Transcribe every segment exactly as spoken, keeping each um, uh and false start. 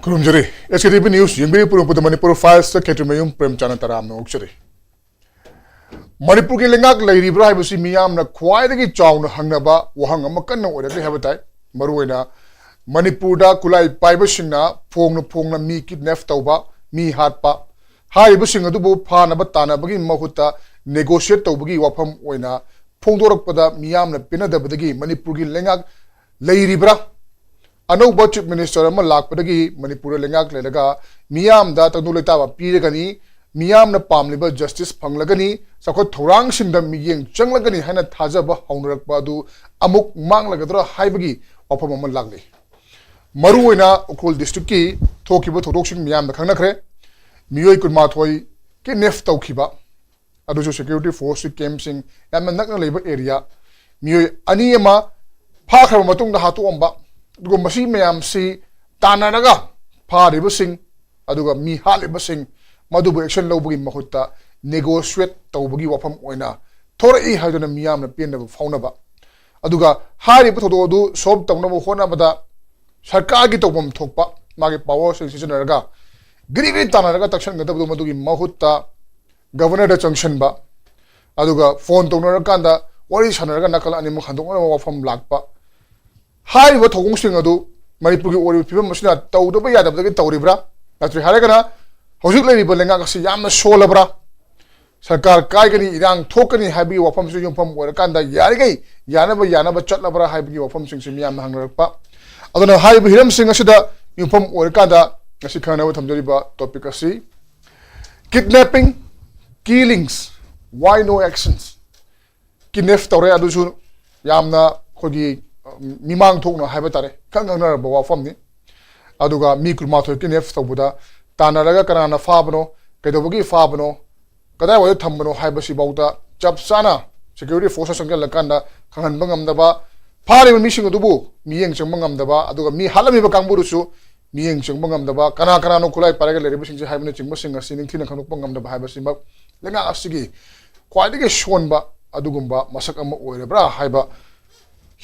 ꯈꯨꯔꯨꯝꯖꯔꯤ꯫ ꯑꯦꯁ ꯀꯦ T V news ꯌꯦꯡꯕꯤꯔꯤꯕ ꯄꯨꯝꯅꯃꯛꯄꯨꯗ Manipur ꯐꯥꯏꯜꯁꯇ ꯈꯦꯇ꯭ꯔꯤꯃꯌꯨꯝ ꯄ꯭ꯔꯦꯝꯆꯥꯟꯗ ꯇꯔꯥꯝꯅ ꯑꯣꯛꯆꯔꯤ꯫ ꯃꯅꯤꯄꯨꯔꯒꯤ ꯂꯩꯉꯥꯛ ꯂꯩꯔꯤꯕ꯭ꯔꯥ ꯍꯥꯏꯕꯁꯤ ꯃꯤꯌꯥꯝꯅ ꯈ꯭ꯋꯥꯏꯗꯒꯤ ꯆꯥꯎꯅ ꯍꯪꯅꯕ ꯋꯥꯍꯪ ꯑꯃ ꯀꯟꯅ ꯑꯣꯏꯔꯛꯂꯤ ꯍꯥꯏꯕ ꯇꯥꯏ꯫ ꯃꯔꯨꯑꯣꯏꯅ ꯃꯅꯤꯄꯨꯔꯗ ꯈꯨꯠꯂꯥꯏ ꯄꯥꯏꯕꯁꯤꯡꯅ ꯐꯣꯡꯅ ꯐꯣꯡꯅ ꯃꯤ ꯀꯤꯗꯅꯦꯞ ꯇꯧꯕ, ꯃꯤ ꯍꯥꯠꯄ, ꯍꯥꯏꯔꯤꯕꯁꯤꯡ ꯑꯗꯨꯕꯨ ꯐꯥꯅꯕ ꯇꯥꯟꯅꯕꯒꯤ ꯃꯍꯨꯠꯇ ꯅꯦꯒꯣꯁꯤꯌꯦꯠ ꯇꯧꯕꯒꯤ ꯋꯥꯐꯝ ꯑꯣꯏꯅ ꯐꯣꯡꯗꯣꯔꯛꯄꯗ ꯃꯤꯌꯥꯝꯅ ꯄꯦꯟꯅꯗꯕꯗꯒꯤ ꯃꯅꯤꯄꯨꯔꯒꯤ ꯂꯩꯉꯥꯛ ꯂꯩꯔꯤꯕ꯭ꯔꯥ? ꯑꯅꯧꯕ ꯆꯤꯐ ꯃꯤꯅꯤꯁꯇꯔ ꯑꯃ ꯂꯥꯛꯄꯗꯒꯤ ꯃꯅꯤꯄꯨꯔꯗ ꯂꯩꯉꯥꯛ ꯂꯩꯔꯒ ꯃꯤꯌꯥꯝꯗ ꯇꯪꯗꯨ ꯂꯩꯇꯥꯕ ꯄꯤꯔꯒꯅꯤ, ꯃꯤꯌꯥꯝꯅ ꯄꯥꯝꯂꯤꯕ ꯖꯁꯇꯤꯁ ꯐꯪꯂꯒꯅꯤ, ꯆꯥꯎꯈꯠ ꯊꯧꯔꯥꯡꯁꯤꯡꯗ ꯃꯤꯠꯌꯦꯡ ꯆꯪꯂꯒꯅꯤ ꯍꯥꯏꯅ ꯊꯥꯖꯕ ꯍꯧꯅꯔꯛꯄ ꯑꯗꯨ ꯑꯃꯨꯛ ꯃꯥꯡꯂꯒꯗ꯭ꯔꯥ ꯍꯥꯏꯕꯒꯤ ꯋꯥꯐꯝ ꯑꯃ ꯂꯥꯛꯂꯤ꯫ ꯃꯔꯨꯑꯣꯏꯅ ꯎꯈ꯭ꯔꯨꯜ ꯗꯤꯁꯇ꯭ꯔꯤꯛꯀꯤ ꯊꯣꯛꯈꯤꯕ ꯊꯧꯗꯣꯛꯁꯤꯡ ꯃꯤꯌꯥꯝꯅ ꯈꯪꯅꯈ꯭ꯔꯦ꯫ ꯃꯤꯑꯣꯏ ꯀꯨꯟꯃꯥꯊꯣꯏ ꯀꯤꯗꯅꯦꯞ ꯇꯧꯈꯤꯕ, ꯑꯗꯨꯁꯨ ꯁꯦꯀ꯭ꯌꯨꯔꯤꯇꯤ ꯐꯣꯔꯁꯀꯤ ꯀꯦꯝꯞꯁꯤꯡ ꯌꯥꯝꯅ ꯅꯛꯅ ꯂꯩꯕ ꯑꯦꯔꯤꯌꯥ꯫ ꯃꯤꯑꯣꯏ ꯑꯅꯤ ꯑꯃ ꯐꯥꯈ꯭ꯔꯕ ꯃꯇꯨꯡꯗ ꯍꯥꯠꯇꯣꯛꯑꯝꯕ, ꯑꯗꯨꯒ ꯃꯁꯤ ꯃꯌꯥꯝꯁꯤ ꯇꯥꯟꯅꯔꯒ ꯐꯥꯔꯤꯕꯁꯤꯡ ꯑꯗꯨꯒ ꯃꯤ ꯍꯥꯠꯂꯤꯕꯁꯤꯡ ꯃꯗꯨꯕꯨ ꯑꯦꯛꯁꯟ ꯂꯧꯕꯒꯤ ꯃꯍꯨꯠꯇ ꯅꯦꯒꯣꯁꯤꯌꯦꯠ ꯇꯧꯕꯒꯤ ꯋꯥꯐꯝ ꯑꯣꯏꯅ ꯊꯣꯔꯛꯏ ꯍꯥꯏꯗꯨꯅ ꯃꯤꯌꯥꯝꯅ ꯄꯦꯟꯗꯕ ꯐꯥꯎꯅꯕ꯫ ꯑꯗꯨꯒ ꯍꯥꯏꯔꯤꯕ ꯊꯧꯗꯣꯛ ꯑꯗꯨ ꯁꯣꯜꯕ ꯇꯧꯅꯕ ꯍꯣꯠꯅꯕꯗ ꯁꯔꯀꯥꯔꯒꯤ ꯇꯧꯐꯝ ꯊꯣꯛꯄ ꯃꯥꯒꯤ ꯄꯥꯋꯔꯁꯤꯡ ꯁꯤꯖꯤꯟꯅꯔꯒ ꯒ꯭ꯔꯤ ꯒ꯭ꯔꯤ ꯇꯥꯟꯅꯔꯒ ꯇꯛꯁꯟꯒꯗꯕꯗꯨ ꯃꯗꯨꯒꯤ ꯃꯍꯨꯠꯇ ꯒꯚꯔꯅꯔꯗ ꯆꯪꯁꯤꯟꯕ, ꯑꯗꯨꯒ ꯐꯣꯟ ꯇꯧꯅꯔꯀꯥꯟꯗ ꯋꯥꯔꯤ ꯁꯥꯟꯅꯔꯒ ꯅꯥꯀꯜ ꯑꯅꯤꯃꯛ ꯍꯟꯗꯣꯛꯅꯅꯕ ꯋꯥꯐꯝ ꯂꯥꯛꯄ, ꯍꯥꯏꯔꯤꯕ ꯊꯧꯑꯣꯡꯁꯤꯡ ꯑꯗꯨ ꯃꯅꯤꯄꯨꯔꯒꯤ ꯑꯣꯏꯔꯤꯕ ꯐꯤꯕꯝ ꯑꯁꯤꯅ ꯇꯧꯗꯕ ꯌꯥꯗꯕꯗꯒꯤ ꯇꯧꯔꯤꯕ꯭ꯔꯥ? ꯅꯠꯇ꯭ꯔꯦ ꯍꯥꯏꯔꯒꯅ ꯍꯧꯖꯤꯛ ꯂꯩꯔꯤꯕ ꯂꯩꯉꯥꯛ ꯑꯁꯤ ꯌꯥꯝꯅ ꯁꯣꯜꯂꯕ꯭ꯔꯥ? ꯁꯔꯀꯥꯔ ꯀꯥꯏꯒꯅꯤ, ꯏꯔꯥꯡ ꯊꯣꯛꯀꯅꯤ ꯍꯥꯏꯕꯒꯤ ꯋꯥꯐꯝꯁꯤꯗ ꯌꯨꯝꯐꯝ ꯑꯣꯏꯔꯀꯥꯟꯗ ꯌꯥꯔꯤꯈꯩ ꯌꯥꯅꯕ ꯌꯥꯅꯕ ꯆꯠꯂꯕ꯭ꯔꯥ ꯍꯥꯏꯕꯒꯤ ꯋꯥꯐꯝꯁꯤꯡꯁꯤ ꯃꯤꯌꯥꯝꯅ ꯍꯪꯅꯔꯛꯄ꯫ ꯑꯗꯨꯅ ꯍꯥꯏꯔꯤꯕ ꯍꯤꯔꯝꯁꯤꯡ ꯑꯁꯤꯗ ꯌꯨꯝꯐꯝ ꯑꯣꯏꯔꯀꯥꯟꯗ ꯉꯁꯤ ꯈꯪꯅꯕ ꯊꯝꯖꯔꯤꯕ ꯇꯣꯄꯤꯛ ꯑꯁꯤ ꯀꯤꯗꯅꯦꯄꯤꯡ, ꯀꯤꯂꯤꯡꯁ, why no actions? ꯀꯤꯗꯅꯦꯞ ꯇꯧꯔꯦ, ꯑꯗꯨꯁꯨ ꯌꯥꯝꯅ ꯑꯩꯈꯣꯏꯒꯤ, ꯑ, ꯃꯤꯃꯥꯡ ꯊꯣꯛꯅ ꯍꯥꯏꯕ ꯇꯥꯔꯦ, ꯈꯪ ꯈꯪꯅꯔꯕ ꯋꯥꯐꯝꯅꯤ꯫ ꯑꯗꯨꯒ ꯃꯤ ꯀꯨꯟꯃꯥꯊꯣꯏ ꯀꯤꯗꯅꯦꯞ ꯇꯧꯕꯗ ꯇꯥꯟꯅꯔꯒ ꯀꯅꯥꯅ ꯐꯥꯕꯅꯣ, ꯀꯩꯗꯧꯕꯒꯤ ꯐꯥꯕꯅꯣ, ꯀꯗꯥꯏꯋꯥꯏꯗ ꯊꯝꯕꯅꯣ ꯍꯥꯏꯕꯁꯤꯐꯥꯎꯗ ꯆꯞ ꯆꯥꯅ ꯁꯦꯀ꯭ꯌꯨꯔꯤꯇꯤ ꯐꯣꯔꯁꯅ ꯆꯪꯁꯤꯜꯂꯀꯥꯟꯗ ꯈꯪꯍꯟꯕ ꯉꯝꯗꯕ, ꯐꯥꯔꯤꯕ ꯃꯤꯁꯤꯡ ꯑꯗꯨꯕꯨ ꯃꯤꯠꯌꯦꯡ ꯆꯪꯕ ꯉꯝꯗꯕ, ꯑꯗꯨꯒ ꯃꯤ ꯍꯥꯠꯂꯝꯃꯤꯕ ꯀꯥꯡꯕꯨꯗꯨꯁꯨ ꯃꯤꯠꯌꯦꯡ ꯆꯪꯕ ꯉꯝꯗꯕ, ꯀꯅꯥ ꯀꯅꯥꯅꯣ ꯈꯨꯠꯂꯥꯏ ꯄꯥꯏꯔꯒ ꯂꯩꯔꯤꯕꯁꯤꯡꯁꯦ ꯍꯥꯏꯕꯅꯆꯤꯡꯕꯁꯤꯡ ꯑꯁꯤ ꯅꯤꯡꯊꯤꯅ ꯈꯪꯗꯣꯛꯄ ꯉꯝꯗꯕ ꯍꯥꯏꯕꯁꯤꯃꯛ ꯂꯩꯉꯥꯛ ꯑꯁꯤꯒꯤ ꯈ꯭ꯋꯥꯏꯗꯒꯤ ꯁꯣꯟꯕ ꯑꯗꯨꯒꯨꯝꯕ ꯃꯁꯛ ꯑꯃ ꯑꯣꯏꯔꯕ꯭ꯔꯥ ꯍꯥꯏꯕ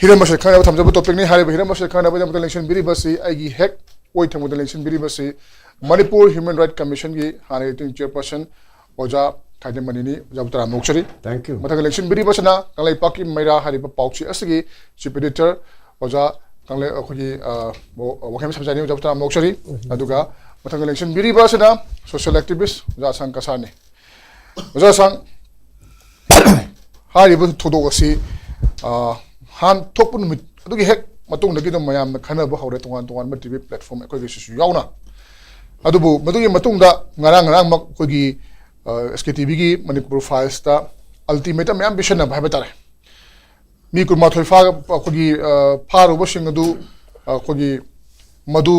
ꯍꯤꯔꯝ ꯑꯁꯤ ꯈꯪꯅꯕ ꯊꯝꯖꯕ ꯇꯣꯄꯤꯛꯅꯤ꯫ ꯍꯥꯏꯔꯤꯕ ꯍꯤꯔꯝ ꯑꯁꯤ ꯈꯪꯅꯕꯒꯤꯗꯃꯛꯇ ꯂꯦꯡꯁꯤꯟꯕꯤꯔꯤꯕꯁꯤ ꯑꯩꯒꯤ ꯍꯦꯛ ꯑꯣꯏ ꯊꯪꯕꯗ ꯂꯦꯡꯁꯤꯟꯕꯤꯔꯤꯕꯁꯤ ꯃꯅꯤꯄꯨꯔ ꯍ꯭ꯌꯨꯃꯦꯟ ꯔꯥꯏꯠ ꯀꯃꯤꯁꯟꯒꯤ ꯍꯥꯟꯅꯒꯤ ꯑꯦꯛꯇꯤꯡ ꯆꯤꯌꯔꯄꯔꯁꯟ ꯑꯣꯖꯥ ꯈꯥꯏꯗꯦꯝꯃꯅꯤꯅꯤ꯫ ꯑꯣꯖꯥꯕꯨ ꯇꯔꯥꯝꯅ ꯑꯣꯛꯆꯔꯤ꯫ Thank you. ꯃꯊꯪꯗ ꯂꯦꯡꯁꯤꯟꯕꯤꯔꯤꯕꯁꯤꯅ ꯀꯪꯂꯩꯄꯥꯛꯀꯤ ꯃꯩꯔꯥ ꯍꯥꯏꯔꯤꯕ ꯄꯥꯎꯆꯦ ꯑꯁꯤꯒꯤ ꯆꯤꯐ ꯑꯦꯗꯤꯇꯔ ꯑꯣꯖꯥ ꯀꯪꯂꯩ ꯑꯩꯈꯣꯏꯒꯤ ꯑ, ꯋꯥ- ꯋꯥꯡꯈꯩ ꯁꯝꯖꯥꯏꯅꯤ꯫ ꯑꯣꯖꯥꯕꯨ ꯇꯔꯥꯝꯅ ꯑꯣꯛꯆꯔꯤ꯫ ꯑꯗꯨꯒ ꯃꯊꯪꯗ ꯂꯦꯡꯁꯤꯟꯕꯤꯔꯤꯕꯁꯤꯅ ꯁꯣꯁꯤꯌꯦꯜ ꯑꯦꯛꯇꯤꯚꯤꯁ ꯑꯣꯖꯥ ꯑꯁꯥꯡ ꯀꯁꯥꯔꯅꯤ꯫ ꯑꯣꯖꯥ ꯑꯁꯥꯡ, ꯍꯥꯏꯔꯤꯕ ꯊꯧꯗꯣꯛ ꯑꯁꯤ ꯑ, ꯍꯥꯟ ꯊꯣꯛꯄ ꯅꯨꯃꯤꯠ ꯑꯗꯨꯒꯤ ꯍꯦꯛ ꯃꯇꯨꯡꯗꯒꯤ ꯑꯗꯨꯝ ꯃꯌꯥꯝꯅ ꯈꯟꯅꯕ ꯍꯧꯔꯦ, ꯇꯣꯉꯥꯟ ꯇꯣꯉꯥꯟꯕ ꯇꯤꯚꯤ ꯄ꯭ꯂꯦꯠꯐꯣꯝ ꯑꯩꯈꯣꯏꯒꯤꯁꯤꯁꯨ ꯌꯥꯎꯅ꯫ ꯑꯗꯨꯕꯨ ꯃꯗꯨꯒꯤ ꯃꯇꯨꯡꯗ ꯉꯔꯥꯡ ꯉꯔꯥꯡꯃꯛ ꯑꯩꯈꯣꯏꯒꯤ ꯑꯦꯁ ꯀꯦ ꯇꯤ ꯚꯤꯒꯤ ꯃꯅꯤꯄꯨꯔ ꯐꯥꯏꯜꯁꯇ ꯑꯜꯇꯤꯃꯦꯇꯝ ꯃꯌꯥꯝ ꯄꯤꯁꯟꯅꯕ ꯍꯥꯏꯕ ꯇꯥꯔꯦ꯫ ꯃꯤ ꯀꯨꯟꯃꯥꯊꯣꯏ ꯐꯥ ꯑꯩꯈꯣꯏꯒꯤ ꯑ, ꯐꯥꯔꯨꯕꯁꯤꯡ ꯑꯗꯨ ꯑꯩꯈꯣꯏꯒꯤ ꯃꯗꯨ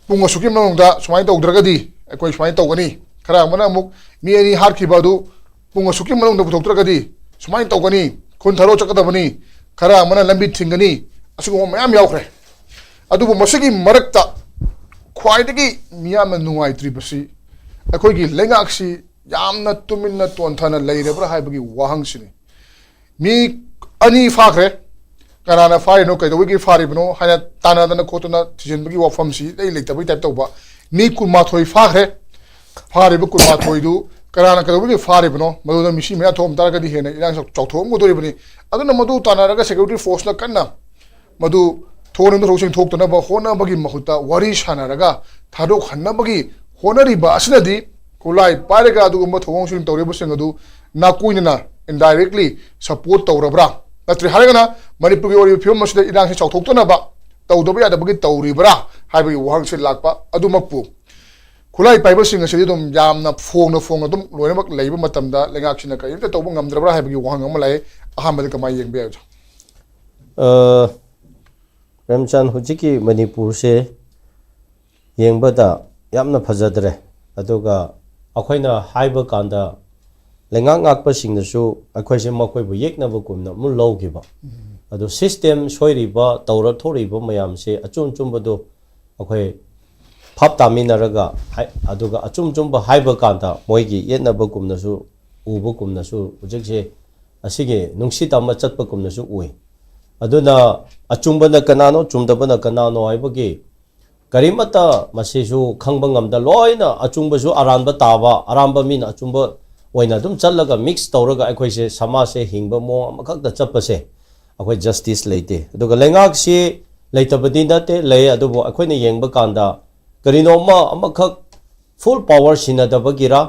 ꯄꯨꯡ ꯑꯁꯨꯛꯀꯤ ꯃꯅꯨꯡꯗ ꯁꯨꯃꯥꯏꯅ ꯇꯧꯗ꯭ꯔꯒꯗꯤ ꯑꯩꯈꯣꯏ ꯁꯨꯃꯥꯏꯅ ꯇꯧꯒꯅꯤ, ꯈꯔ ꯑꯃꯅ ꯑꯃꯨꯛ ꯃꯤ ꯑꯅꯤ ꯍꯥꯠꯈꯤꯕ ꯑꯗꯨ ꯄꯨꯡ ꯑꯁꯨꯛꯀꯤ ꯃꯅꯨꯡꯗ ꯄꯨꯊꯣꯛꯇ꯭ꯔꯒꯗꯤ ꯁꯨꯃꯥꯏꯅ ꯇꯧꯒꯅꯤ, ꯈꯨꯟ ꯊꯥꯗꯣꯛ ꯆꯠꯀꯗꯕꯅꯤ, ꯈꯔ ꯑꯃꯅ ꯂꯝꯕꯤ ꯊꯤꯡꯒꯅꯤ, ꯑꯁꯤꯒꯨꯝꯕ ꯃꯌꯥꯝ ꯌꯥꯎꯈ꯭ꯔꯦ꯫ ꯑꯗꯨꯕꯨ ꯃꯁꯤꯒꯤ ꯃꯔꯛꯇ ꯈ꯭ꯋꯥꯏꯗꯒꯤ ꯃꯤꯌꯥꯝꯅ ꯅꯨꯡꯉꯥꯏꯇ꯭ꯔꯤꯕꯁꯤ ꯑꯩꯈꯣꯏꯒꯤ ꯂꯩꯉꯥꯛꯁꯤ ꯌꯥꯝꯅ ꯇꯨꯃꯤꯟꯅ ꯇꯣꯟꯊꯅ ꯂꯩꯔꯕ꯭ꯔꯥ ꯍꯥꯏꯕꯒꯤ ꯋꯥꯍꯪꯁꯤꯅꯤ꯫ ꯃꯤ ꯑꯅꯤ ꯐꯥꯈ꯭ꯔꯦ, ꯀꯅꯥꯅ ꯐꯥꯔꯤꯅꯣ, ꯀꯩꯗꯧꯕꯒꯤ ꯐꯥꯔꯤꯕꯅꯣ ꯍꯥꯏꯅ ꯇꯥꯟꯅꯗꯅ ꯈꯣꯠꯇꯅ ꯊꯤꯖꯤꯟꯕꯒꯤ ꯋꯥꯐꯝꯁꯤ ꯏꯂꯩ ꯂꯩꯇꯕꯒꯤ ꯇꯥꯏꯞ ꯇꯧꯕ꯫ ꯃꯤ ꯀꯨꯟꯃꯥꯊꯣꯏ ꯐꯥꯈ꯭ꯔꯦ, ꯐꯥꯔꯤꯕ ꯀꯨꯟꯃꯥꯊꯣꯏꯗꯨ ꯀꯅꯥꯅ ꯀꯩꯗꯧꯕꯒꯤ ꯐꯥꯔꯤꯕꯅꯣ, ꯃꯗꯨꯗ ꯃꯤꯁꯤ ꯃꯌꯥꯝ ꯊꯣꯛꯑꯝ ꯇꯥꯔꯒꯗꯤ ꯍꯦꯟꯅ ꯏꯔꯥꯡ ꯆꯥꯎꯊꯣꯛꯑꯝꯒꯗꯣꯔꯤꯕꯅꯤ꯫ ꯑꯗꯨꯅ ꯃꯗꯨ ꯇꯥꯟꯅꯔꯒ ꯁꯦꯀ꯭ꯌꯨꯔꯤꯇꯤ ꯐꯣꯔꯁꯅ ꯀꯟꯅ ꯃꯗꯨ ꯊꯣꯛꯍꯟꯅꯤꯡꯕ ꯊꯧꯗꯣꯛꯁꯤꯡ ꯊꯣꯛꯇꯅꯕ ꯍꯣꯠꯅꯕꯒꯤ ꯃꯍꯨꯠꯇ ꯋꯥꯔꯤ ꯁꯥꯟꯅꯔꯒ ꯊꯥꯗꯣꯛꯍꯟꯅꯕꯒꯤ ꯍꯣꯠꯅꯔꯤꯕ ꯑꯁꯤꯅꯗꯤ ꯈꯨꯠꯂꯥꯏ ꯄꯥꯏꯔꯒ ꯑꯗꯨꯒꯨꯝꯕ ꯊꯧꯑꯣꯡꯁꯤꯡ ꯇꯧꯔꯤꯕꯁꯤꯡ ꯑꯗꯨ ꯅꯥꯀꯣꯏꯅꯅ indirectly support ꯇꯧꯔꯕ꯭ꯔꯥ? ꯅꯠꯇ꯭ꯔꯦ ꯍꯥꯏꯔꯒꯅ ꯃꯅꯤꯄꯨꯔꯒꯤ ꯑꯣꯏꯔꯤꯕ ꯐꯤꯕꯝ ꯑꯁꯤꯗ ꯏꯔꯥꯡꯁꯤ ꯆꯥꯎꯊꯣꯛꯇꯅꯕ ꯇꯧꯗꯕ ꯌꯥꯗꯕꯒꯤ ꯇꯧꯔꯤꯕ꯭ꯔꯥ ꯍꯥꯏꯕꯒꯤ ꯋꯥꯍꯪꯁꯤ ꯂꯥꯛꯄ ꯑꯗꯨꯃꯛꯄꯨ ꯈꯨꯠꯂꯥꯏ ꯄꯥꯏꯕꯁꯤꯡ ꯑꯁꯤꯗꯤ ꯑꯗꯨꯝ ꯌꯥꯝꯅ ꯐꯣꯡꯅ ꯐꯣꯡꯅ ꯑꯗꯨꯝ ꯂꯣꯏꯅꯃꯛ ꯂꯩꯕ ꯃꯇꯝꯗ ꯂꯩꯉꯥꯛꯁꯤꯅ ꯀꯔꯤꯝꯇ ꯇꯧꯕ ꯉꯝꯗ꯭ꯔꯕ꯭ꯔꯥ ꯍꯥꯏꯕꯒꯤ ꯋꯥꯍꯪ ꯑꯃ ꯂꯥꯛꯑꯦ꯫ ꯑꯍꯥꯟꯕꯗ ꯀꯃꯥꯏꯅ ꯌꯦꯡꯕ ꯌꯥꯏ, ꯑꯣꯖꯥ? ꯑ, ꯄ꯭ꯔꯦꯝꯆꯥꯟ, ꯍꯧꯖꯤꯛꯀꯤ ꯃꯅꯤꯄꯨꯔꯁꯦ ꯌꯦꯡꯕꯗ ꯌꯥꯝꯅ ꯐꯖꯗ꯭ꯔꯦ꯫ ꯑꯗꯨꯒ ꯑꯩꯈꯣꯏꯅ ꯍꯥꯏꯕ ꯀꯥꯟꯗ ꯂꯩꯉꯥꯛ ꯉꯥꯛꯄꯁꯤꯡꯅꯁꯨ ꯑꯩꯈꯣꯏꯁꯦ ꯃꯈꯣꯏꯕꯨ ꯌꯦꯛꯅꯕꯒꯨꯝꯅ ꯑꯃꯨꯛ ꯂꯧꯈꯤꯕ꯫ ꯑꯗꯣ ꯁꯤꯁꯇꯦꯝ ꯁꯣꯏꯔꯤꯕ, ꯇꯧꯔ ꯊꯣꯛꯂꯤꯕ ꯃꯌꯥꯝꯁꯦ ꯑꯆꯨꯝ ꯑꯆꯨꯝꯕꯗꯣ ꯑꯩꯈꯣꯏ ꯚꯥꯞ ꯇꯥꯃꯤꯟꯅꯔꯒ ꯍꯥꯏ-, ꯑꯗꯨꯒ ꯑꯆꯨꯝ ꯑꯆꯨꯝꯕ ꯍꯥꯏꯕ ꯀꯥꯟꯗ ꯃꯣꯏꯒꯤ ꯌꯦꯠꯅꯕꯒꯨꯝꯅꯁꯨ ꯎꯕꯒꯨꯝꯅꯁꯨ ꯍꯧꯖꯤꯛꯁꯦ ꯑꯁꯤꯒꯤ ꯅꯨꯡꯁꯤꯠ ꯑꯃ ꯆꯠꯄꯒꯨꯝꯅꯁꯨ ꯎꯏ꯫ ꯑꯗꯨꯅ ꯑꯆꯨꯝꯕꯅ ꯀꯅꯥꯅꯣ, ꯆꯨꯝꯗꯕꯅ ꯀꯅꯥꯅꯣ ꯍꯥꯏꯕꯒꯤ ꯀꯔꯤꯃꯠꯇ ꯃꯁꯤꯁꯨ ꯈꯪꯕ ꯉꯝꯗ ꯂꯣꯏꯅ ꯑꯆꯨꯝꯕꯁꯨ ꯑꯔꯥꯟꯕ ꯇꯥꯕ, ꯑꯔꯥꯟꯕ ꯃꯤꯅ ꯑꯆꯨꯝꯕ ꯑꯣꯏꯅ ꯑꯗꯨꯝ ꯆꯠꯂꯒ ꯃꯤꯛꯁ ꯇꯧꯔꯒ ꯑꯩꯈꯣꯏꯁꯦ ꯁꯃꯥꯖꯁꯦ ꯍꯤꯡꯕ ꯃꯑꯣꯡ ꯑꯃꯈꯛꯇ ꯆꯠꯄꯁꯦ ꯑꯩꯈꯣꯏ ꯖꯁꯇꯤꯁ ꯂꯩꯇꯦ꯫ ꯑꯗꯨꯒ ꯂꯩꯉꯥꯛꯁꯤ ꯂꯩꯇꯕꯗꯤ ꯅꯠꯇꯦ, ꯂꯩ, ꯑꯗꯨꯕꯨ ꯑꯩꯈꯣꯏꯅ ꯌꯦꯡꯕ ꯀꯥꯟꯗ ꯀꯔꯤꯅꯣꯝꯃ ꯑꯃꯈꯛ ꯐꯨꯜ ꯄꯥꯋꯔ ꯁꯤꯟꯅꯗꯕꯒꯤꯔ,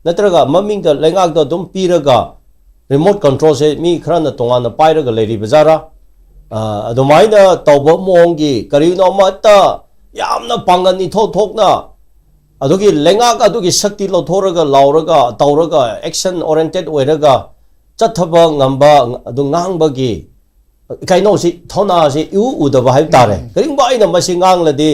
ꯅꯠꯇ꯭ꯔꯒ ꯃꯃꯤꯡꯗ ꯂꯩꯉꯥꯛꯇ ꯑꯗꯨꯝ ꯄꯤꯔꯒ ꯔꯤꯃꯣꯠ ꯀꯟꯇ꯭ꯔꯣꯜꯁꯦ ꯃꯤ ꯈꯔꯅ ꯇꯣꯉꯥꯟꯅ ꯄꯥꯏꯔꯒ ꯂꯩꯔꯤꯕ ꯖꯥꯔꯥ? ꯑ, ꯑꯗꯨꯃꯥꯏꯅ ꯇꯧꯕ ꯃꯑꯣꯡꯒꯤ ꯀꯔꯤꯅꯣ ꯑꯃꯠꯇ ꯌꯥꯝꯅ ꯄꯥꯡꯒꯜ ꯏꯊꯣꯛ ꯊꯣꯛꯅ ꯑꯗꯨꯒꯤ ꯂꯩꯉꯥꯛ ꯑꯗꯨꯒꯤ ꯁꯛꯇꯤ ꯂꯧꯊꯣꯛꯔꯒ ꯂꯥꯎꯔꯒ ꯇꯧꯔꯒ ꯑꯦꯛꯁꯟ ꯑꯣꯔꯤꯌꯦꯟꯇꯦꯠ ꯑꯣꯏꯔꯒ ꯆꯠꯊꯕ ꯉꯝꯕ ꯑꯗꯨ ꯉꯥꯡꯕꯒꯤ ꯀꯩꯅꯣꯁꯤ, ꯊꯧꯅꯥꯁꯤ ꯏꯎ ꯎꯗꯕ ꯍꯥꯏꯕ ꯇꯥꯔꯦ꯫ ꯎꯝ꯫ ꯀꯔꯤꯒꯨꯝꯕ ꯑꯩꯅ ꯃꯁꯤ ꯉꯥꯡꯂꯗꯤ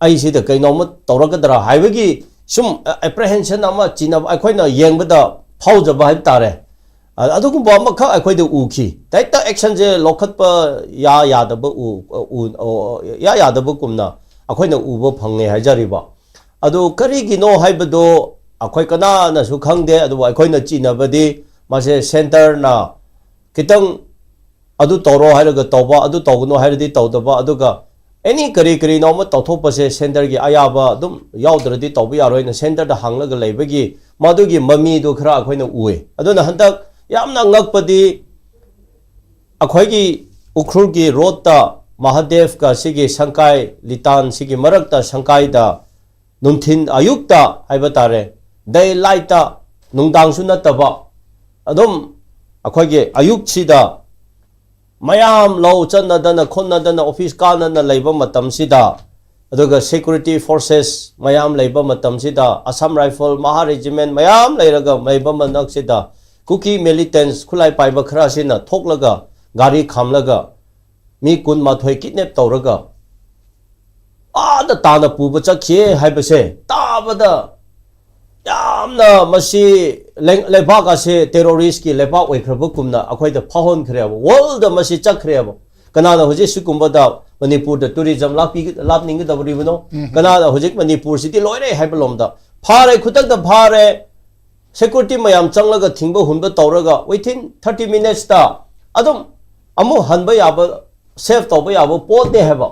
ꯑꯩꯁꯤꯗ ꯀꯩꯅꯣꯝꯃ ꯇꯧꯔꯛꯀꯗ꯭ꯔꯥ ꯍꯥꯏꯕꯒꯤ ꯁꯨꯝ ꯑꯦꯄ꯭ꯔꯤꯍꯦꯟꯁꯟ ꯑꯃ, ꯆꯤꯡꯅꯕ ꯑꯩꯈꯣꯏꯅ ꯌꯦꯡꯕꯗ ꯐꯥꯎꯖꯕ ꯍꯥꯏꯕ ꯇꯥꯔꯦ꯫ ꯑ-, ꯑꯗꯨꯒꯨꯝꯕ ꯑꯃꯈꯛ ꯑꯩꯈꯣꯏꯗ ꯎꯈꯤ꯫ ꯍꯦꯛꯇ ꯑꯦꯛꯁꯟꯁꯦ ꯂꯧꯈꯠꯄ ꯌꯥ ꯌꯥꯗꯕ ꯎ-, ꯎ-, ꯎ-, ꯌꯥ ꯌꯥꯗꯕꯒꯨꯝꯅ ꯑꯩꯈꯣꯏꯅ ꯎꯕ ꯐꯪꯉꯦ ꯍꯥꯏꯖꯔꯤꯕ꯫ ꯑꯗꯨ ꯀꯔꯤꯒꯤꯅꯣ ꯍꯥꯏꯕꯗꯨ ꯑꯩꯈꯣꯏ ꯀꯅꯥꯅꯁꯨ ꯈꯪꯗꯦ, ꯑꯗꯨꯕꯨ ꯑꯩꯈꯣꯏꯅ ꯆꯤꯡꯅꯕꯗꯤ ꯃꯁꯦ ꯁꯦꯟꯇꯔꯅ ꯈꯤꯇꯪ ꯑꯗꯨ ꯇꯧꯔꯣ ꯍꯥꯏꯔꯒ ꯇꯧꯕ, ꯑꯗꯨ ꯇꯧꯒꯅꯨ ꯍꯥꯏꯔꯗꯤ ꯇꯧꯗꯕ, ꯑꯗꯨꯒ ꯑꯦꯅꯤ ꯀꯔꯤ ꯀꯔꯤꯅꯣ ꯑꯃ ꯇꯧꯊꯣꯛꯄꯁꯦ ꯁꯦꯟꯇꯔꯒꯤ ꯑꯌꯥꯕ ꯑꯗꯨꯝ ꯌꯥꯎꯗ꯭ꯔꯗꯤ ꯇꯧꯕ ꯌꯥꯔꯣꯏꯅ ꯁꯦꯟꯇꯔꯗ ꯍꯥꯡꯂꯒ ꯂꯩꯕꯒꯤ ꯃꯗꯨꯒꯤ ꯃꯃꯤꯗꯨ ꯈꯔ ꯑꯩꯈꯣꯏꯅ ꯎꯏ꯫ ꯑꯗꯨꯅ ꯍꯟꯗꯛ ꯌꯥꯝꯅ ꯉꯛꯄꯗꯤ ꯑꯩꯈꯣꯏꯒꯤ ꯎꯈ꯭ꯔꯨꯜꯒꯤ ꯔꯣꯠꯇ ꯃꯍꯥꯗꯦꯕꯀ ꯁꯤꯒꯤ ꯁꯪꯀꯥꯏ ꯂꯤꯇꯥꯟ ꯁꯤꯒꯤ ꯃꯔꯛꯇ ꯁꯪꯀꯥꯏꯗ ꯅꯨꯡꯊꯤꯟ ꯑꯌꯨꯛꯇ ꯍꯥꯏꯕ ꯇꯥꯔꯦ, ꯗꯦ ꯂꯥꯏꯠꯇ, ꯅꯨꯡꯗꯥꯡꯁꯨ ꯅꯠꯇꯕ, ꯑꯗꯨꯝ ꯑꯩꯈꯣꯏꯒꯤ ꯑꯌꯨꯛꯁꯤꯗ ꯃꯌꯥꯝ ꯂꯧ ꯆꯠꯅꯗꯅ ꯈꯣꯠꯅꯗꯅ ꯑꯣꯐꯤꯁ ꯀꯥꯅꯗꯅ ꯂꯩꯕ ꯃꯇꯝꯁꯤꯗ, ꯑꯗꯨꯒ ꯁꯦꯀ꯭ꯌꯨꯔꯤꯇꯤ ꯐꯣꯔꯁꯦꯁ ꯃꯌꯥꯝ ꯂꯩꯕ ꯃꯇꯝꯁꯤꯗ, ꯑꯁꯥꯝ ꯔꯥꯏꯐꯜ, ꯃꯍꯥ ꯔꯦꯖꯤꯃꯦꯟ ꯃꯌꯥꯝ ꯂꯩꯔꯒ ꯂꯩꯕ ꯃꯅꯥꯛꯁꯤꯗ ꯀꯨꯀꯤ ꯃꯤꯂꯤꯇꯦꯟꯁ ꯈꯨꯠꯂꯥꯏ ꯄꯥꯏꯕ ꯈꯔꯁꯤꯅ ꯊꯣꯛꯂꯒ ꯒꯥꯔꯤ ꯈꯥꯝꯂꯒ ꯃꯤ ꯀꯨꯟꯃꯥꯊꯣꯏ ꯀꯤꯗꯅꯦꯞ ꯇꯧꯔꯒ ꯑꯥꯗ ꯇꯥꯅ ꯄꯨꯕ ꯆꯠꯈꯤ ꯍꯥꯏꯕꯁꯦ ꯇꯥꯕꯗ ꯌꯥꯝꯅ ꯃꯁꯤ ꯂꯩ-, ꯂꯩꯕꯥꯛ ꯑꯁꯦ ꯇꯦꯔꯣꯔꯤꯁꯀꯤ ꯂꯩꯕꯥꯛ ꯑꯣꯏꯈ꯭ꯔꯕꯒꯨꯝꯅ ꯑꯩꯈꯣꯏꯗ ꯐꯥꯎꯍꯟꯈ꯭ꯔꯦꯕ꯫ ꯋꯥꯔꯜꯗ ꯃꯁꯤ ꯆꯠꯈ꯭ꯔꯦꯕ꯫ ꯀꯅꯥꯅ ꯍꯧꯖꯤꯛ ꯁꯤꯒꯨꯝꯕꯗ ꯃꯅꯤꯄꯨꯔꯗ ꯇꯨꯔꯤꯖꯝ ꯂꯥꯛꯄꯤ-, ꯂꯥꯛꯅꯤꯡꯒꯗꯧꯔꯤꯕꯅꯣ? ꯎꯝ꯫ ꯀꯅꯥꯅ ꯍꯧꯖꯤꯛ ꯃꯅꯤꯄꯨꯔꯁꯤꯗꯤ ꯂꯣꯏꯔꯦ ꯍꯥꯏꯕ ꯂꯣꯝꯗ? ꯐꯥꯔꯦ, ꯈꯨꯗꯛꯇ ꯐꯥꯔꯦ, ꯁꯦꯀ꯭ꯌꯨꯔꯤꯇꯤ ꯃꯌꯥꯝ ꯆꯪꯂꯒ ꯊꯤꯡꯕ ꯍꯨꯟꯕ ꯇꯧꯔꯒ within thirty minutesꯇ ꯑꯗꯨꯝ ꯑꯃꯨꯛ ꯍꯟꯕ ꯌꯥꯕ, ꯁꯦꯐ ꯇꯧꯕ ꯌꯥꯕ ꯄꯣꯠꯅꯦ ꯍꯥꯏꯕ꯫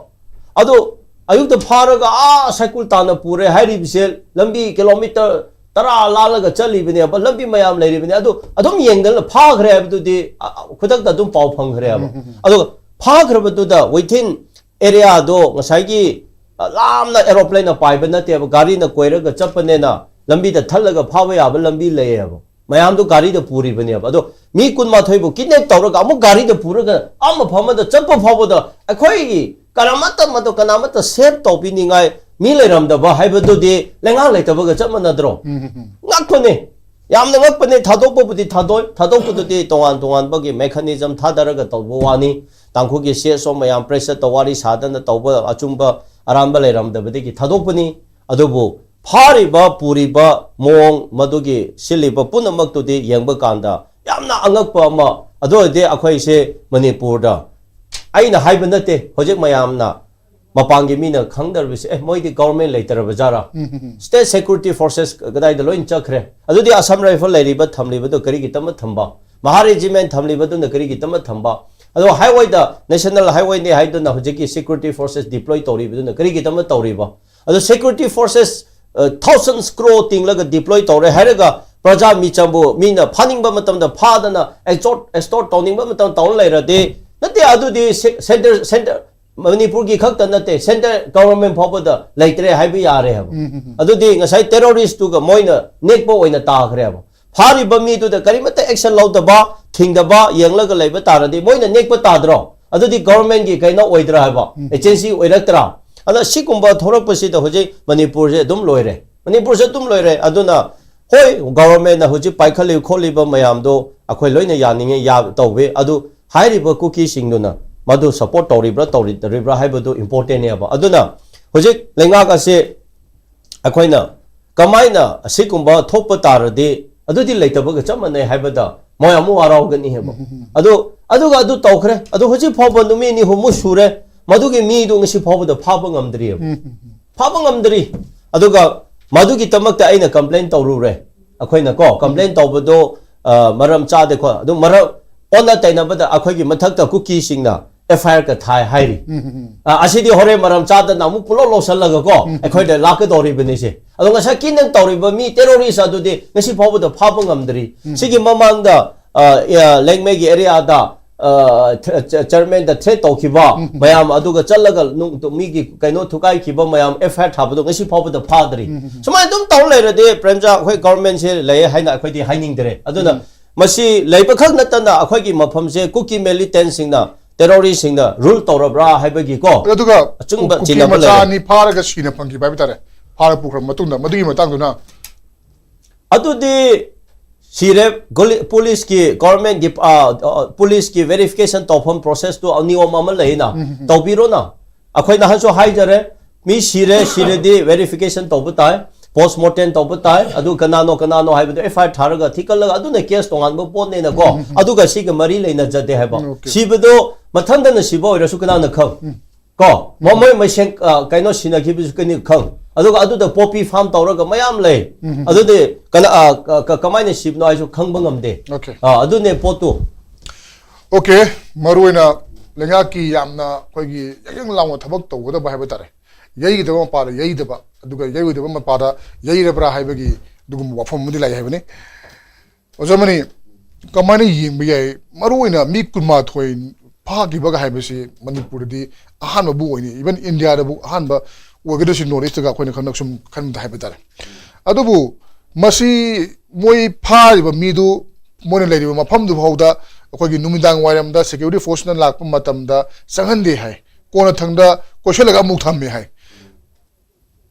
ꯑꯗꯨ ꯑꯌꯨꯛꯇ ꯐꯥꯔꯒ ꯑꯥ ꯁꯥꯏꯀꯨꯜ ꯇꯥꯟꯅ ꯄꯨꯔꯦ ꯍꯥꯏꯔꯤꯕꯁꯦ, ꯂꯝꯕꯤ ꯀꯤꯂꯣꯃꯤꯇꯔ ꯇꯔꯥ ꯂꯥꯜꯂꯒ ꯆꯠꯂꯤꯕꯅꯦꯕ, ꯂꯝꯕꯤ ꯃꯌꯥꯝ ꯂꯩꯔꯤꯕꯅꯦ꯫ ꯑꯗꯨ ꯑꯗꯨꯝ ꯌꯦꯡꯗꯅ ꯐꯥꯈ꯭ꯔꯦ ꯍꯥꯏꯕꯗꯨꯗꯤ, ꯑ, ꯑ, ꯈꯨꯗꯛꯇ ꯑꯗꯨꯝ ꯄꯥꯎ ꯐꯪꯈ꯭ꯔꯦꯕ꯫ ꯑꯗꯨꯒ ꯐꯥꯈ꯭ꯔꯕꯗꯨꯗ within areaꯗꯣ ꯉꯁꯥꯏꯒꯤ, ꯑ, ꯂꯥꯞꯅ aeroplaneꯅ ꯄꯥꯏꯕ ꯅꯠꯇꯦꯕ, ꯒꯥꯔꯤꯅ ꯀꯣꯏꯔꯒ ꯆꯠꯄꯅꯦꯅ ꯂꯝꯕꯤꯗ ꯊꯠꯂꯒ ꯐꯥꯕ ꯌꯥꯕ ꯂꯝꯕꯤ ꯂꯩꯌꯦꯕ꯫ ꯃꯌꯥꯝꯗꯣ ꯒꯥꯔꯤꯗ ꯄꯨꯔꯤꯕꯅꯦꯕ꯫ ꯑꯗꯣ ꯃꯤ ꯀꯨꯟꯃꯥꯊꯣꯏꯕꯨ kidnap ꯇꯧꯔꯒ ꯑꯃꯨꯛ ꯒꯥꯔꯤꯗ ꯄꯨꯔꯒ ꯑꯥ ꯃꯐꯝ ꯑꯃꯗ ꯆꯠꯄ ꯐꯥꯎꯕꯗ ꯑꯩꯈꯣꯏꯒꯤ ꯀꯅꯥꯃꯠꯇ, ꯃꯗꯨ ꯀꯅꯥꯃꯠꯇ save ꯇꯧꯕꯤꯅꯤꯡꯉꯥꯏ ꯃꯤ ꯂꯩꯔꯝꯗꯕ ꯍꯥꯏꯕꯗꯨꯗꯤ ꯂꯩꯉꯥꯛ ꯂꯩꯇꯕꯒ ꯆꯞ ꯃꯥꯟꯅꯗ꯭ꯔꯣ? ꯎꯝ, ꯎꯝ, ꯎꯝ꯫ ꯉꯛꯄꯅꯦ꯫ ꯌꯥꯝꯅ ꯉꯛꯄꯅꯦ꯫ ꯊꯥꯗꯣꯛꯄꯕꯨꯗꯤ ꯊꯥꯗꯣꯛ-, ꯊꯥꯗꯣꯛꯄꯗꯨꯗꯤ ꯇꯣꯉꯥꯟ ꯇꯣꯉꯥꯟꯕꯒꯤ mechanism ꯊꯥꯗꯔꯒ ꯇꯧꯕ ꯋꯥꯅꯤ꯫ ꯇꯥꯡꯈꯨꯜꯒꯤ C S O ꯃꯌꯥꯝ press ꯇ ꯋꯥꯔꯤ ꯁꯥꯗꯅ ꯇꯧꯕ ꯑꯆꯨꯝꯕ ꯑꯔꯥꯟꯕ ꯂꯩꯔꯝꯗꯕꯗꯒꯤ ꯊꯥꯗꯣꯛꯄꯅꯤ꯫ ꯑꯗꯨꯕꯨ ꯐꯥꯔꯤꯕ, ꯄꯨꯔꯤꯕ ꯃꯑꯣꯡ, ꯃꯗꯨꯒꯤ ꯁꯤꯜꯂꯤꯕ ꯄꯨꯝꯅꯃꯛꯇꯨꯗꯤ ꯌꯦꯡꯕ ꯀꯥꯟꯗ ꯌꯥꯝꯅ ꯑꯉꯛꯄ ꯑꯃ꯫ ꯑꯗꯨ ꯑꯣꯏꯔꯗꯤ ꯑꯩꯈꯣꯏꯁꯦ ꯃꯅꯤꯄꯨꯔꯗ, ꯑꯩꯅ ꯍꯥꯏꯕ ꯅꯠꯇꯦ, ꯍꯧꯖꯤꯛ ꯃꯌꯥꯝꯅ, ꯃꯄꯥꯟꯒꯤ ꯃꯤꯅ ꯈꯪꯗ꯭ꯔꯕꯁꯦ, "ꯑꯦ, ꯃꯣꯏꯗꯤ government ꯂꯩꯇ꯭ꯔꯕ ꯖꯥꯠꯔꯥ? ꯎꯝ, ꯎꯝ, ꯎꯝ꯫ State security forces ꯀꯗꯥꯏꯗ ꯂꯣꯏ ꯆꯠꯈ꯭ꯔꯦ? ꯑꯗꯨꯗꯤ Assam Rifle ꯂꯩꯔꯤꯕ, ꯊꯝꯂꯤꯕꯗꯣ ꯀꯔꯤꯒꯤꯗꯃꯛ ꯊꯝꯕ? Mahar Regiment ꯊꯝꯂꯤꯕꯗꯨꯅ ꯀꯔꯤꯒꯤꯗꯃꯛ ꯊꯝꯕ? ꯑꯗꯣ highway ꯗ, national highway ꯅꯤ ꯍꯥꯏꯗꯨꯅ ꯍꯧꯖꯤꯛꯀꯤ security forces deploy ꯇꯧꯔꯤꯕꯗꯨꯅ ꯀꯔꯤꯒꯤꯗꯃꯛ ꯇꯧꯔꯤꯕ? ꯑꯗꯣ security forces, ꯑ, thousands crore ꯇꯤꯡꯂꯒ deploy ꯇꯧꯔꯦ ꯍꯥꯏꯔꯒ ꯄ꯭ꯔꯖꯥ ꯃꯤꯆꯝꯕꯨ ꯃꯤꯅ ꯐꯥꯅꯤꯡꯕ ꯃꯇꯝꯗ ꯐꯥꯗꯅ extort, extort ꯇꯧꯅꯤꯡꯕ ꯃꯇꯝꯗ ꯇꯧꯔ ꯂꯩꯔꯗꯤ, ꯅꯠꯇꯦ, ꯑꯗꯨꯗꯤ ꯁꯦ-, center, center, ꯃꯅꯤꯄꯨꯔꯒꯤ ꯈꯛꯇ ꯅꯠꯇꯦ, central government ꯐꯥꯎꯕꯗ ꯂꯩꯇ꯭ꯔꯦ ꯍꯥꯏꯕ ꯌꯥꯔꯦ ꯍꯥꯏꯕ꯫ ꯎꯝ, ꯎꯝ, ꯎꯝ꯫ ꯑꯗꯨꯗꯤ ꯉꯁꯥꯏ terrorist ꯇꯨꯒ ꯃꯣꯏꯅ ꯅꯦꯛꯄ ꯑꯣꯏꯅ ꯇꯥꯈ꯭ꯔꯦꯕ꯫ ꯐꯥꯔꯤꯕ ꯃꯤꯗꯨꯗ ꯀꯔꯤꯃꯠꯇ action ꯂꯧꯗꯕ, ꯊꯤꯡꯗꯕ, ꯌꯦꯡꯂꯒ ꯂꯩꯕ ꯇꯥꯔꯗꯤ ꯃꯣꯏꯅ ꯅꯦꯛꯄ ꯇꯥꯗ꯭ꯔꯣ? ꯑꯗꯨꯗꯤ government ꯀꯤ ꯀꯩꯅꯣ ꯑꯣꯏꯗ꯭ꯔꯥ ꯍꯥꯏꯕ? ꯎꯝ꯫ Agency ꯑꯣꯏꯔꯛꯇ꯭ꯔꯥ? ꯑꯗ ꯁꯤꯒꯨꯝꯕ ꯊꯣꯔꯛꯄꯁꯤꯗ ꯍꯧꯖꯤꯛ ꯃꯅꯤꯄꯨꯔꯁꯦ ꯑꯗꯨꯝ ꯂꯣꯏꯔꯦ꯫ ꯃꯅꯤꯄꯨꯔꯁꯦ ꯑꯗꯨꯝ ꯂꯣꯏꯔꯦ꯫ ꯑꯗꯨꯅ ꯍꯣꯏ, government ꯅ ꯍꯧꯖꯤꯛ ꯄꯥꯏꯈꯠꯂꯤ ꯈꯣꯠꯂꯤꯕ ꯃꯌꯥꯝꯗꯣ ꯑꯩꯈꯣꯏ ꯂꯣꯏꯅ ꯌꯥꯅꯤꯡꯉꯦ, ꯌꯥ-, ꯇꯧꯋꯦ꯫ ꯑꯗꯨ ꯍꯥꯏꯔꯤꯕ ꯀꯨꯀꯤꯁꯤꯡꯗꯨꯅ ꯃꯗꯨ support ꯇꯧꯔꯤꯕ꯭ꯔꯥ ꯇꯧꯔꯤꯗ꯭ꯔꯤꯕ꯭ꯔꯥ ꯍꯥꯏꯕꯗꯨ important ꯅꯦꯕ꯫ ꯑꯗꯨꯅ ꯍꯧꯖꯤꯛ ꯂꯩꯉꯥꯛ ꯑꯁꯤ ꯑꯩꯈꯣꯏꯅ ꯀꯃꯥꯏꯅ ꯑꯁꯤꯒꯨꯝꯕ ꯊꯣꯛꯄ ꯇꯥꯔꯗꯤ ꯑꯗꯨꯗꯤ ꯂꯩꯇꯕꯒ ꯆꯞ ꯃꯥꯟꯅꯩ ꯍꯥꯏꯕꯗ ꯃꯣꯏ ꯑꯃꯨꯛ ꯍꯔꯥꯎꯒꯅꯤ ꯍꯥꯏꯕ꯫ ꯎꯝ, ꯎꯝ, ꯎꯝ꯫ ꯑꯗꯨ, ꯑꯗꯨꯒ ꯑꯗꯨ ꯇꯧꯈ꯭ꯔꯦ꯫ ꯑꯗꯨ ꯍꯧꯖꯤꯛ ꯐꯥꯎꯕ ꯅꯨꯃꯤꯠ ꯅꯤ ꯑꯍꯨꯝꯃꯨꯛ ꯁꯨꯔꯦ, ꯃꯗꯨꯒꯤ ꯃꯤꯗꯨ ꯉꯁꯤ ꯐꯥꯎꯕꯗ ꯐꯥꯕ ꯉꯝꯗ꯭ꯔꯤꯑꯕ꯫ ꯎꯝ, ꯎꯝ, ꯎꯝ꯫ ꯐꯥꯕ ꯉꯝꯗ꯭ꯔꯤ꯫ ꯑꯗꯨꯒ ꯃꯗꯨꯒꯤꯗꯃꯛꯇ ꯑꯩꯅ complain ꯇꯧꯔꯨꯔꯦ꯫ ꯑꯩꯈꯣꯏꯅ ꯀꯣ complain ꯇꯧꯕꯗꯣ, ꯑ, ꯃꯔꯝ ꯆꯥꯗꯦꯀꯣ꯫ ꯑꯗꯨ ꯃꯔꯝ ꯑꯣꯟꯅ ꯇꯩꯅꯕꯗ ꯑꯩꯈꯣꯏꯒꯤ ꯃꯊꯛꯇ ꯀꯨꯀꯤꯁꯤꯡꯅ ꯑꯦꯐ ꯑꯥꯏ ꯑꯥꯔ ꯀ ꯊꯥꯏ ꯍꯥꯏꯔꯤ꯫ ꯑ, ꯑꯁꯤꯗꯤ ꯍꯣꯔꯦꯟ ꯃꯔꯝ ꯆꯥꯗꯅ ꯑꯃꯨꯛ ꯄꯨꯂꯞ ꯂꯧꯁꯜꯂꯒ ꯀꯣ, ꯑꯩꯈꯣꯏꯗ ꯂꯥꯛꯀꯗꯧꯔꯤꯕꯅꯤꯁꯦ꯫ ꯑꯗꯣ ꯉꯁꯥꯏ ꯀꯤꯗꯅꯦꯞ ꯇꯧꯔꯤꯕ ꯃꯤ ꯇꯦꯔꯣꯔꯤꯁ ꯑꯗꯨꯗꯤ ꯉꯁꯤ ꯐꯥꯎꯕꯗ ꯐꯥꯕ ꯉꯝꯗ꯭ꯔꯤ꯫ ꯁꯤꯒꯤ ꯃꯃꯥꯡꯗ, ꯑ, ꯑ, ꯂꯦꯡꯃꯩꯒꯤ ꯑꯦꯔꯤꯌꯥꯗ, ꯑ, ꯊ-, ꯆ-, ꯆꯤꯌꯔꯃꯦꯟꯗ ꯊ꯭ꯔꯦꯠ ꯇꯧꯈꯤꯕ ꯃꯌꯥꯝ, ꯑꯗꯨꯒ ꯆꯠꯂꯒ ꯅꯨꯡ-, ꯃꯤꯒꯤ ꯀꯩꯅꯣ ꯊꯨꯒꯥꯏꯈꯤꯕ ꯃꯌꯥꯝ ꯑꯦꯐ ꯑꯥꯏ ꯑꯥꯔ ꯊꯥꯕꯗꯣ ꯉꯁꯤ ꯐꯥꯎꯕꯗ ꯐꯥꯗ꯭ꯔꯤ꯫ ꯁꯨꯃꯥꯏꯅ ꯑꯗꯨꯝ ꯇꯧ ꯂꯩꯔꯗꯤ ꯄ꯭ꯔꯦꯝꯖꯥ, ꯑꯩꯈꯣꯏ ꯒꯚꯔꯟꯃꯦꯟꯁꯦ ꯂꯩꯌꯦ ꯍꯥꯏꯅ ꯑꯩꯈꯣꯏꯗꯤ ꯍꯥꯏꯅꯤꯡꯗ꯭ꯔꯦ꯫ ꯑꯗꯨꯅ ꯃꯁꯤ ꯂꯩꯕ ꯈꯛ ꯅꯠꯇꯅ ꯑꯩꯈꯣꯏꯒꯤ ꯃꯐꯝꯁꯦ ꯀꯨꯀꯤ ꯃꯤꯂꯤꯇꯦꯟꯁꯤꯡꯅ, ꯇꯦꯔꯣꯔꯤꯁꯁꯤꯡꯅ ꯔꯨꯜ ꯇꯧꯔꯕ꯭ꯔꯥ ꯍꯥꯏꯕꯒꯤꯀꯣ ꯑꯗꯨꯒ ꯑꯆꯨꯝꯕ ꯀꯨꯀꯤ ꯆꯤꯡꯅꯕ ꯃꯆꯥ ꯂꯩꯔꯦ꯫ ꯑꯅꯤ ꯐꯥꯔꯒ ꯁꯤꯅ ꯐꯪꯈꯤꯕ ꯍꯥꯏꯕ ꯇꯥꯔꯦ, ꯐꯥꯔ ꯄꯨꯈ꯭ꯔꯕ ꯃꯇꯨꯡꯗ꯫ ꯃꯗꯨꯒꯤ ꯃꯇꯥꯡꯗꯨꯅ ꯑꯗꯨꯗꯤ ꯁꯤꯔꯦ, ꯒꯣꯂꯤ-, ꯄꯨꯂꯤꯁꯀꯤ, ꯒꯣꯔꯃꯦꯟꯒꯤ, ꯑ, ꯑ, ꯄꯨꯂꯤꯁꯀꯤ ꯚꯦꯔꯤꯐꯤꯀꯦꯁꯟ ꯇꯧꯐꯝ ꯄ꯭ꯔꯣꯁꯦꯁꯇꯨ ꯅꯤꯌꯣꯝ ꯑꯃ ꯂꯩꯅ, ꯇꯧꯕꯤꯔꯣꯅ꯫ ꯑꯩꯈꯣꯏ ꯅꯍꯥꯟꯁꯨ ꯍꯥꯏꯖꯔꯦ, ꯃꯤ ꯁꯤꯔꯦ, ꯁꯤꯔꯗꯤ ꯚꯦꯔꯤꯐꯤꯀꯦꯁꯟ ꯇꯧꯕ ꯇꯥꯏ, ꯄꯣꯁꯃꯣꯔꯇꯦꯝ ꯇꯧꯕ ꯇꯥꯏ, ꯑꯗꯨ ꯀꯅꯥꯅꯣ ꯀꯅꯥꯅꯣ ꯍꯥꯏꯕꯗꯨ ꯑꯦꯐ ꯑꯥꯏ ꯑꯥꯔ ꯊꯥꯔꯒ ꯊꯤꯀꯠꯂꯒ ꯑꯗꯨꯅ ꯀꯦꯁ ꯇꯣꯉꯥꯟꯕ ꯄꯣꯠꯅꯦꯅꯀꯣ, ꯑꯗꯨꯒ ꯁꯤꯒ ꯃꯔꯤ ꯂꯩꯅꯖꯗꯦ ꯍꯥꯏꯕ꯫ ꯁꯤꯕꯗꯣ ꯃꯊꯟꯇꯅ ꯁꯤꯕ ꯑꯣꯏꯔꯁꯨ ꯀꯅꯥꯅ ꯈꯪ? ꯀꯣ, ꯃꯃꯣꯏ ꯃꯁꯦꯟ, ꯑ, ꯀꯩꯅꯣ ꯁꯤꯟꯅꯈꯤꯕꯁꯨ ꯀꯅꯤ ꯈꯪ꯫ ꯑꯗꯨꯒ ꯑꯗꯨꯗ ꯄꯣꯄꯤ ꯐꯥꯔꯝ ꯇꯧꯔꯒ ꯃꯌꯥꯝ ꯂꯩ꯫ ꯑꯗꯨꯗꯤ ꯀꯅꯥ, ꯑ, ꯀ-, ꯀ-, ꯀꯃꯥꯏꯅ ꯁꯤꯕꯅꯣ ꯍꯥꯏꯁꯨ ꯈꯪꯕ ꯉꯝꯗꯦ꯫ ꯑꯣꯀꯦ꯫ ꯑ, ꯑꯗꯨꯅꯦ ꯄꯣꯠꯇꯨ꯫ ꯑꯣꯀꯦ, ꯃꯔꯨ ꯑꯣꯏꯅ ꯂꯩꯉꯥꯛꯀꯤ ꯌꯥꯝꯅ ꯑꯩꯈꯣꯏꯒꯤ ꯌꯥꯡꯌꯪ ꯂꯥꯎꯅ ꯊꯕꯛ ꯇꯧꯒꯗꯕ ꯍꯥꯏꯕ ꯇꯥꯔꯦ꯫ ꯌꯩꯒꯗꯕ ꯃꯄꯥꯗ ꯌꯩꯗꯕ, ꯑꯗꯨꯒ ꯌꯩꯔꯣꯏꯗꯕ ꯃꯄꯥꯗ ꯌꯩꯔꯕ꯭ꯔꯥ ꯍꯥꯏꯕꯒꯤ ꯑꯗꯨꯒꯨꯝꯕ ꯋꯥꯐꯝ ꯑꯃꯗꯤ ꯂꯥꯛꯏ ꯍꯥꯏꯕꯅꯤ꯫ ꯑꯣꯖꯥ ꯃꯅꯤ, ꯀꯃꯥꯏꯅ ꯌꯦꯡꯕ ꯌꯥꯏ? ꯃꯔꯨ ꯑꯣꯏꯅ ꯃꯤ ꯀꯨꯟꯃꯥꯊꯣꯏ ꯐꯥꯈꯤꯕꯒ ꯍꯥꯏꯕꯁꯤ ꯃꯅꯤꯄꯨꯔꯗꯗꯤ ꯑꯍꯥꯟꯕꯕꯨ ꯑꯣꯏꯅꯤ, ꯏꯚꯟ ꯏꯟꯗꯤꯌꯥꯗꯕꯨ ꯑꯍꯥꯟꯕ ꯑꯣꯏꯒꯗꯧꯁꯤ ꯅꯣꯔꯠ ꯏꯁꯇꯒ ꯑꯩꯈꯣꯏꯅ ꯈꯟꯅ ꯁꯨꯝ ꯈꯟꯕꯗ ꯍꯥꯏꯕ ꯇꯥꯔꯦ꯫ ꯑꯗꯨꯕꯨ ꯃꯁꯤ ꯃꯣꯏ ꯐꯥꯔꯤꯕ ꯃꯤꯗꯨ ꯃꯣꯏꯅ ꯂꯩꯔꯤꯕ ꯃꯐꯝꯗꯨ ꯐꯥꯎꯗ ꯑꯩꯈꯣꯏꯒꯤ ꯅꯨꯃꯤꯗꯥꯡ ꯋꯥꯏꯔꯝꯗ ꯁꯦꯀ꯭ꯌꯨꯔꯤꯇꯤ ꯐꯣꯔꯁꯅ ꯂꯥꯛꯄ ꯃꯇꯝꯗ ꯆꯪꯍꯟꯗꯦ ꯍꯥꯏ, ꯀꯣꯟꯅꯊꯪꯗ ꯀꯣꯏꯁꯤꯜꯂꯒ ꯑꯃꯨꯛ ꯊꯝꯃꯦ ꯍꯥꯏ꯫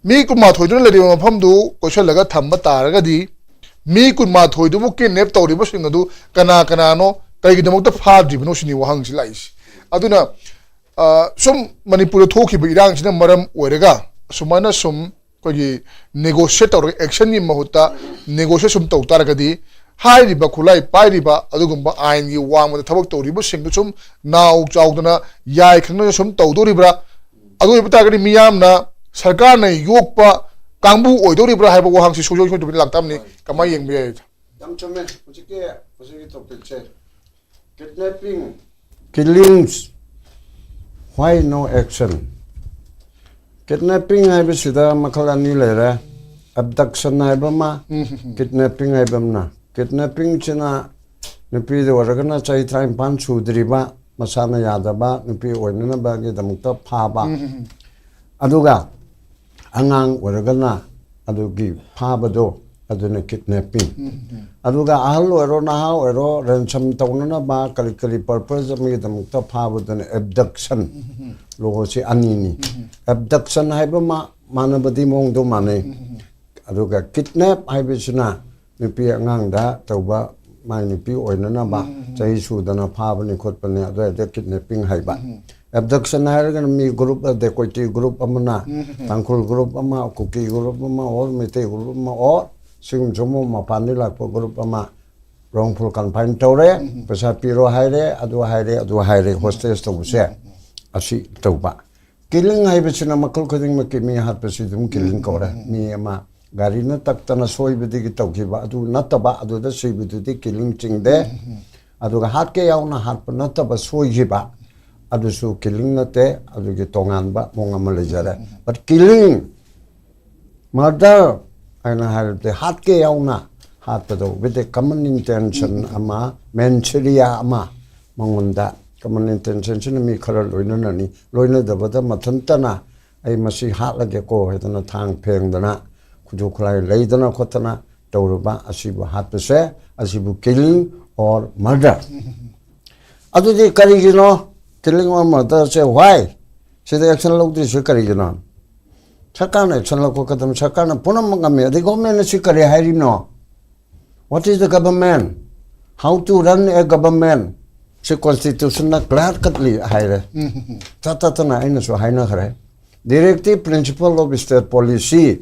ꯃꯤ ꯀꯨꯟꯃꯥꯊꯣꯏꯗꯨꯅ ꯂꯩꯔꯤꯕ ꯃꯐꯝꯗꯨ ꯀꯣꯏꯁꯤꯜꯂꯒ ꯊꯝꯕ ꯇꯥꯔꯒꯗꯤ ꯃꯤ ꯀꯨꯟꯃꯥꯊꯣꯏꯗꯨꯕꯨ ꯀꯤꯗꯅꯦꯞ ꯇꯧꯔꯤꯕꯁꯤꯡ ꯑꯗꯨ ꯀꯅꯥ ꯀꯅꯥꯅꯣ, ꯀꯔꯤꯒꯤꯗꯃꯛꯇ ꯐꯥꯗ꯭ꯔꯤꯕꯅꯣ ꯁꯤꯅꯤ ꯋꯥꯍꯪꯁꯤ ꯂꯥꯛꯏꯁꯤ꯫ ꯑꯗꯨꯅ, ꯑ, ꯁꯨꯝ ꯃꯅꯤꯄꯨꯔꯗ ꯊꯣꯛꯈꯤꯕ ꯏꯔꯥꯡꯁꯤꯅ ꯃꯔꯝ ꯑꯣꯏꯔꯒ ꯑꯁꯨꯃꯥꯏꯅ ꯁꯨꯝ ꯑꯩꯈꯣꯏꯒꯤ ꯅꯦꯒꯣꯁꯤꯌꯦꯠ ꯇꯧꯔꯒ ꯑꯦꯛꯁꯟꯒꯤ ꯃꯍꯨꯠꯇ ꯅꯦꯒꯣꯁꯤꯌꯦꯠ ꯁꯨꯝ ꯇꯧ ꯇꯥꯔꯒꯗꯤ ꯍꯥꯏꯔꯤꯕ ꯈꯨꯠꯂꯥꯏ ꯄꯥꯏꯔꯤꯕ ꯑꯗꯨꯒꯨꯝꯕ ꯑꯥꯏꯟꯒꯤ ꯋꯥꯡꯃꯗ ꯊꯕꯛ ꯇꯧꯔꯤꯕꯁꯤꯡꯗꯨ ꯁꯨꯝ ꯅꯥꯎ ꯆꯥꯎꯗꯅ ꯌꯥꯏ ꯈꯪꯗꯅ ꯁꯨꯝ ꯇꯧꯗꯣꯔꯤꯕ꯭ꯔꯥ? ꯑꯗꯨ ꯑꯣꯏꯕ ꯇꯥꯔꯒꯗꯤ ꯃꯤꯌꯥꯝꯅ ꯁꯔꯀꯥꯔꯅ ꯌꯣꯛꯄ ꯀꯥꯡꯕꯨ ꯑꯣꯏꯗꯧꯔꯤꯕ꯭ꯔꯥ ꯍꯥꯏꯕ ꯋꯥꯍꯪꯁꯤ ꯁꯨꯡꯁꯣꯏ ꯁꯣꯏꯗꯕꯤ ꯂꯥꯛꯇꯕꯅꯤ꯫ ꯀꯃꯥꯏꯅ ꯌꯦꯡꯕ ꯌꯥꯏ? ꯌꯥꯝ ꯆꯨꯝꯃꯦ꯫ ꯍꯧꯖꯤꯛꯀꯤ, ꯍꯧꯖꯤꯛꯀꯤ ꯇꯣꯄꯤꯛꯁꯦ, ꯀꯤꯗꯅꯦꯄꯤꯡ, ꯀꯤꯂꯤꯡꯁ, Why no action? Kidnapping ꯍꯥꯏꯕꯁꯤꯗ ꯃꯈꯜ ꯑꯅꯤ ꯂꯩꯔꯦ꯫ Abduction ꯍꯥꯏꯕ ꯑꯃ, kidnapping ꯍꯥꯏꯕ ꯑꯃꯅ꯫ Kidnappingꯁꯤꯅ ꯅꯨꯄꯤꯗ ꯑꯣꯏꯔꯒꯅ ꯆꯍꯤ ꯇꯔꯥꯅꯤꯄꯥꯟ ꯁꯨꯗ꯭ꯔꯤꯕ, ꯃꯁꯥꯅ ꯌꯥꯗꯕ, ꯅꯨꯄꯤ ꯑꯣꯏꯅꯅꯕꯒꯤꯗꯃꯛꯇ ꯐꯥꯕ꯫ ꯑꯗꯨꯒ ꯑꯉꯥꯡ ꯑꯣꯏꯔꯒꯅ ꯑꯗꯨꯒꯤ ꯐꯥꯕꯗꯣ, ꯑꯗꯨꯅ kidnapping꯫ ꯑꯗꯨꯒ ꯑꯍꯜ ꯑꯣꯏꯔꯣ, ꯅꯍꯥ ꯑꯣꯏꯔꯣ, ransom ꯇꯧꯅꯅꯕ ꯀꯔꯤ ꯀꯔꯤ purpose ꯑꯃꯒꯤꯗꯃꯛꯇ ꯐꯥꯕꯗꯨꯅ abduction꯫ Lawꯁꯤ ꯑꯅꯤꯅꯤ꯫ Abduction ꯍꯥꯏꯕ ꯃꯥ-, ꯃꯥꯟꯅꯕꯗꯤ ꯃꯑꯣꯡꯗꯣ ꯃꯥꯟꯅꯩ꯫ ꯑꯗꯨꯒ kidnap ꯍꯥꯏꯕꯁꯤꯅ ꯅꯨꯄꯤ ꯑꯉꯥꯡꯗ ꯇꯧꯕ, ꯃꯥꯏ ꯅꯨꯄꯤ ꯑꯣꯏꯅꯅꯕ ꯆꯍꯤ ꯁꯨꯗꯅ ꯐꯥꯕꯅꯤ ꯈꯣꯠꯄꯅꯤ, ꯑꯗꯨꯋꯥꯏꯗ kidnapping ꯍꯥꯏꯕ꯫ Abduction ꯍꯥꯏꯔꯒꯅ ꯃꯤ group, dacoity group ꯑꯃꯅ, ꯇꯥꯡꯈꯨꯜ group ꯑꯃ, ꯀꯨꯀꯤ group ꯑꯃ, or ꯃꯩꯇꯩ group ꯑꯃ, or ꯁꯤꯒꯨꯝꯕ ꯁꯨꯝꯕ ꯃꯄꯥꯟꯗꯒꯤ ꯂꯥꯛꯄ group ꯑꯃ wrongful confine ꯇꯧꯔꯦ, ꯄꯩꯁꯥ ꯄꯤꯔꯣ ꯍꯥꯏꯔꯦ, ꯑꯗꯨ ꯍꯥꯏꯔꯦ, ꯑꯗꯨ ꯍꯥꯏꯔꯦ, hostage ꯇꯧꯕꯁꯦ ꯑꯁꯤ ꯇꯧꯕ꯫ Killing ꯍꯥꯏꯕꯁꯤꯅ ꯃꯈꯜ ꯈꯨꯗꯤꯡꯃꯛꯀꯤ ꯃꯤ ꯍꯥꯠꯄꯁꯤ ꯑꯗꯨꯝ killing ꯀꯧꯔꯦ꯫ ꯃꯤ ꯑꯃ ꯒꯥꯔꯤꯅ ꯇꯛꯇꯅ ꯁꯣꯏꯕꯗꯒꯤ ꯇꯧꯈꯤꯕ ꯑꯗꯨ ꯅꯠꯇꯕ, ꯑꯗꯨꯗ ꯁꯤꯕꯗꯨꯗꯤ killing ꯆꯤꯡꯗꯦ꯫ ꯑꯗꯨꯒ ꯍꯥꯠꯀꯦ ꯌꯥꯎꯅ ꯍꯥꯠꯄ ꯅꯠꯇꯕ ꯁꯣꯏꯈꯤꯕ, ꯑꯗꯨꯁꯨ killing ꯅꯠꯇꯦ, ꯑꯗꯨꯒꯤ ꯇꯣꯉꯥꯟꯕ ꯃꯑꯣꯡ ꯑꯃ ꯂꯩꯖꯔꯦ꯫ But killing, murder ꯍꯥꯏꯅ ꯍꯥꯏꯔꯕꯗꯤ ꯍꯥꯠꯀꯦ ꯌꯥꯎꯅ ꯍꯥꯠꯄꯗꯣ, with a common intention ꯑꯃ, mens rea ꯑꯃ ꯃꯉꯣꯟꯗ꯫ Common intentionꯁꯤꯅ ꯃꯤ ꯈꯔ ꯂꯣꯏꯅꯅꯅꯤ, ꯂꯣꯏꯅꯗꯕꯗ ꯃꯊꯟꯇꯅ "ꯑꯩ ꯃꯁꯤ ꯍꯥꯠꯂꯒꯦꯀꯣ" ꯍꯥꯏꯗꯅ ꯊꯥꯡ ꯐꯦꯡꯗꯅ, ꯈꯨꯠꯁꯨ ꯈꯨꯠꯂꯥꯏ ꯂꯩꯗꯅ ꯈꯣꯠꯇꯅ ꯇꯧꯔꯨꯕ, ꯑꯁꯤꯕꯨ ꯍꯥꯠꯄꯁꯦ, ꯑꯁꯤꯕꯨ killing or murder꯫ ꯑꯗꯨꯗꯤ ꯀꯔꯤꯒꯤꯅꯣ killing or murderꯁꯦ? Why? ꯁꯤꯗ action ꯂꯧꯗ꯭ꯔꯤꯁꯦ ꯀꯔꯤꯒꯤꯅꯣ? ꯁꯔꯀꯥꯔꯅ action ꯂꯧꯈꯠꯀꯗꯕꯅꯤ, ꯁꯔꯀꯥꯔꯅ ꯄꯨꯝꯅꯃꯛ ꯉꯝꯃꯤ꯫ ꯑꯗꯩ governmentꯅ ꯁꯤ ꯀꯔꯤ ꯍꯥꯏꯔꯤꯅꯣ? What is the government? How to run a government? ꯁꯤ constitutionꯅ clear cutly ꯍꯥꯏꯔꯦ꯫ ꯆꯠ ꯆꯠꯇꯅ ꯑꯩꯅꯁꯨ ꯍꯥꯏꯅꯈ꯭ꯔꯦ꯫ Directive principle of state policy,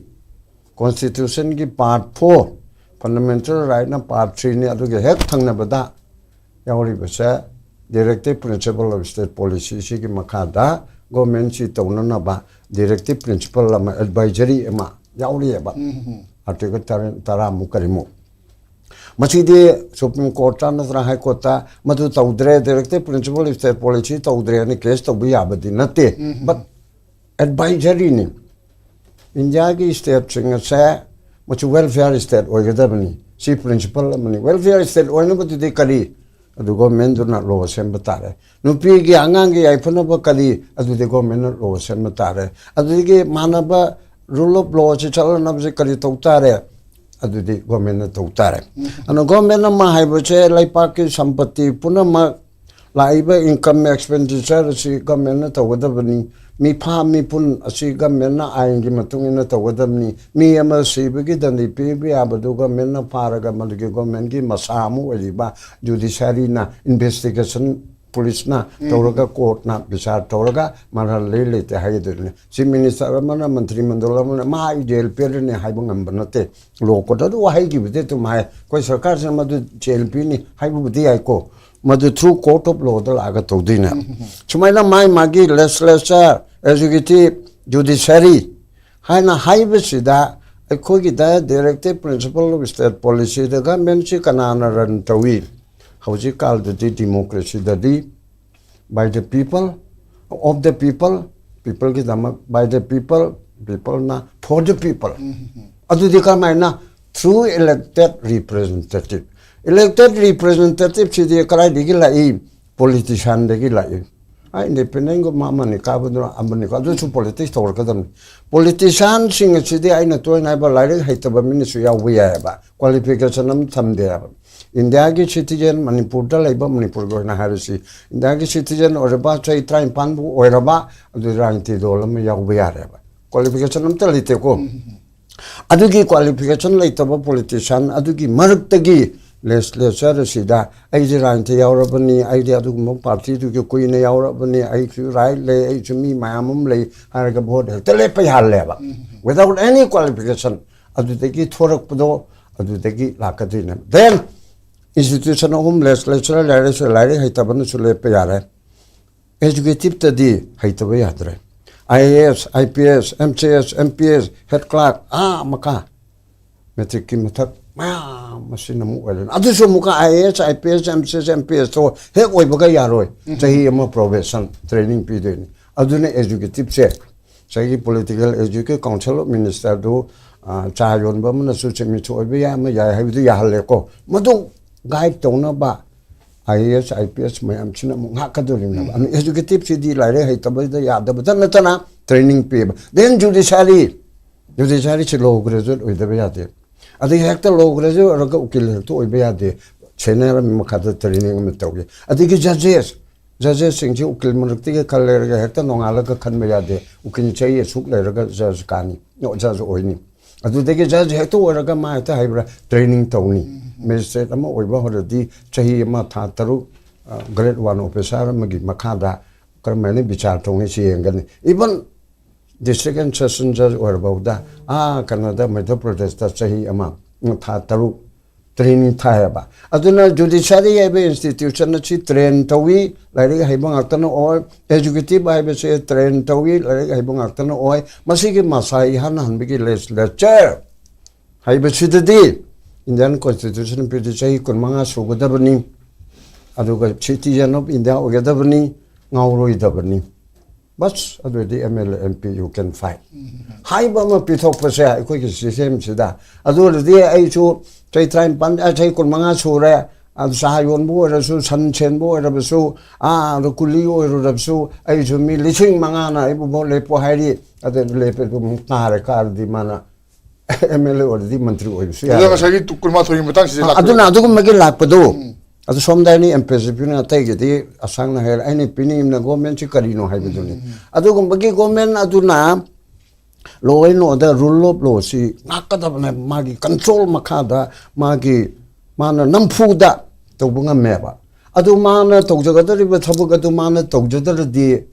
constitutionꯒꯤ part four, fundamental rightꯅ part threeꯅꯤ, ꯑꯗꯨꯒꯤ ꯍꯦꯛ ꯊꯪꯅꯕꯗ ꯌꯥꯎꯔꯤꯕꯁꯦ directive principle of state policy ꯁꯤꯒꯤ ꯃꯈꯥꯗ governmentꯁꯤ ꯇꯧꯅꯅꯕ directive principle ꯑꯃ, advisory ꯑꯃ ꯌꯥꯎꯔꯤꯑꯕ꯫ Article ꯇꯔꯥ, ꯇꯔꯥꯃꯨꯛ ꯀꯔꯤꯃꯨꯛ꯫ ꯃꯁꯤꯗꯤ Supreme Courtꯇ ꯅꯠꯇ꯭ꯔꯒ High Courtꯇ ꯃꯗꯨ ꯇꯧꯗ꯭ꯔꯦ, directive principle state policy ꯇꯧꯗ꯭ꯔꯦꯅ case ꯇꯧꯕ ꯌꯥꯕꯗꯤ ꯅꯠꯇꯦ꯫ But advisoryꯅꯤ꯫ ꯏꯟꯗꯤꯌꯥꯒꯤ stateꯁꯤꯡ ꯑꯁꯦ ꯃꯁꯤ welfare state ꯑꯣꯏꯒꯗꯕꯅꯤ꯫ ꯁꯤ principle ꯑꯃꯅꯤ꯫ Welfare state ꯑꯣꯏꯅꯕꯗꯨꯗꯤ ꯀꯔꯤ? ꯑꯗꯨ governmentꯗꯨꯅ law ꯁꯦꯝꯕ ꯇꯥꯔꯦ꯫ ꯅꯨꯄꯤꯒꯤ ꯑꯉꯥꯡꯒꯤ ꯌꯥꯏꯐꯅꯕ ꯀꯔꯤ? ꯑꯗꯨꯗꯤ governmentꯅ law ꯁꯦꯝꯕ ꯇꯥꯔꯦ꯫ ꯑꯗꯨꯗꯒꯤ ꯃꯥꯟꯅꯕ rule of law ꯑꯁꯤ ꯆꯠꯂꯅꯕꯁꯦ ꯀꯔꯤ ꯇꯧ ꯇꯥꯔꯦ? ꯑꯗꯨꯗꯤ governmentꯅ ꯇꯧ ꯇꯥꯔꯦ꯫ ꯑꯗꯨꯅ government ꯑꯃ ꯍꯥꯏꯕꯁꯦ ꯂꯩꯄꯥꯛꯀꯤ ꯁꯝꯄꯇꯤ ꯄꯨꯝꯅꯃꯛ, ꯂꯥꯛꯏꯕ income expenditure ꯑꯁꯤ governmentꯅ ꯇꯧꯒꯗꯕꯅꯤ꯫ ꯃꯤꯐꯥ ꯃꯤꯄꯨꯟ ꯑꯁꯤ governmentꯅ ꯑꯥꯏꯟꯒꯤ ꯃꯇꯨꯡ ꯏꯟꯅ ꯇꯧꯒꯗꯕꯅꯤ꯫ ꯃꯤ ꯑꯃ ꯁꯤꯕꯒꯤ ꯗꯟꯗꯤ ꯄꯤꯕ ꯌꯥꯕꯗꯨ governmentꯅ ꯐꯥꯔꯒ ꯃꯗꯨꯒꯤ governmentꯀꯤ ꯃꯁꯥ ꯑꯃ ꯑꯣꯏꯔꯤꯕ judiciaryꯅ, investigation policeꯅ ꯇꯧꯔꯒ, courtꯅ ꯕꯤꯆꯥꯔ ꯇꯧꯔꯒ ꯃꯔꯥꯜ ꯂꯩ ꯂꯩꯇꯦ ꯍꯥꯏꯒꯗꯣꯏꯅꯤ꯫ Chief Minister ꯑꯃꯅ, ꯃꯟꯇ꯭ꯔꯤ ꯃꯟꯗꯜ ꯑꯃꯅ ꯃꯥ ꯑꯩ jail ꯄꯦꯜꯂꯅꯤ ꯍꯥꯏꯕ ꯉꯝꯕ ꯅꯠꯇꯦ꯫ Law court ꯑꯗꯨ ꯋꯥꯍꯩꯒꯤꯕꯨꯗꯤ ꯑꯗꯨꯝ ꯍꯥꯏ, ꯑꯩꯈꯣꯏ ꯁꯔꯀꯥꯔꯁꯤꯅ ꯃꯗꯨ jail ꯄꯤꯅꯤ ꯍꯥꯏꯕꯕꯨꯗꯤ ꯌꯥꯏꯀꯣ, ꯃꯗꯨ through court of lawꯗ ꯂꯥꯛꯑꯒ ꯇꯧꯗꯣꯏꯅꯦ꯫ ꯁꯨꯃꯥꯏꯅ ꯃꯥꯏ ꯃꯥꯒꯤ legislature, executive, judiciary ꯍꯥꯏꯅ ꯍꯥꯏꯕꯁꯤꯗ ꯑꯩꯈꯣꯏꯒꯤꯗ directive principle of state policyꯗ governmentꯁꯤ ꯀꯅꯥꯅ run ꯇꯧꯏ? ꯍꯧꯖꯤꯛꯀꯥꯟꯗꯗꯤ democracyꯗꯗꯤ by the people, of the people, peopleꯒꯤꯗꯃꯛ, by the people, peoplena for the people꯫ ꯑꯗꯨꯗꯤ ꯀꯔꯝꯍꯥꯏꯅ? Through elected representative꯫ Elected representativeꯁꯤꯗꯤ ꯀꯗꯥꯏꯗꯒꯤ ꯂꯥꯛꯏ? Politicianꯗꯒꯤ ꯂꯥꯛꯏ꯫ ꯑ, independentꯒꯨꯝꯕ ꯑꯃꯅꯤ ꯀꯥꯕꯗꯨꯅ ꯑꯃꯅꯤꯀꯣ, ꯑꯗꯨꯁꯨ politics ꯇꯧꯔꯛꯀꯗꯕꯅꯤ꯫ Politicianꯁꯤꯡ ꯑꯁꯤꯗꯤ ꯑꯩꯅ ꯇꯣꯏꯅ ꯍꯥꯏꯕ, ꯂꯥꯏꯔꯤꯛ ꯍꯩꯇꯕ ꯃꯤꯅꯁꯨ ꯌꯥꯎꯕ ꯌꯥꯏꯑꯕ, qualification ꯑꯃ ꯊꯝꯗꯦ ꯍꯥꯏꯕ꯫ ꯏꯟꯗꯤꯌꯥꯒꯤ citizen, ꯃꯅꯤꯄꯨꯔꯗ ꯂꯩꯕ, ꯃꯅꯤꯄꯨꯔꯒꯤ ꯑꯣꯏꯅ ꯍꯥꯏꯔꯁꯤ, ꯏꯟꯗꯤꯌꯥꯒꯤ citizen ꯑꯣꯏꯔꯕ, ꯆꯍꯤ ꯇꯔꯥꯅꯤꯄꯥꯟꯕꯨ ꯑꯣꯏꯔꯕ, ꯑꯗꯨ ꯔꯥꯖꯅꯤꯇꯤ ꯗꯣꯜ ꯑꯃ ꯌꯥꯎꯕ ꯌꯥꯔꯦꯕ꯫ Qualification ꯑꯝꯇ ꯂꯩꯇꯦꯀꯣ꯫ ꯑꯗꯨꯒꯤ qualification ꯂꯩꯇꯕ politician ꯑꯗꯨꯒꯤ ꯃꯔꯛꯇꯒꯤ legislature ꯑꯁꯤꯗ ꯑꯩꯁꯦ ꯔꯥꯖꯅꯤꯇꯤ ꯌꯥꯎꯔꯕꯅꯤ, ꯑꯩꯗꯤ ꯑꯗꯨꯒꯨꯝꯕ partyꯗꯨꯒꯤ ꯀꯨꯏꯅ ꯌꯥꯎꯔꯕꯅꯤ, ꯑꯩꯁꯨ right ꯂꯩ, ꯑꯩꯁꯨ ꯃꯤ ꯃꯌꯥꯝ ꯑꯃ ꯂꯩ ꯍꯥꯏꯔꯒ vote ꯍꯦꯛꯇ ꯂꯦꯞꯄ ꯌꯥꯍꯜꯂꯦꯕ꯫ Without any qualification꯫ ꯑꯗꯨꯗꯒꯤ ꯊꯣꯔꯛꯄꯗꯣ ꯑꯗꯨꯗꯒꯤ ꯂꯥꯛꯀꯗꯣꯏꯅꯦꯕ꯫ Then institution ꯑꯍꯨꯝ, legislature, ꯂꯥꯏꯔꯤꯛ, ꯂꯥꯏꯔꯤꯛ ꯍꯩꯇꯕꯅꯁꯨ ꯂꯦꯞꯄ ꯌꯥꯔꯦ꯫ Executiveꯇꯗꯤ ꯍꯩꯇꯕ ꯌꯥꯗ꯭ꯔꯦ꯫ IAS, IPS, MCS, MPS, head clerk, ꯑꯥ ꯃꯈꯥ, matricꯀꯤ ꯃꯊꯛ ꯃꯌꯥꯝ ꯃꯁꯤꯅ ꯑꯃꯨꯛ ꯑꯣꯏꯔꯦ꯫ ꯑꯗꯨꯁꯨ ꯑꯃꯨꯛꯀ IAS, IPS, MCS, MPS ꯇꯣ ꯍꯦꯛ ꯑꯣꯏꯕꯒ ꯌꯥꯔꯣꯏ꯫ ꯆꯍꯤ ꯑꯃ probation training ꯄꯤꯗꯣꯏꯅꯤ꯫ ꯑꯗꯨꯅ executive ꯁꯦ, ꯉꯁꯥꯏꯒꯤ political executive council of minister ꯗꯨ, ꯑ, ꯆꯥ ꯌꯣꯟꯕ ꯑꯃꯅꯁꯨ ꯆꯤꯞ ꯃꯤꯅꯤꯁꯇꯔ ꯑꯣꯏꯕ ꯌꯥꯏ, ꯑꯃ ꯌꯥꯏ ꯍꯥꯏꯕꯗꯨ ꯌꯥꯍꯜꯂꯦꯀꯣ꯫ ꯃꯗꯨ guide ꯇꯧꯅꯕ IAS, IPS ꯃꯌꯥꯝꯁꯤꯅ ꯑꯃꯨꯛ ꯉꯥꯛꯀꯗꯧꯔꯤꯕꯅꯦꯕ꯫ ꯑꯗꯨꯅ executive ꯁꯤꯗꯤ ꯂꯥꯏꯔꯤꯛ ꯍꯩꯇꯕꯗ ꯌꯥꯗꯕꯗ ꯅꯠꯇꯅ training ꯄꯤꯕ꯫ Then judiciary, judiciary ꯁꯤ law graduate ꯑꯣꯏꯗꯕ ꯌꯥꯗꯦ꯫ ꯑꯗꯒꯤ ꯍꯦꯛꯇ law graduate ꯑꯣꯏꯔꯒ ꯎꯀꯤꯜ ꯍꯦꯛꯇ ꯑꯣꯏꯕ ꯌꯌꯥꯗꯦ꯫ Senior ꯑꯃ ꯃꯈꯥꯗ training ꯑꯃ ꯇꯧꯏ꯫ ꯑꯗꯒꯤ judges, judges ꯁꯤꯡꯁꯤ ꯎꯀꯤꯜ ꯃꯔꯛꯇꯒꯤ ꯈꯔ ꯂꯩꯔꯒ ꯍꯦꯛꯇ ꯅꯣꯡꯉꯥꯜꯂꯒ ꯈꯟꯕ ꯌꯥꯗꯦ꯫ ꯎꯀꯤꯜ ꯆꯍꯤ ꯑꯁꯨꯛ ꯂꯩꯔꯒ judge ꯀꯥꯅꯤ, judge ꯑꯣꯏꯅꯤ꯫ ꯑꯗꯨꯗꯒꯤ judge ꯍꯦꯛꯇ ꯑꯣꯏꯔꯒ ꯃꯥ ꯍꯦꯛꯇ ꯍꯩꯕ꯭ꯔꯥ? Training ꯇꯧꯅꯤ꯫ Magistrate ꯑꯃ ꯑꯣꯏꯕ ꯍꯧꯔꯗꯤ ꯆꯍꯤ ꯑꯃ ꯊꯥ ꯇꯔꯨꯛ, ꯑ, grade one officer ꯑꯃꯒꯤ ꯃꯈꯥꯗ ꯀꯔꯝꯍꯥꯏꯅ ꯕꯤꯆꯥꯔ ꯇꯧꯅꯤ ꯁꯤ ꯌꯦꯡꯒꯅꯤ꯫ Even district and session judge ꯑꯣꯏꯔꯐꯥꯎꯗ, ꯑꯥ, ꯀꯩꯅꯣꯗ, ꯃꯙ꯭ꯌ ꯄ꯭ꯔꯗꯦꯁꯇ ꯆꯍꯤ ꯑꯃ, ꯎꯝ, ꯊꯥ ꯇꯔꯨꯛ training ꯊꯥꯏꯌꯦꯕ꯫ ꯑꯗꯨꯅ judiciary ꯍꯥꯏꯕ institution ꯑꯁꯤ train ꯇꯧꯏ, ꯂꯥꯏꯔꯤꯛ ꯍꯩꯕ ꯉꯥꯛꯇꯅ ꯑꯣꯏ꯫ Executive ꯍꯥꯏꯕꯁꯦ train ꯇꯧꯏ, ꯂꯥꯏꯔꯤꯛ ꯍꯩꯕ ꯉꯥꯛꯇꯅ ꯑꯣꯏ꯫ ꯃꯁꯤꯒꯤ ꯃꯁꯥ ꯏꯍꯥꯟ ꯍꯥꯟꯕꯒꯤ legislature ꯍꯥꯏꯕꯁꯤꯗꯗꯤ Indian Constitution ꯄꯤꯔꯗꯤ ꯆꯍꯤ ꯀꯨꯟꯃꯉꯥ ꯁꯨꯒꯗꯕꯅꯤ, ꯑꯗꯨꯒ citizen of India ꯑꯣꯏꯒꯗꯕꯅꯤ, ꯉꯥꯎꯔꯣꯏꯗꯕꯅꯤ꯫ ꯕꯁ, ꯑꯗꯨꯗꯤ MLA, MP you can fight ꯍꯥꯏꯕ ꯑꯃ ꯄꯤꯊꯣꯛꯄꯁꯦ ꯑꯩꯈꯣꯏꯒꯤ system ꯁꯤꯗ꯫ ꯑꯗꯨ ꯑꯣꯏꯔꯗꯤ ꯑꯩꯁꯨ ꯆꯍꯤ ꯇꯔꯥꯅꯤꯄꯥꯟ, ꯑ, ꯆꯍꯤ ꯀꯨꯟꯃꯉꯥ ꯁꯨꯔꯦ, ꯑꯗꯨ ꯆꯥ ꯌꯣꯟꯕ ꯑꯣꯏꯔꯁꯨ, ꯁꯟ ꯁꯦꯟꯕ ꯑꯣꯏꯔꯕꯁꯨ, ꯑꯥ, ꯑꯗꯨ ꯀꯨꯂꯤ ꯑꯣꯏꯔꯨꯔꯕꯁꯨ, ꯑꯩꯁꯨ ꯃꯤ ꯂꯤꯁꯤꯡ ꯃꯉꯥꯅ ꯑꯩꯕꯨ vote ꯂꯦꯞꯄꯨ ꯍꯥꯏꯔꯤ, ꯑꯗꯨ ꯂꯦꯞꯄꯦ, ꯑꯗꯨꯝ ꯀꯥꯔꯦ, ꯀꯥꯔꯗꯤ ꯃꯥꯅ MLA ꯑꯣꯏꯔꯗꯤ ꯃꯟꯇ꯭ꯔꯤ ꯑꯣꯏꯕꯁꯨ ꯑꯗꯨꯗ ꯌꯥꯔꯦ꯫ ꯉꯁꯥꯏꯒꯤ ꯇꯨ-, ꯀꯨꯟꯃꯥꯊꯣꯏꯒꯤ ꯃꯇꯥꯡꯁꯤꯗꯤ ꯑ, ꯂꯥꯛꯄꯤꯔꯣ? ꯑꯗꯨꯅ ꯑꯗꯨꯒꯨꯝꯕꯒꯤ ꯂꯥꯛꯄꯗꯣ, ꯑꯗꯨ ꯁꯣꯝꯗ ꯑꯩꯅ ꯑꯦꯝ ꯄꯤ ꯑꯦꯁ ꯄꯤꯅ ꯑꯇꯩꯒꯤꯗꯤ ꯑꯁꯥꯡꯅ ꯍꯥꯏꯔꯦ, ꯑꯩꯅ ꯄꯤꯅꯤꯡꯉꯤꯕꯅ government ꯁꯤ ꯀꯔꯤꯅꯣ ꯍꯥꯏꯕꯗꯨꯅꯤ꯫ ꯑꯗꯨꯒꯨꯝꯕꯒꯤ government ꯑꯗꯨꯅ law and order, rule of law ꯁꯤ ꯉꯥꯛꯀꯗꯕꯅꯦ꯫ ꯃꯥꯒꯤ control ꯃꯈꯥꯗ, ꯃꯥꯒꯤ, ꯃꯥꯅ ꯅꯝꯐꯨꯗ ꯇꯧꯕ ꯉꯝꯃꯦꯕ꯫ ꯑꯗꯨ ꯃꯥꯅ ꯇꯧꯖꯒꯗꯧꯔꯤꯕ ꯊꯕꯛ ꯑꯗꯨ ꯃꯥꯅ ꯇꯧꯖꯗ꯭ꯔꯗꯤ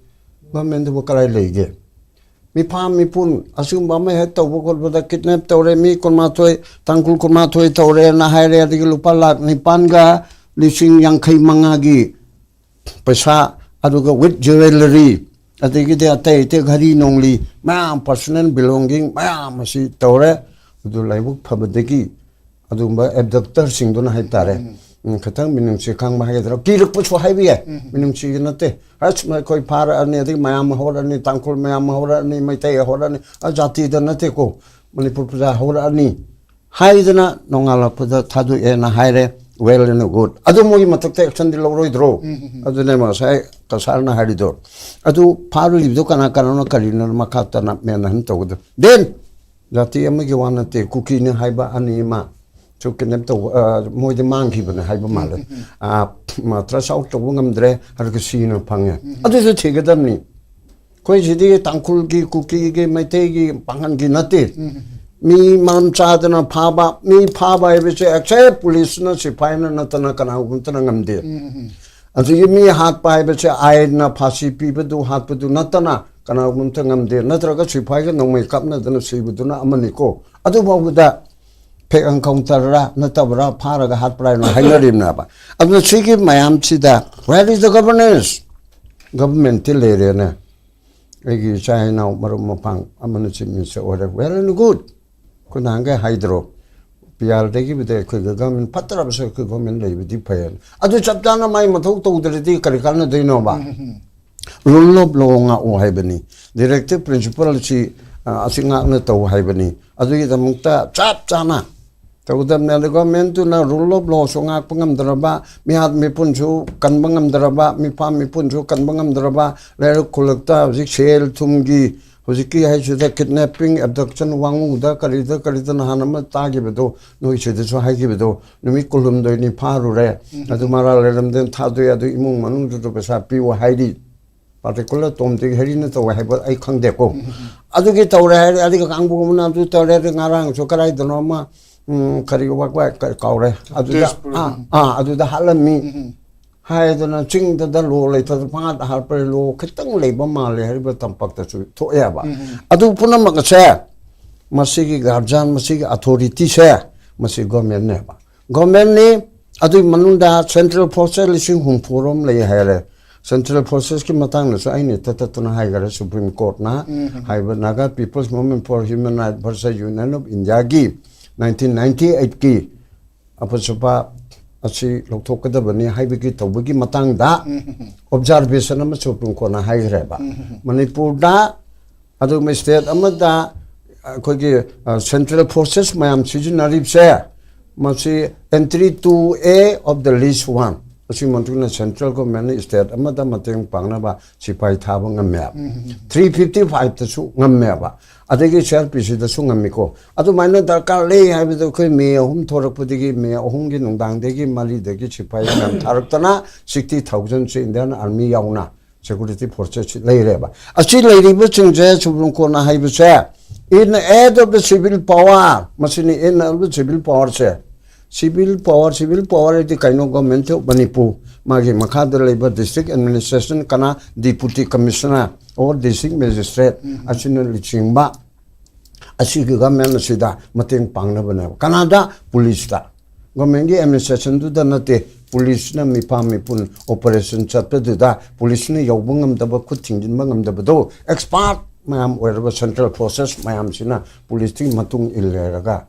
government ꯗꯨꯕꯨ ꯀꯔꯥꯏ ꯂꯩꯒꯦ? ꯃꯤꯐꯥ ꯃꯤꯄꯨꯟ ꯑꯁꯤꯒꯨꯝꯕ ꯑꯃ ꯍꯦꯛ ꯇꯧꯕ ꯈꯣꯠꯄꯗ kidnap ꯇꯧꯔꯦ, ꯃꯤ ꯀꯨꯟꯃꯥꯊꯣꯏ, ꯇꯥꯡꯈꯨꯜ ꯀꯨꯟꯃꯥꯊꯣꯏ ꯇꯧꯔꯦꯅ ꯍꯥꯏꯔꯦ, ꯑꯗꯒꯤ ꯂꯨꯄꯥ ꯂꯥꯈ ꯅꯤꯄꯥꯟꯒ ꯂꯤꯁꯤꯡ ꯌꯥꯡꯈꯩ ꯃꯉꯥꯒꯤ ꯄꯩꯁꯥ, ꯑꯗꯨꯒ with jewellery, ꯑꯗꯒꯤꯗꯤ ꯑꯇꯩ ꯑꯇꯩ ꯘꯔꯤ ꯅꯣꯡꯂꯤ ꯃꯌꯥꯝ, personal belonging ꯃꯌꯥꯝ ꯑꯁꯤ ꯇꯧꯔꯦ꯫ ꯑꯗꯨ ꯂꯥꯏꯕꯛ ꯐꯕꯗꯒꯤ ꯑꯗꯨꯒꯨꯝꯕ ꯑꯦꯕꯗꯛꯇꯔꯁꯤꯡꯗꯨꯅ ꯍꯥꯏꯕ ꯇꯥꯔꯦ, ꯎꯝ, ꯈꯤꯇꯪ ꯃꯤꯅꯨꯡꯁꯤ ꯈꯪꯕ ꯍꯥꯏꯒꯗ꯭ꯔꯥ, ꯀꯤꯔꯛꯄꯁꯨ ꯍꯥꯏꯕ ꯌꯥꯏ꯫ ꯎꯝ. ꯃꯤꯅꯨꯡꯁꯤꯒꯤ ꯅꯠꯇꯦ, ꯑꯁ, ꯑꯩꯈꯣꯏ ꯐꯥꯔꯛꯑꯅꯤ, ꯑꯗꯒꯤ ꯃꯌꯥꯝ ꯍꯧꯔꯛꯑꯅꯤ, ꯇꯥꯡꯈꯨꯜ ꯃꯌꯥꯝ ꯍꯧꯔꯛꯑꯅꯤ, ꯃꯩꯇꯩ ꯍꯧꯔꯛꯑꯅꯤ, ꯑ, ꯖꯥꯇꯤꯗ ꯅꯠꯇꯦꯀꯣ, ꯃꯅꯤꯄꯨꯔ ꯄ꯭ꯔꯖꯥ ꯍꯧꯔꯛꯑꯅꯤ ꯍꯥꯏꯗꯅ ꯅꯣꯡꯉꯥꯜꯂꯛꯄꯗ ꯊꯥꯗꯣꯛꯑꯦꯅ ꯍꯥꯏꯔꯦ, well and good꯫ ꯑꯗꯨ ꯃꯣꯏꯒꯤ ꯃꯊꯛꯇ ꯑꯦꯛꯁꯟꯗꯤ ꯂꯧꯔꯣꯏꯗ꯭ꯔꯣ? ꯎꯝ, ꯎꯝ, ꯎꯝ. ꯑꯗꯨꯅꯦ ꯉꯁꯥꯏ ꯀꯁꯥꯔꯅ ꯍꯥꯏꯔꯤꯗꯣ꯫ ꯑꯗꯨ ꯐꯥꯔꯨꯔꯤꯕꯗꯣ ꯀꯅꯥ ꯀꯅꯥꯅꯣ, ꯀꯔꯤꯅꯣ? ꯃꯈꯥ ꯇꯥꯅ ꯃꯦꯟꯍꯟ ꯇꯧꯒꯗꯕ꯫ Then ꯖꯥꯇꯤ ꯑꯃꯒꯤ ꯋꯥ ꯅꯠꯇꯦ, ꯀꯨꯀꯤꯅꯤ ꯍꯥꯏꯕ ꯑꯅꯤ ꯑꯃ ꯁꯨ ꯀꯤꯗꯅꯦꯞ ꯇꯧꯕ, ꯑ, ꯃꯣꯏꯗꯤ ꯃꯥꯡꯈꯤꯕꯅꯦ ꯍꯥꯏꯕ ꯃꯥꯜꯂꯦ꯫ ꯎꯝ, ꯎꯝ, ꯎꯝ. ꯑ, ꯃ-, trace out ꯇꯧꯕ ꯉꯝꯗ꯭ꯔꯦ, ꯍꯥꯏꯔꯒ ꯁꯤꯅ ꯐꯪꯉꯦ꯫ ꯎꯝ, ꯎꯝ. ꯑꯗꯨꯁꯨ ꯊꯤꯒꯗꯕꯅꯤ꯫ ꯑꯩꯈꯣꯏ ꯁꯤꯗꯤ ꯇꯥꯡꯈꯨꯜꯒꯤ, ꯀꯨꯀꯤꯒꯤ, ꯃꯩꯇꯩꯒꯤ, ꯄꯥꯡꯒꯜꯒꯤ ꯅꯠꯇꯦ꯫ ꯎꯝ, ꯎꯝ, ꯎꯝ. ꯃꯤ ꯃꯔꯝ ꯆꯥꯗꯅ ꯐꯥꯕ, ꯃꯤ ꯐꯥꯕ ꯍꯥꯏꯕꯁꯦ ꯑꯦꯛꯁꯦꯞ ꯄꯨꯂꯤꯁꯅ, ꯁꯤꯐꯥꯏꯅ ꯅꯠꯇꯅ ꯀꯅꯥꯒꯨꯝꯇꯅ ꯉꯝꯗꯦ꯫ ꯎꯝ, ꯎꯝ, ꯎꯝ. ꯑꯗꯨꯒꯤ ꯃꯤ ꯍꯥꯠꯄ ꯍꯥꯏꯕꯁꯦ ꯑꯥꯏꯟꯅ ꯐꯥꯁꯤ ꯄꯤꯕꯗꯨ, ꯍꯥꯠꯄꯗꯨ ꯅꯠꯇꯅ ꯀꯅꯥꯒꯨꯝꯇ ꯉꯝꯗꯦ꯫ ꯅꯠꯇ꯭ꯔꯒ ꯁꯤꯐꯥꯏꯒ ꯅꯣꯡꯃꯩ ꯀꯥꯞꯅꯗꯅ ꯁꯤꯕꯗꯨꯅ ꯑꯃꯅꯤꯀꯣ꯫ ꯑꯗꯨ ꯐꯥꯎꯕꯗ fake encounter ꯔ ꯅꯠꯇꯕ꯭ꯔꯥ, ꯐꯥꯔꯒ ꯍꯥꯠꯄ꯭ꯔꯥ ꯍꯥꯏꯅ ꯍꯥꯏꯅꯔꯤꯕꯅꯦꯕ꯫ ꯑꯗꯨꯅ ꯁꯤꯒꯤ ꯃꯌꯥꯝꯁꯤꯗ, where is the governance? ꯒꯚꯔꯟꯃꯦꯟꯠꯇꯤ ꯂꯩꯔꯦꯅꯦ, ꯑꯩꯒꯤ ꯏꯆꯥ ꯏꯅꯥꯎ ꯃꯔꯨꯞ ꯃꯄꯥꯡ ꯑꯃꯅ ꯆꯤꯞ ꯃꯤꯅꯤꯁꯇꯔ ꯑꯣꯏꯔꯦ, well and good꯫ ꯑꯩꯈꯣꯏ ꯅꯍꯥꯟꯈꯩ ꯍꯥꯏꯗ꯭ꯔꯣ, ꯄꯤ ꯑꯥꯔ ꯗꯒꯤꯕꯨꯗꯤ ꯑꯩꯈꯣꯏꯒ ꯒꯚꯔꯟꯃꯦꯟꯠ ꯐꯠꯇ꯭ꯔꯕꯁꯨ ꯑꯩꯈꯣꯏ ꯒꯚꯔꯟꯃꯦꯟꯠ ꯂꯩꯕꯗꯤ ꯐꯩ ꯍꯥꯏꯅ꯫ ꯑꯗꯨ ꯆꯞ ꯆꯥꯅ ꯃꯥꯏ ꯃꯊꯧ ꯇꯧꯗ꯭ꯔꯗꯤ ꯀꯔꯤ ꯀꯥꯟꯅꯗꯣꯏꯅꯣꯕ? ꯎꯝ, ꯎꯝ, ꯎꯝ. Rule of law ꯉꯥꯛꯑꯣ ꯍꯥꯏꯕꯅꯤ, directive principle ꯑꯁꯤ, ꯑ, ꯑꯁꯤ ꯉꯥꯛꯅ ꯇꯧ ꯍꯥꯏꯕꯅꯤ꯫ ꯑꯗꯨꯒꯤꯗꯃꯛꯇ ꯆꯞ ꯆꯥꯅ ꯇꯧꯒꯗꯕꯅꯤ꯫ ꯑꯗꯨ ꯒꯚꯔꯟꯃꯦꯟꯠꯇꯨꯅ rule of law ꯁꯨ ꯉꯥꯛꯄ ꯉꯝꯗ꯭ꯔꯕ, ꯃꯤꯍꯥꯠ ꯃꯤꯄꯨꯟꯁꯨ ꯀꯟꯕ ꯉꯝꯗ꯭ꯔꯕ, ꯃꯤꯐꯥ ꯃꯤꯄꯨꯟꯁꯨ ꯀꯟꯕ ꯉꯝꯗ꯭ꯔꯕ, ꯂꯩꯔꯛ ꯈꯨꯜꯂꯛꯇ ꯍꯧꯖꯤꯛ ꯁꯦꯜ ꯊꯨꯝꯒꯤ, ꯍꯧꯖꯤꯛꯀꯤ ꯍꯥꯏꯁꯤꯗ kidnapping, abduction, ꯋꯥꯉꯨꯗ ꯀꯔꯤꯗ ꯀꯔꯤꯗ ꯅꯍꯥꯟ ꯑꯃ ꯇꯥꯈꯤꯕꯗꯣ, ꯅꯣꯏ ꯁꯤꯗꯁꯨ ꯍꯥꯏꯈꯤꯕꯗꯣ, ꯅꯨꯃꯤꯠ ꯀꯨꯟꯍꯨꯝꯗꯣꯏꯅꯤ ꯐꯥꯔꯨꯔꯦ, ꯎꯝ. ꯑꯗꯨ ꯃꯔꯥꯜ ꯂꯩꯔꯝꯗꯅ ꯊꯥꯗꯣꯛꯑꯦ, ꯑꯗꯨ ꯏꯃꯨꯡ ꯃꯅꯨꯡꯗꯨꯗ ꯄꯩꯁꯥ ꯄꯤꯌꯨ ꯍꯥꯏꯔꯤ꯫ Particular ꯇꯣꯝ ꯗꯤꯛ ꯍꯦꯔꯤꯅ ꯇꯧꯋꯦ ꯍꯥꯏꯕ ꯑꯩ ꯈꯪꯗꯦꯀꯣ꯫ ꯎꯝ, ꯎꯝ, ꯎꯝ. ꯑꯗꯨꯒꯤ ꯇꯧꯔꯦ ꯍꯥꯏꯔꯦ, ꯑꯗꯨꯒ ꯀꯥꯡꯕꯨ ꯑꯃꯅ ꯑꯗꯨ ꯇꯧꯔꯦ, ꯑꯗꯨ ꯉꯔꯥꯡꯁꯨ ꯀꯗꯥꯏꯗꯅꯣ ꯑꯃ, ꯎꯝ, ꯀꯔꯤ ꯋꯥ-, ꯋꯥ-, ꯀ-, ꯀꯥꯎꯔꯦ꯫ ꯑꯗꯨꯗ, ꯇꯦꯖꯄꯨꯔ꯫ ꯑꯥ, ꯎꯝ. ꯑꯥ, ꯑꯗꯨꯗ ꯍꯥꯠꯂꯝꯃꯤ꯫ ꯎꯝ, ꯎꯝ. ꯍꯥꯏꯗꯅ ꯆꯤꯡꯗꯗ ꯂꯣ ꯂꯩꯇꯗ ꯄꯪꯍꯥꯠ ꯍꯥꯠꯄ, ꯂꯣ ꯈꯤꯇꯪ ꯂꯩꯕ ꯃꯥꯜꯂꯦ ꯍꯥꯏꯔꯤꯕ ꯇꯝꯄꯥꯛꯇꯁꯨ ꯊꯣꯛꯑꯦꯕ꯫ ꯎꯝ, ꯎꯝ. ꯑꯗꯨ ꯄꯨꯝꯅꯃꯛ ꯑꯁꯦ ꯃꯁꯤꯒꯤ ꯒꯥꯔꯖꯤꯌꯥꯟ, ꯃꯁꯤꯒꯤ ꯑꯣꯊꯣꯔꯤꯇꯤꯁꯦ, ꯃꯁꯤ ꯒꯣꯔꯃꯦꯟꯅꯦꯕ꯫ ꯒꯣꯔꯃꯦꯟꯅꯤ, ꯑꯗꯨꯒꯤ ꯃꯅꯨꯡꯗ ꯁꯦꯟꯇ꯭ꯔꯦꯜ ꯐꯣꯔꯁ ꯂꯤꯁꯤꯡ ꯍꯨꯝꯐꯨ ꯔꯣꯝ ꯂꯩ ꯍꯥꯏꯔꯦ꯫ ꯁꯦꯟꯇ꯭ꯔꯦꯜ ꯐꯣꯔꯁꯦꯁꯀꯤ ꯃꯇꯥꯡꯗꯁꯨ ꯑꯩꯅ ꯏꯇꯠ ꯇꯠꯇꯅ ꯍꯥꯏꯈꯔꯦ, ꯁꯨꯄ꯭ꯔꯤꯝ ꯀꯣꯔꯠꯅ ꯎꯝ, ꯎꯝ. ꯍꯥꯏꯕ Naga People's Movement for Human Rights versus Union of Indiaꯒꯤ ꯅꯥꯏꯟꯇꯤꯟ ꯅꯥꯏꯟꯇꯤ ꯑꯩꯠꯀꯤ ꯑꯄꯨꯁꯄꯥ ꯑꯁꯤ ꯂꯧꯊꯣꯛꯀꯗꯕꯅꯤ ꯍꯥꯏꯕꯒꯤ ꯇꯧꯕꯒꯤ ꯃꯇꯥꯡꯗ ꯑꯣꯕꯖꯥꯔꯕꯦꯁꯟ ꯑꯃ ꯁꯨꯄ꯭ꯔꯤꯝ ꯀꯣꯔꯠꯅ ꯍꯥꯏꯈ꯭ꯔꯦꯕ꯫ ꯃꯅꯤꯄꯨꯔꯗ ꯑꯗꯨꯒꯨꯝꯕ ꯁ꯭ꯇꯦꯠ ꯑꯃꯗ ꯑꯩꯈꯣꯏꯒꯤ ꯁꯦꯟꯇ꯭ꯔꯦꯜ ꯐꯣꯔꯁꯦꯁ ꯃꯌꯥꯝ ꯁꯤꯖꯤꯟꯅꯔꯤꯕꯁꯦ, ꯃꯁꯤ entry to a of the least one, ꯑꯁꯤ ꯃꯇꯨꯡ ꯏꯟꯅ ꯁꯦꯟꯇ꯭ꯔꯦꯜ ꯒꯣꯔꯃꯦꯟꯅ ꯁ꯭ꯇꯦꯠ ꯑꯃꯗ ꯃꯇꯦꯡ ꯄꯥꯡꯅꯕ ꯁꯤꯐꯥꯏ ꯊꯥꯕ ꯉꯝꯃꯦꯕ꯫ ꯊ꯭ꯔꯤ ꯐꯤꯐꯇꯤ ꯐꯥꯏꯚꯇꯁꯨ ꯉꯝꯃꯦꯕ꯫ ꯑꯗꯒꯤ ꯁꯤ ꯑꯥꯔ ꯄꯤ ꯁꯤꯗꯁꯨ ꯉꯝꯃꯤꯀꯣ꯫ ꯑꯗꯨꯃꯥꯏꯅ ꯗꯔꯀꯥꯔ ꯂꯩ ꯍꯥꯏꯕꯗꯣ ꯑꯩꯈꯣꯏ ꯃꯦ ꯑꯍꯨꯝ ꯊꯣꯔꯛꯄꯗꯒꯤ, ꯃꯦ ꯑꯍꯨꯝꯒꯤ ꯅꯨꯡꯗꯥꯡꯗꯒꯤ ꯃꯔꯤꯗꯒꯤ ꯁꯤꯐꯥꯏ ꯃꯌꯥꯝ ꯊꯥꯔꯛꯇꯅ ꯁꯤꯛꯁꯇꯤ ꯊꯥꯎꯖꯟꯁꯤ ꯏꯟꯗꯤꯌꯥꯟ ꯑꯥꯔꯃꯤ ꯌꯥꯎꯅ ꯁꯦꯀ꯭ꯌꯨꯔꯤꯇꯤ ꯐꯣꯔꯁꯦꯁ ꯂꯩꯔꯦꯕ꯫ ꯑꯁꯤ ꯂꯩꯔꯤꯕꯁꯤꯡꯁꯦ ꯁꯨꯄ꯭ꯔꯤꯝ ꯀꯣꯔꯠꯅ ꯍꯥꯏꯕꯁꯦ, in aid of the civil power, ꯃꯁꯤꯅꯤ in aid of the civil powerꯁꯦ꯫ Civil power, civil power ꯍꯥꯏꯗꯤ ꯀꯩꯅꯣ? Government of ꯃꯅꯤꯄꯨꯔ, ꯃꯥꯒꯤ ꯃꯈꯥꯗ ꯂꯩꯕ district administration, ꯀꯅꯥ, deputy commissioner or district magistrate ꯑꯁꯤꯅꯆꯤꯡꯕ ꯑꯁꯤꯒꯤ ꯒꯃꯦꯟ ꯑꯁꯤꯗ ꯃꯇꯦꯡ ꯄꯥꯡꯅꯕꯅꯦꯕ꯫ ꯀꯅꯥꯗ? ꯄꯨꯂꯤꯁꯇ꯫ ꯒꯣꯔꯃꯦꯟꯒꯤ ꯑꯦꯗꯃꯤꯅꯤꯁꯇ꯭ꯔꯦꯁꯟꯗꯨꯗ ꯅꯠꯇꯦ, ꯄꯨꯂꯤꯁꯅ ꯃꯤꯐꯥ ꯃꯤꯄꯨꯟ ꯑꯣꯄꯔꯦꯁꯟ ꯆꯠꯄꯗꯨꯗ ꯄꯨꯂꯤꯁꯅ ꯌꯧꯕ ꯉꯝꯗꯕ, ꯈꯨꯠ ꯊꯤꯡꯖꯤꯟꯕ ꯉꯝꯗꯕꯗꯣ ꯑꯦꯛꯁꯄꯥꯔꯠ ꯃꯌꯥꯝ ꯑꯣꯏꯔꯕ ꯁꯦꯟꯇ꯭ꯔꯦꯜ ꯐꯣꯔꯁꯦꯁ ꯃꯌꯥꯝꯁꯤꯅ ꯄꯨꯂꯤꯁꯇꯨꯒꯤ ꯃꯇꯨꯡ ꯏꯜꯂꯦꯔꯒ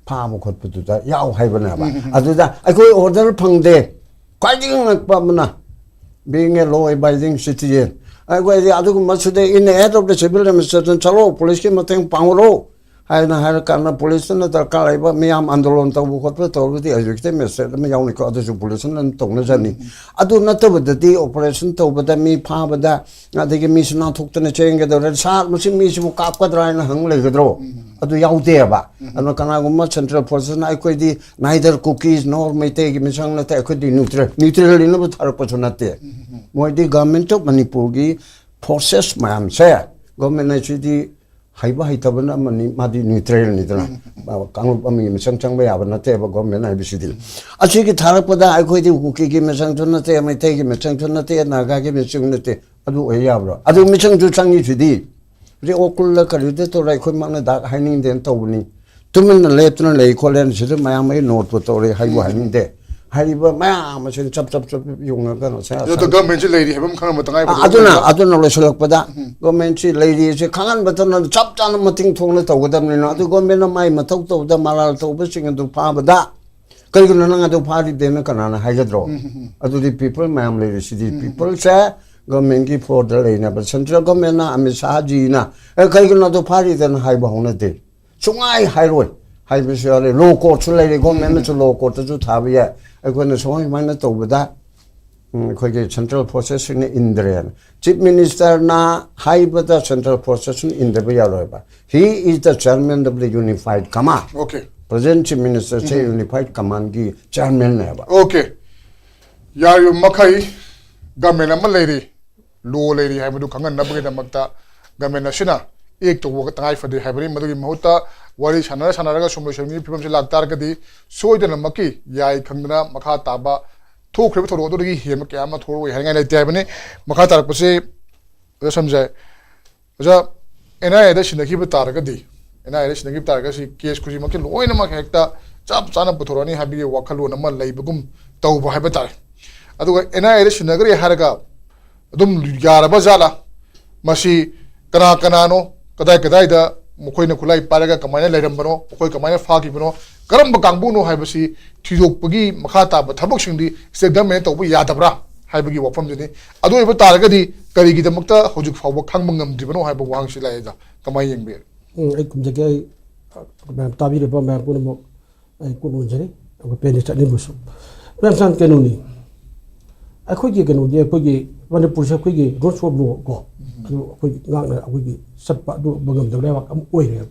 ꯐꯥꯕ ꯈꯣꯠꯄꯗꯨꯗ ꯌꯥꯎ ꯍꯥꯏꯕꯅꯦꯕ꯫ ꯑꯗꯨꯗ ꯑꯩꯈꯣꯏ ꯑꯣꯔꯗꯔ ꯐꯪꯗꯦ꯫ ꯈ꯭ꯋꯥꯏꯗꯒꯤ ꯉꯛꯄ ꯑꯃꯅ, being a law abiding citizen, ꯑꯩꯈꯣꯏꯗꯤ ꯑꯗꯨꯒꯨꯝꯕꯁꯤꯗ in aid of the civil administration ꯆꯠꯂꯣ, ꯄꯨꯂꯤꯁꯀꯤ ꯃꯇꯦꯡ ꯄꯥꯡꯉꯨꯔꯣ ꯍꯥꯏꯅ ꯍꯥꯏꯔꯀꯥꯟꯗ ꯄꯨꯂꯤꯁꯇꯨꯅ ꯗꯔꯀꯥꯔ ꯂꯩꯕ ꯃꯤꯌꯥꯝ ꯑꯟꯗꯣꯂꯟ ꯇꯧꯕ ꯈꯣꯠꯄ ꯇꯧꯔꯒꯗꯤ ꯑꯦꯛꯖꯤꯀ꯭ꯌꯨꯇꯤꯚ ꯃꯦꯖꯤꯁꯇ꯭ꯔꯦꯠ ꯑꯃ ꯌꯥꯎꯅꯤꯀꯣ, ꯑꯗꯨꯁꯨ ꯄꯨꯂꯤꯁꯅ ꯑꯗꯨꯝ ꯇꯧꯅꯖꯅꯤ꯫ ꯑꯗꯨ ꯅꯠꯇꯕꯗꯗꯤ ꯑꯣꯄꯔꯦꯁꯟ ꯇꯧꯕꯗ, ꯃꯤ ꯐꯥꯕꯗ, ꯑꯗꯒꯤ ꯃꯤꯁꯨ ꯅꯥꯟꯊꯣꯛꯇꯅ ꯆꯦꯟꯒꯗꯧꯔꯦ, ꯁꯥꯔ, ꯃꯁꯤ ꯃꯤꯁꯤꯕꯨ ꯀꯥꯞꯀꯗ꯭ꯔꯥ ꯍꯥꯏꯅ ꯍꯪ ꯂꯩꯒꯗ꯭ꯔꯣ? ꯑꯗꯨ ꯌꯥꯎꯗꯦꯕ꯫ ꯑꯗꯨꯅ ꯀꯅꯥꯒꯨꯝꯕ ꯁꯦꯟꯇ꯭ꯔꯦꯜ ꯐꯣꯔꯁꯅ ꯑꯩꯈꯣꯏꯗꯤ neither Kukis nor ꯃꯩꯇꯩꯒꯤ ꯃꯤꯆꯪ ꯅꯠꯇꯦ, ꯑꯩꯈꯣꯏꯗꯤ ꯅ꯭ꯌꯨꯇ꯭ꯔꯦꯜ, ꯅ꯭ꯌꯨꯇ꯭ꯔꯦꯜ ꯏꯟꯅꯕ ꯊꯥꯔꯛꯄꯁꯨ ꯅꯠꯇꯦ꯫ ꯃꯣꯏꯗꯤ ꯒꯚꯔꯟꯃꯦꯟꯠ ꯑꯣꯐ ꯃꯅꯤꯄꯨꯔꯒꯤ ꯐꯣꯔꯁꯦꯁ ꯃꯌꯥꯝꯁꯦ, ꯒꯚꯔꯟꯃꯦꯟꯠ ꯍꯥꯏꯁꯤꯗꯤ ꯍꯩꯕ ꯍꯩꯇꯕꯅ ꯑꯃꯅꯤ, ꯃꯥꯗꯤ ꯅ꯭ꯌꯨꯇ꯭ꯔꯦꯜꯅꯤꯗꯅ꯫ ꯀꯥꯡꯂꯨꯞ ꯑꯃꯒꯤ ꯃꯤꯆꯪ ꯆꯪꯕ ꯌꯥꯕ ꯅꯠꯇꯦꯕ ꯒꯚꯔꯟꯃꯦꯟꯠ ꯍꯥꯏꯕꯁꯤꯗꯤ꯫ ꯑꯁꯤꯒꯤ ꯊꯥꯔꯛꯄꯗ ꯑꯩꯈꯣꯏꯗꯤ ꯀꯨꯀꯤꯒꯤ ꯃꯤꯆꯪꯁꯨ ꯅꯠꯇꯦ, ꯃꯩꯇꯩꯒꯤ ꯃꯤꯆꯪꯁꯨ ꯅꯠꯇꯦ, ꯅꯥꯒꯥꯒꯤ ꯃꯤꯆꯪ ꯅꯠꯇꯦ꯫ ꯑꯗꯨ ꯑꯣꯏ ꯌꯥꯕ꯭ꯔꯣ? ꯑꯗꯨ ꯃꯤꯆꯪꯁꯨ ꯆꯪꯉꯤꯁꯤꯗꯤ꯫ ꯍꯧꯖꯤꯛ ꯑꯣꯀꯨꯜꯗ ꯀꯔꯤꯗ ꯇꯧꯔꯦ, ꯑꯩꯈꯣꯏ ꯃꯥꯅ ꯗꯥꯛ ꯍꯥꯏꯅꯤꯡꯗꯦꯅ ꯇꯧꯕꯅꯤ꯫ ꯇꯨꯃꯤꯟꯅ ꯂꯦꯞꯇꯅ ꯂꯩ ꯈꯣꯠꯂꯦꯅ ꯁꯤꯗ ꯃꯌꯥꯝ ꯑꯩ ꯅꯣꯠꯄꯨ ꯇꯧꯔꯦ, ꯍꯥꯏꯕꯨ ꯍꯥꯏꯅꯤꯡꯗꯦ꯫ ꯍꯥꯏꯔꯤꯕ ꯃꯌꯥꯝ ꯑꯁꯤ ꯆꯞ ꯆꯞ ꯆꯞ ꯆꯞ ꯌꯨꯡꯉꯒ ꯉꯁꯥꯏ ꯑꯗꯣ ꯒꯃꯦꯟꯁꯤ ꯂꯩꯔꯤ ꯍꯥꯏꯕ ꯑꯃ ꯈꯪꯍꯟꯕ ꯇꯉꯥꯏ ꯐꯗꯦ꯫ ꯑꯗꯨꯅ ꯑꯗꯨꯅ ꯂꯣꯏꯁꯤꯜꯂꯛꯄꯗ ꯒꯣꯔꯃꯦꯟꯁꯤ ꯂꯩꯔꯤꯁꯦ ꯈꯪꯍꯟꯕꯗꯅ ꯆꯞ ꯆꯥꯅ ꯃꯇꯤꯡ ꯊꯣꯛꯅ ꯇꯧꯒꯗꯕꯅꯤꯅ, ꯑꯗꯨ ꯒꯣꯔꯃꯦꯟꯅ ꯃꯥꯏ ꯃꯊꯧ ꯇꯧꯕꯗ ꯃꯔꯥꯜ ꯇꯧꯕꯁꯤꯡ ꯑꯗꯨ ꯐꯥꯕꯗ, "ꯀꯩꯒꯤꯅꯣ ꯅꯪ ꯑꯗꯨ ꯐꯥꯔꯤꯗꯦꯅ ꯀꯅꯥꯅ ꯍꯥꯏꯒꯗ꯭ꯔꯣ?" ꯑꯗꯨꯗꯤ ꯄꯤꯄꯜ ꯃꯌꯥꯝ ꯂꯩꯔꯤꯁꯤꯗꯤ, ꯄꯤꯄꯜꯁꯦ ꯒꯣꯔꯃꯦꯟꯒꯤ ꯐꯣꯔꯗ ꯂꯩꯅꯕ, ꯁꯦꯟꯇ꯭ꯔꯦꯜ ꯒꯣꯔꯃꯦꯟꯅ, ꯑꯃꯤꯠ ꯁꯥꯍꯖꯤꯅ, "ꯑꯦ, ꯀꯩꯒꯤꯅꯣ ꯑꯗꯨ ꯐꯥꯔꯤꯗꯅ?" ꯍꯥꯏꯕ ꯍꯧꯅꯗꯦ꯫ ꯁꯨꯡꯍꯥꯏ ꯍꯥꯏꯔꯣꯏ ꯍꯥꯏꯕꯁꯨ ꯌꯥꯎꯔꯦ꯫ ꯂꯣ ꯀꯣꯔꯠꯁꯨ ꯂꯩꯔꯦ, ꯒꯣꯔꯃꯦꯟꯅꯁꯨ ꯂꯣ ꯀꯣꯔꯠꯇꯁꯨ ꯊꯥꯕ ꯌꯥꯏ꯫ ꯑꯩꯈꯣꯏꯅ ꯁꯨꯃꯥꯏ ꯁꯨꯃꯥꯏꯅ ꯇꯧꯕꯗ, ꯎꯝ, ꯑꯩꯈꯣꯏꯒꯤ ꯁꯦꯟꯇ꯭ꯔꯦꯜ ꯐꯣꯔꯁꯦꯁꯁꯤꯡꯅ ꯏꯟꯗ꯭ꯔꯦꯅ꯫ ꯆꯤꯐ ꯃꯤꯅꯤꯁꯇꯔꯅ ꯍꯥꯏꯕꯗ ꯁꯦꯟꯇ꯭ꯔꯦꯜ ꯐꯣꯔꯁꯦꯁꯅ ꯏꯟꯗꯕ ꯌꯥꯔꯣꯏꯕ꯫ He is the chairman of the unified command. Okay. Present chief ꯃꯤꯅꯤꯁꯇꯔꯁꯦ ꯌꯨꯅꯤꯐꯥꯏꯠ ꯀꯃꯥꯟꯒꯤ ꯆꯤꯌꯔꯃꯦꯟꯅꯦꯕ꯫ Okay. ꯌꯥꯔꯤꯕ ꯃꯈꯩ ꯒꯃꯦꯟ ꯑꯃ ꯂꯩꯔꯤ, ꯂꯣ ꯂꯩꯔꯤ ꯍꯥꯏꯕꯗꯨ ꯈꯪꯍꯟꯅꯕꯒꯤꯗꯃꯛꯇ ꯒꯃꯦꯟ ꯑꯁꯤꯅ ꯑꯦꯛ ꯇꯧꯕ ꯇꯉꯥꯏ ꯐꯗꯦ ꯍꯥꯏꯕꯅꯤ꯫ ꯃꯗꯨꯒꯤ ꯃꯍꯨꯠꯇ ꯋꯥꯔꯤ ꯁꯥꯟꯅꯔ ꯁꯥꯟꯅꯔꯒ ꯁꯨꯝ ꯂꯣꯏꯁꯤꯟꯕꯒꯤ ꯐꯤꯕꯝꯁꯤ ꯂꯥꯛꯇꯥꯔꯒꯗꯤ ꯁꯣꯏꯗꯅꯃꯛꯀꯤ ꯌꯥꯏ ꯈꯪꯗꯅ ꯃꯈꯥ ꯇꯥꯕ ꯊꯣꯛꯈ꯭ꯔꯤꯕ ꯊꯧꯗꯣꯛ ꯑꯗꯨꯗꯒꯤ ꯍꯦꯟꯕ ꯀꯌꯥ ꯑꯃ ꯊꯣꯛꯂꯛꯑꯣꯏ ꯍꯥꯏꯅꯤꯡꯉꯥꯏ ꯂꯩꯇꯦ ꯍꯥꯏꯕꯅꯤ꯫ ꯃꯈꯥ ꯇꯥꯔꯛꯄꯁꯤ ꯑꯣꯖꯥ ꯁꯝꯖꯥꯏ, ꯑꯣꯖꯥ, ꯑꯦꯟ ꯑꯥꯏ ꯑꯦꯗ ꯁꯤꯟꯅꯈꯤꯕ ꯇꯥꯔꯒꯗꯤ, ꯑꯦꯟ ꯑꯥꯏ ꯑꯦꯗ ꯁꯤꯟꯅꯈꯤꯕ ꯇꯥꯔꯒꯗꯤ ꯀꯦꯁ ꯈꯨꯗꯤꯡꯃꯛꯀꯤ ꯂꯣꯏꯅꯃꯛ ꯍꯦꯛꯇ ꯆꯞ ꯆꯥꯅ ꯄꯨꯊꯣꯔꯛꯑꯅꯤ ꯍꯥꯏꯕꯒꯤ ꯋꯥꯈꯜꯂꯣꯟ ꯑꯃ ꯂꯩꯕꯒꯨꯝ ꯇꯧꯕ ꯍꯥꯏꯕ ꯇꯥꯔꯦ꯫ ꯑꯗꯨꯒ ꯑꯦꯟ ꯑꯥꯏ ꯑꯦꯗ ꯁꯤꯟꯅꯈ꯭ꯔꯦ ꯍꯥꯏꯔꯒ ꯑꯗꯨꯝ ꯌꯥꯔꯕ ꯖꯥꯠꯂꯥ? ꯃꯁꯤ ꯀꯅꯥ ꯀꯅꯥꯅꯣ, ꯀꯗꯥꯏ ꯀꯗꯥꯏꯗ ꯃꯈꯣꯏꯅ ꯈꯨꯠꯂꯥꯏ ꯄꯥꯏꯔꯒ ꯀꯃꯥꯏꯅ ꯂꯩꯔꯝꯕꯅꯣ, ꯃꯈꯣꯏ ꯀꯃꯥꯏꯅ ꯐꯥꯈꯤꯕꯅꯣ, ꯀꯔꯝꯕ ꯀꯥꯡꯕꯨꯅꯣ ꯍꯥꯏꯕꯁꯤ ꯊꯤꯗꯣꯛꯄꯒꯤ ꯃꯈꯥ ꯇꯥꯕ ꯊꯕꯛꯁꯤꯡꯗꯤ ꯁ꯭ꯇꯦꯠ ꯒꯃꯦꯟꯅ ꯇꯧꯕ ꯌꯥꯗꯕ꯭ꯔꯥ ꯍꯥꯏꯕꯒꯤ ꯋꯥꯐꯝꯁꯤꯅꯤ꯫ ꯑꯗꯨ ꯑꯣꯏꯕ ꯇꯥꯔꯒꯗꯤ ꯀꯔꯤꯒꯤꯗꯃꯛꯇ ꯍꯧꯖꯤꯛ ꯐꯥꯎꯕ ꯈꯪꯕ ꯉꯝꯗ꯭ꯔꯤꯕꯅꯣ ꯍꯥꯏꯕ ꯋꯥꯍꯪꯁꯤ ꯂꯥꯛꯑꯦꯗ꯫ ꯀꯃꯥꯏꯅ ꯌꯦꯡꯕꯤꯔꯤ? ꯎꯝ, ꯑꯩ ꯈꯨꯝꯖꯒꯦ꯫ ꯑꯩ ꯃꯌꯥꯝ ꯇꯥꯕꯤꯔꯤꯕ ꯃꯌꯥꯝ ꯄꯨꯝꯅꯃꯛ ꯑꯩ ꯀꯣꯛ ꯅꯣꯟꯖꯔꯤ꯫ ꯑꯩꯈꯣꯏ ꯄꯦꯟꯗ ꯆꯠꯅꯤꯡꯕꯁꯨ꯫ ꯃꯌꯥꯝ ꯁꯥꯟ ꯀꯩꯅꯣꯅꯤ꯫ ꯑꯩꯈꯣꯏꯒꯤ ꯀꯩꯅꯣꯗꯤ, ꯑꯩꯈꯣꯏꯒꯤ ꯃꯅꯤꯄꯨꯔꯁꯦ ꯑꯩꯈꯣꯏꯒꯤ ꯔꯨꯜꯁ ꯑꯣꯐ ꯂꯣ ꯀꯣ, ꯑꯗꯨ ꯑꯩꯈꯣꯏꯒꯤ ꯉꯥꯛꯅ ꯑꯩꯈꯣꯏꯒꯤ ꯆꯠꯄ ꯑꯗꯨ ꯉꯝꯗꯕ ꯂꯩꯕꯥꯛ ꯑꯃ ꯑꯣꯏꯔꯦꯕ꯫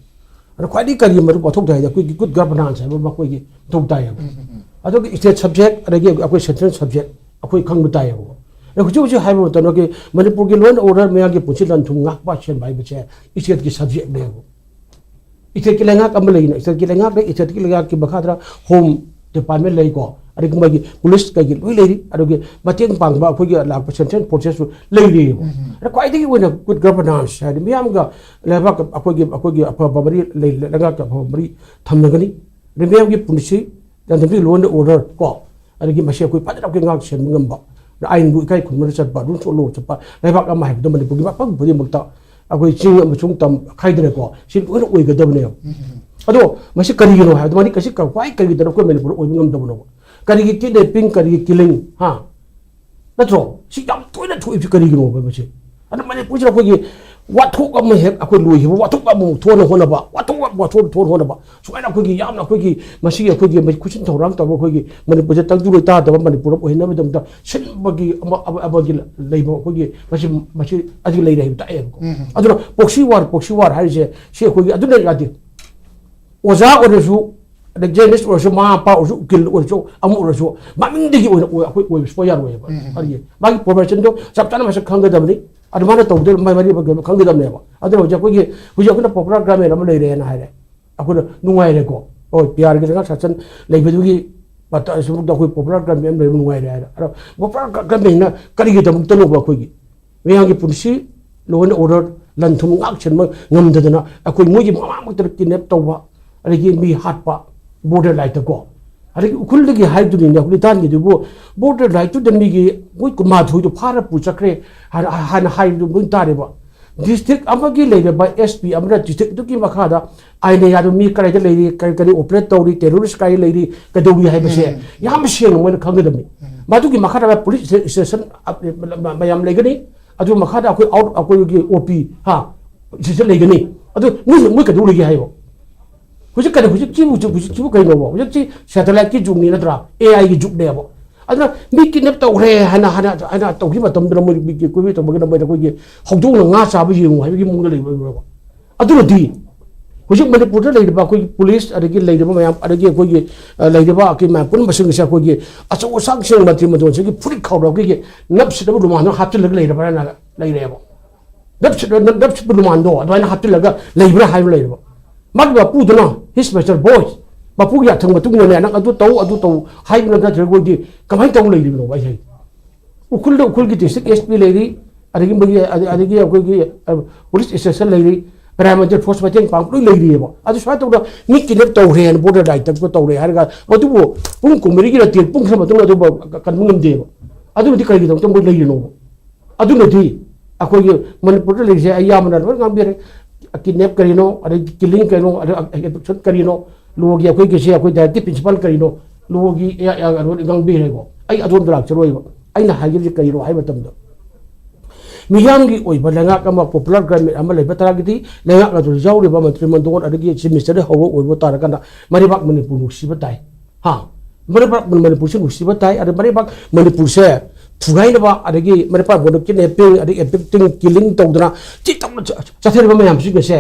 ꯑꯗꯣ ꯈ꯭ꯋꯥꯏꯗꯒꯤ ꯀꯔꯤ ꯃꯔꯨ ꯃꯊꯧ ꯇꯥꯏ ꯍꯥꯏꯗꯤ ꯑꯩꯈꯣꯏꯒꯤ ꯒꯨꯗ ꯒꯚꯔꯅꯥꯟꯁ ꯍꯥꯏꯕ ꯑꯃ ꯑꯩꯈꯣꯏꯒꯤ ꯃꯊꯧ ꯇꯥꯏꯌꯦꯕ꯫ ꯑꯗꯨꯒ ꯏꯁꯇꯦꯠ ꯁꯕꯖꯦꯛ, ꯑꯗꯒꯤ ꯑꯩꯈꯣꯏ ꯁꯦꯟꯇ꯭ꯔꯦꯜ ꯁꯕꯖꯦꯛ ꯑꯩꯈꯣꯏ ꯈꯪꯕ ꯇꯥꯏꯌꯦꯕꯀꯣ꯫ ꯑꯗꯣ ꯍꯧꯖꯤꯛ ꯍꯧꯖꯤꯛ ꯍꯥꯏꯕ ꯃꯇꯝꯗ ꯑꯩꯈꯣꯏ ꯃꯅꯤꯄꯨꯔꯒꯤ ꯂꯣ ꯑꯦꯟ ꯑꯣꯔꯗꯔ, ꯃꯌꯥꯝꯒꯤ ꯄꯨꯟꯁꯤ ꯂꯟ ꯊꯨꯝ ꯉꯥꯛꯄ ꯁꯦꯟꯕ ꯍꯥꯏꯕꯁꯦ ꯏꯁꯇꯦꯠꯀꯤ ꯁꯕꯖꯦꯛꯅꯦꯕ꯫ ꯏꯁꯇꯦꯠꯀꯤ ꯂꯩꯉꯥꯛ ꯑꯃ ꯂꯩꯅ, ꯏꯁꯇꯦꯠꯀꯤ ꯂꯩꯉꯥꯛ ꯂꯩ, ꯏꯁꯇꯦꯠꯀꯤ ꯂꯩꯉꯥꯛꯀꯤ ꯃꯈꯥꯗ ꯍꯣꯝ ꯗꯤꯄꯥꯔꯠꯃꯦꯟ ꯂꯩꯀꯣ, ꯑꯗꯒꯤ ꯃꯣꯏꯒꯤ ꯄꯨꯂꯤꯁ ꯀꯩꯒꯤ ꯂꯣꯏ ꯂꯩꯔꯤ, ꯑꯗꯨꯒꯤ ꯃꯇꯦꯡ ꯄꯥꯡꯕ ꯑꯩꯈꯣꯏꯒꯤ ꯂꯥꯛꯄ ꯁꯦꯟꯇ꯭ꯔꯦꯜ ꯐꯣꯔꯁꯦꯁꯁꯨ ꯂꯩꯔꯤꯕ꯫ ꯑꯗ ꯈ꯭ꯋꯥꯏꯗꯒꯤ ꯑꯣꯏꯅ ꯒꯨꯗ ꯒꯚꯔꯅꯥꯟꯁ ꯍꯥꯏꯗꯤ ꯃꯤꯌꯥꯝꯒ ꯂꯩꯕꯥꯛ ꯑꯩꯈꯣꯏꯒꯤ, ꯑꯩꯈꯣꯏꯒꯤ ꯑꯐꯕ ꯃꯔꯤ ꯂꯩ, ꯂꯩꯉꯥꯛꯀ ꯑꯐꯕ ꯃꯔꯤ ꯊꯝꯅꯒꯅꯤ꯫ ꯑꯗꯩ ꯃꯤꯌꯥꯝꯒꯤ ꯄꯨꯟꯁꯤ, ꯑꯗꯒꯤ ꯂꯣ ꯑꯦꯟ ꯑꯣꯔꯗꯔ ꯀꯣ, ꯑꯗꯒꯤ ꯃꯁꯤ ꯑꯩꯈꯣꯏ ꯐꯖꯅ ꯑꯩꯈꯣꯏ ꯉꯥꯛ ꯁꯦꯟꯕ ꯉꯝꯕ, ꯑꯥꯏꯟꯕꯨ ꯏꯀꯥꯏ ꯈꯨꯝꯅꯅ ꯆꯠꯄ, ꯔꯨꯜꯁ ꯑꯣꯐ ꯂꯣ ꯆꯠꯄ ꯂꯩꯕꯥꯛ ꯑꯃ ꯍꯥꯏꯕꯗꯣ ꯃꯅꯤꯄꯨꯔꯒꯤ ꯃꯐꯝ ꯈꯨꯗꯤꯡꯃꯛꯇ ꯑꯩꯈꯣꯏ ꯆꯤꯡ ꯑꯃꯁꯨꯡ ꯇꯝ ꯈꯥꯏꯗꯅꯀꯣ, ꯁꯤ ꯂꯣꯏꯅ ꯑꯣꯏꯒꯗꯕꯅꯦꯕ꯫ ꯑꯗꯣ ꯃꯁꯤ ꯀꯔꯤꯒꯤꯅꯣ ꯍꯥꯏꯕꯗ, ꯃꯅꯤ ꯀꯁꯤ ꯀ-, why ꯀꯔꯤꯒꯤꯗꯃꯛ ꯑꯩꯈꯣꯏ ꯃꯅꯤꯄꯨꯔꯗ ꯑꯣꯏꯕ ꯉꯝꯗꯕꯅꯣꯕ? ꯀꯔꯤꯒꯤ kidnapping, ꯀꯔꯤꯒꯤ ꯀꯤꯂꯤꯡ, ꯍꯥ? ꯅꯠꯇ꯭ꯔꯣ? ꯁꯤ ꯌꯥꯝ ꯇꯣꯏꯅ ꯊꯣꯛꯏꯁꯤ ꯀꯔꯤꯒꯤꯅꯣꯕ ꯃꯁꯤ? ꯑꯗꯨ ꯃꯅꯤꯄꯨꯔꯁꯤꯗ ꯑꯩꯈꯣꯏꯒꯤ ꯋꯥꯊꯣꯛ ꯑꯃ ꯍꯦꯛ ꯑꯩꯈꯣꯏ ꯂꯣꯏꯈꯤꯕ, ꯋꯥꯊꯣꯛ ꯑꯃꯃꯨꯛ ꯊꯣꯛꯅ ꯍꯣꯠꯅꯕ, ꯋꯥꯊꯣꯛ, ꯋꯥꯊꯣꯛ ꯊꯣꯛꯅ ꯍꯣꯠꯅꯕ, ꯁꯨꯃꯥꯏꯅ ꯑꯩꯈꯣꯏꯒꯤ ꯌꯥꯝꯅ ꯑꯩꯈꯣꯏꯒꯤ ꯃꯁꯤꯒꯤ ꯑꯩꯈꯣꯏꯒꯤ ꯃꯩ-, ꯈꯨꯠꯁꯤꯟ ꯊꯧꯔꯥꯡ ꯇꯧꯕ ꯑꯩꯈꯣꯏꯒꯤ ꯃꯅꯤꯄꯨꯔꯁꯦ ꯇꯪꯗꯨ ꯂꯩꯇꯥꯗꯕ ꯃꯅꯤꯄꯨꯔ ꯑꯃ ꯑꯣꯏꯍꯟꯅꯕꯒꯤꯗꯃꯛꯇ ꯁꯤꯟꯕꯒꯤ ꯑꯃ, ꯑꯃ, ꯑꯃꯒꯤ ꯂꯩꯕ ꯑꯩꯈꯣꯏꯒꯤ ꯃꯁꯤ, ꯃꯁꯤ ꯑꯗꯨ ꯂꯩꯔꯦ ꯍꯥꯏꯕ ꯇꯥꯛꯑꯦꯕꯀꯣ꯫ ꯑꯗꯨꯅ proxy war, proxy war ꯍꯥꯏꯔꯤꯁꯦ ꯁꯤ ꯑꯩꯈꯣꯏꯒꯤ ꯑꯗꯨꯅ ꯌꯥꯗꯦ꯫ ꯑꯣꯖꯥ ꯑꯣꯏꯔꯁꯨ, ꯑꯗꯩ journalist ꯑꯣꯏꯔꯁꯨ, ꯃꯃꯥ ꯃꯄꯥ ꯑꯣꯏꯔꯁꯨ, ꯎꯀꯤꯜ ꯑꯣꯏꯔꯁꯨ, ꯑꯃ ꯑꯣꯏꯔꯁꯨ, ꯃꯃꯤꯡꯗꯒꯤ ꯑꯣꯏꯅ ꯑꯣꯏ-, ꯑꯩꯈꯣꯏ ꯑꯣꯏꯕ ꯁꯨꯡꯌꯥ ꯌꯥꯔꯣꯏꯕ꯫ ꯃꯥꯒꯤ, ꯃꯥꯒꯤ professionꯗꯣ ꯆꯞ ꯆꯥꯅ ꯃꯁꯛ ꯈꯪꯒꯗꯕꯅꯤ꯫ ꯑꯗꯨꯃꯥꯏꯅ ꯇꯧꯗꯣꯏ ꯃ-, ꯃꯔꯤ ꯃꯈꯣꯡ ꯈꯪꯒꯗꯕꯅꯦꯕ꯫ ꯑꯗꯨꯅ ꯍꯧꯖꯤꯛ ꯑꯩꯈꯣꯏꯒꯤ, ꯍꯧꯖꯤꯛ ꯑꯩꯈꯣꯏꯅ popular government ꯑꯃ ꯂꯩꯔꯦꯅ ꯍꯥꯏꯔꯦ꯫ ꯑꯩꯈꯣꯏꯅ ꯅꯨꯡꯉꯥꯏꯔꯦꯀꯣ꯫ ꯍꯣꯏ, ꯄꯤ ꯑꯥꯔꯒꯤ ꯂꯩꯉꯥꯛ ꯁꯥꯁꯟ ꯂꯩꯕꯗꯨꯒꯤ ꯃꯇꯝ ꯑꯁꯤꯃꯛꯇ ꯑꯩꯈꯣꯏ popular government ꯑꯃ ꯂꯩꯕ ꯅꯨꯡꯉꯥꯏꯔꯦ ꯍꯥꯏꯔꯦ꯫ ꯑꯗꯣ popular governmentꯅ ꯀꯔꯤꯒꯤꯗꯃꯛꯇꯅꯣꯕ ꯑꯩꯈꯣꯏꯒꯤ? ꯃꯤꯌꯥꯝꯒꯤ ꯄꯨꯟꯁꯤ, law and order, ꯂꯟ ꯊꯨꯝ ꯉꯥꯛ ꯁꯦꯟꯕ ꯉꯝꯗꯗꯅ ꯑꯩꯈꯣꯏ ꯃꯣꯏꯒꯤ ꯃꯃꯥꯡꯃꯛꯇꯗ kidnap ꯇꯧꯕ, ꯑꯗꯒꯤ ꯃꯤ ꯍꯥꯠꯄ, border lineꯇꯀꯣ꯫ ꯑꯗꯒꯤ ꯎꯈ꯭ꯔꯨꯜꯗꯒꯤ ꯍꯥꯏꯗꯨꯅꯤꯅꯦ, ꯎꯈ꯭ꯔꯨꯜ ꯇꯥꯟꯒꯤꯗꯨꯕꯨ border lineꯇꯨꯗ ꯃꯤꯒꯤ ꯃꯣꯏ ꯀꯨꯟꯃꯥꯊꯣꯏꯗꯣ ꯐꯥꯔ ꯄꯨ ꯆꯠꯈ꯭ꯔꯦ ꯍꯥꯏꯅ, ꯍꯥꯏꯅ ꯍꯥꯏꯕꯗꯨ ꯃꯣꯏ ꯇꯥꯔꯦꯕ꯫ District ꯑꯃꯒꯤ ꯂꯩꯔꯕ S P ꯑꯃꯅ districtꯇꯨꯒꯤ ꯃꯈꯥꯗ ꯑꯥꯏꯟꯅ ꯌꯥꯗꯕ ꯃꯤ ꯀꯗꯥꯏꯗ ꯂꯩꯔꯤ, ꯀꯔꯤ, ꯀꯔꯤ operate ꯇꯧꯔꯤ, terrorist ꯀꯥꯏ ꯂꯩꯔꯤ, ꯀꯩꯗꯧꯔꯤ ꯍꯥꯏꯕꯁꯦ ꯌꯥꯝ ꯁꯦꯡꯅ ꯃꯣꯏꯅ ꯈꯪꯒꯗꯕꯅꯤ꯫ ꯃꯗꯨꯒꯤ ꯃꯈꯥꯗ police station ꯃꯌꯥꯝ ꯂꯩꯒꯅꯤ, ꯑꯗꯨ ꯃꯈꯥꯗ ꯑꯩꯈꯣꯏ out, ꯑꯩꯈꯣꯏꯒꯤ O P, ꯍꯥ, ꯁꯤꯁꯨ ꯂꯩꯒꯅꯤ꯫ ꯑꯗꯨ ꯃꯣꯏ, ꯃꯣꯏ ꯀꯩꯗꯧ ꯂꯩꯒꯦ ꯍꯥꯏꯕ? ꯍꯧꯖꯤꯛ ꯀꯔꯤ, ꯍꯧꯖꯤꯛꯁꯤꯕꯨ, ꯍꯧꯖꯤꯛ, ꯍꯧꯖꯤꯛꯁꯤꯕꯨ ꯀꯩꯅꯣꯕ? ꯍꯧꯖꯤꯛꯁꯤ satelliteꯀꯤ ꯖꯨꯒꯅꯤ ꯅꯠꯇ꯭ꯔꯥ? AIꯒꯤ ꯖꯨꯒꯅꯦꯕ꯫ ꯑꯗꯨꯅ ꯃꯤ kidnap ꯇꯧꯈ꯭ꯔꯦ ꯍꯥꯏꯅ, ꯍꯥꯏꯅ, ꯍꯥꯏꯅ ꯇꯧꯈꯤꯕ ꯃꯇꯝꯗꯨꯗ ꯃꯣꯏ ꯃꯤꯒꯤ ꯀꯨꯝꯍꯩ ꯇꯧꯕꯒꯤꯗꯃꯛ ꯑꯩꯈꯣꯏꯒꯤ ꯍꯧꯗꯣꯡꯅ ꯉꯥ ꯆꯥꯕ ꯌꯦꯡꯉꯨ ꯍꯥꯏꯕꯒꯤ ꯃꯑꯣꯡꯗ ꯂꯩꯕ꯭ꯔꯕ? ꯑꯗꯨꯅꯗꯤ ꯍꯧꯖꯤꯛ ꯃꯅꯤꯄꯨꯔꯗ ꯂꯩꯔꯤꯕ ꯑꯩꯈꯣꯏꯒꯤ police, ꯑꯗꯒꯤ ꯂꯩꯔꯤꯕ ꯃꯌꯥꯝ, ꯑꯗꯒꯤ ꯑꯩꯈꯣꯏꯒꯤ, ꯑ, ꯂꯩꯔꯤꯕ ꯑꯩꯈꯣꯏ ꯃꯌꯥꯝ ꯄꯨꯝꯅꯃꯛꯁꯤꯡ ꯑꯁꯦ ꯑꯩꯈꯣꯏꯒꯤ ꯑꯆꯧ ꯑꯁꯥꯡꯁꯤꯡ, ꯃꯟꯇ꯭ꯔꯤ ꯃꯟꯗꯣꯟꯁꯤꯡꯒꯤ ꯐꯨꯔꯤꯠ ꯈꯥꯎꯗ ꯑꯩꯈꯣꯏꯒꯤ ꯅꯞꯁꯤꯠꯅꯕ ꯔꯨꯃꯥꯟꯗꯣ ꯍꯥꯞꯆꯤꯜꯂꯒ ꯂꯩꯔꯕ꯭ꯔꯥꯅ ꯂꯩꯔꯦꯕ꯫ ꯅꯞꯁꯤꯠ-, ꯅꯞ-, ꯅꯞꯁꯤꯠꯄ ꯔꯨꯃꯥꯟꯗꯣ ꯑꯗꯨꯃꯥꯏꯅ ꯍꯥꯞꯆꯤꯜꯂꯒ ꯂꯩꯕ꯭ꯔꯥ ꯍꯥꯏꯕ ꯂꯩꯔꯕ꯫ ꯃꯥꯒꯤ ꯃꯄꯨꯗꯨꯅ, his master boss, ꯃꯄꯨꯒꯤ ꯌꯥꯊꯪ ꯃꯇꯨꯡ ꯏꯟꯅꯅꯦ, ꯅꯪ ꯑꯗꯨ ꯇꯧ, ꯑꯗꯨ ꯇꯧ ꯍꯥꯏꯕ ꯅꯠꯇ꯭ꯔꯒꯗꯤ ꯀꯃꯥꯏꯅ ꯇꯧ ꯂꯩꯔꯤꯕꯅꯣ ꯑꯩ ꯍꯥꯏ꯫ ꯎꯈ꯭ꯔꯨꯜꯗ ꯎꯈ꯭ꯔꯨꯜꯒꯤ district S P ꯂꯩꯔꯤ, ꯑꯗꯒꯤ ꯃꯣꯏꯒꯤ, ꯑꯗ-, ꯑꯗꯒꯤ ꯑꯩꯈꯣꯏꯒꯤ, ꯑ, police station ꯂꯩꯔꯤ, Paramilitary force ꯃꯇꯦꯡ ꯄꯥꯡꯕ ꯂꯣꯏ ꯂꯩꯔꯤꯑꯕ꯫ ꯑꯗꯨ ꯁꯨꯃꯥꯏꯅ ꯇꯧꯗꯅ ꯃꯤ kidnap ꯇꯧꯈ꯭ꯔꯦ ꯍꯥꯏꯅ border line ꯇꯧꯔꯦ ꯍꯥꯏꯔꯒ, ꯃꯗꯨꯕꯨ ꯄꯨꯡ ꯀꯨꯟꯃꯔꯤꯒꯤ ꯅꯠꯇꯦ, ꯄꯨꯡ ꯈꯔ ꯃꯇꯨꯡꯗ ꯑꯗꯨꯕꯨ ꯀꯟꯕ ꯉꯝꯗꯦꯕ꯫ ꯑꯗꯨꯕꯨꯗꯤ ꯀꯔꯤꯒꯤꯗꯃꯛꯇ ꯃꯣꯏ ꯂꯩꯔꯤꯅꯣꯕ? ꯑꯗꯨꯅꯗꯤ ꯑꯩꯈꯣꯏꯒꯤ ꯃꯅꯤꯄꯨꯔꯗ ꯂꯩꯔꯤꯁꯦ ꯑꯌꯥꯝꯕꯅ ꯂꯣꯏ ꯉꯥꯡꯕꯤꯔꯦ꯫ Kidnap ꯀꯔꯤꯅꯣ, ꯑꯗꯩ killing ꯀꯔꯤꯅꯣ, ꯑꯗꯩ abduction ꯀꯔꯤꯅꯣ, ꯂꯣꯒꯤ ꯑꯩꯈꯣꯏꯒꯤꯁꯦ ꯑꯩꯈꯣꯏ directive principle ꯀꯔꯤꯅꯣ, ꯂꯣꯒꯤ ꯉꯥꯡꯕꯤꯔꯦꯀꯣ꯫ ꯑꯩ ꯑꯗꯣꯝꯗ ꯂꯥꯛꯆꯔꯣꯏꯕ꯫ ꯑꯩꯅ ꯍꯥꯏꯒꯗꯕꯁꯦ ꯀꯔꯤꯅꯣ ꯍꯥꯏꯕ ꯃꯇꯝꯗ, ꯃꯤꯌꯥꯝꯒꯤ ꯑꯣꯏꯕ ꯂꯩꯉꯥꯛ ꯑꯃ, popular government ꯑꯃ ꯂꯩꯕ ꯇꯥꯔꯒꯗꯤ, ꯂꯩꯉꯥꯛ ꯑꯗꯨꯗ ꯌꯥꯎꯔꯤꯕ ꯃꯟꯇ꯭ꯔꯤ ꯃꯟꯗꯣꯟ ꯑꯗꯒꯤ chief minister ꯗꯒꯤ ꯍꯧꯔꯒ ꯑꯣꯏꯕ ꯇꯥꯔꯒꯅ, ꯃꯔꯩꯕꯥꯛ ꯃꯅꯤꯄꯨꯔ ꯅꯨꯡꯁꯤꯕ ꯇꯥꯏ꯫ ꯍꯥ? ꯃꯔꯩꯕꯥꯛ ꯃꯅꯤꯄꯨꯔꯁꯦ ꯅꯨꯡꯁꯤꯕ ꯇꯥꯏ꯫ ꯑꯗ ꯃꯔꯩꯕꯥꯛ ꯃꯅꯤꯄꯨꯔꯁꯦ ꯊꯨꯒꯥꯏꯅꯕ, ꯑꯗꯒꯤ ꯃꯔꯩꯕꯥꯛ ꯃꯅꯤꯄꯨꯔ kidnapping, ꯑꯗꯒꯤ abducting, killing ꯇꯧꯗꯅ ꯆꯤ ꯇꯧꯅ ꯆ-, ꯆꯠꯊꯔꯤꯕ ꯃꯌꯥꯝꯁꯤꯡ ꯑꯁꯦ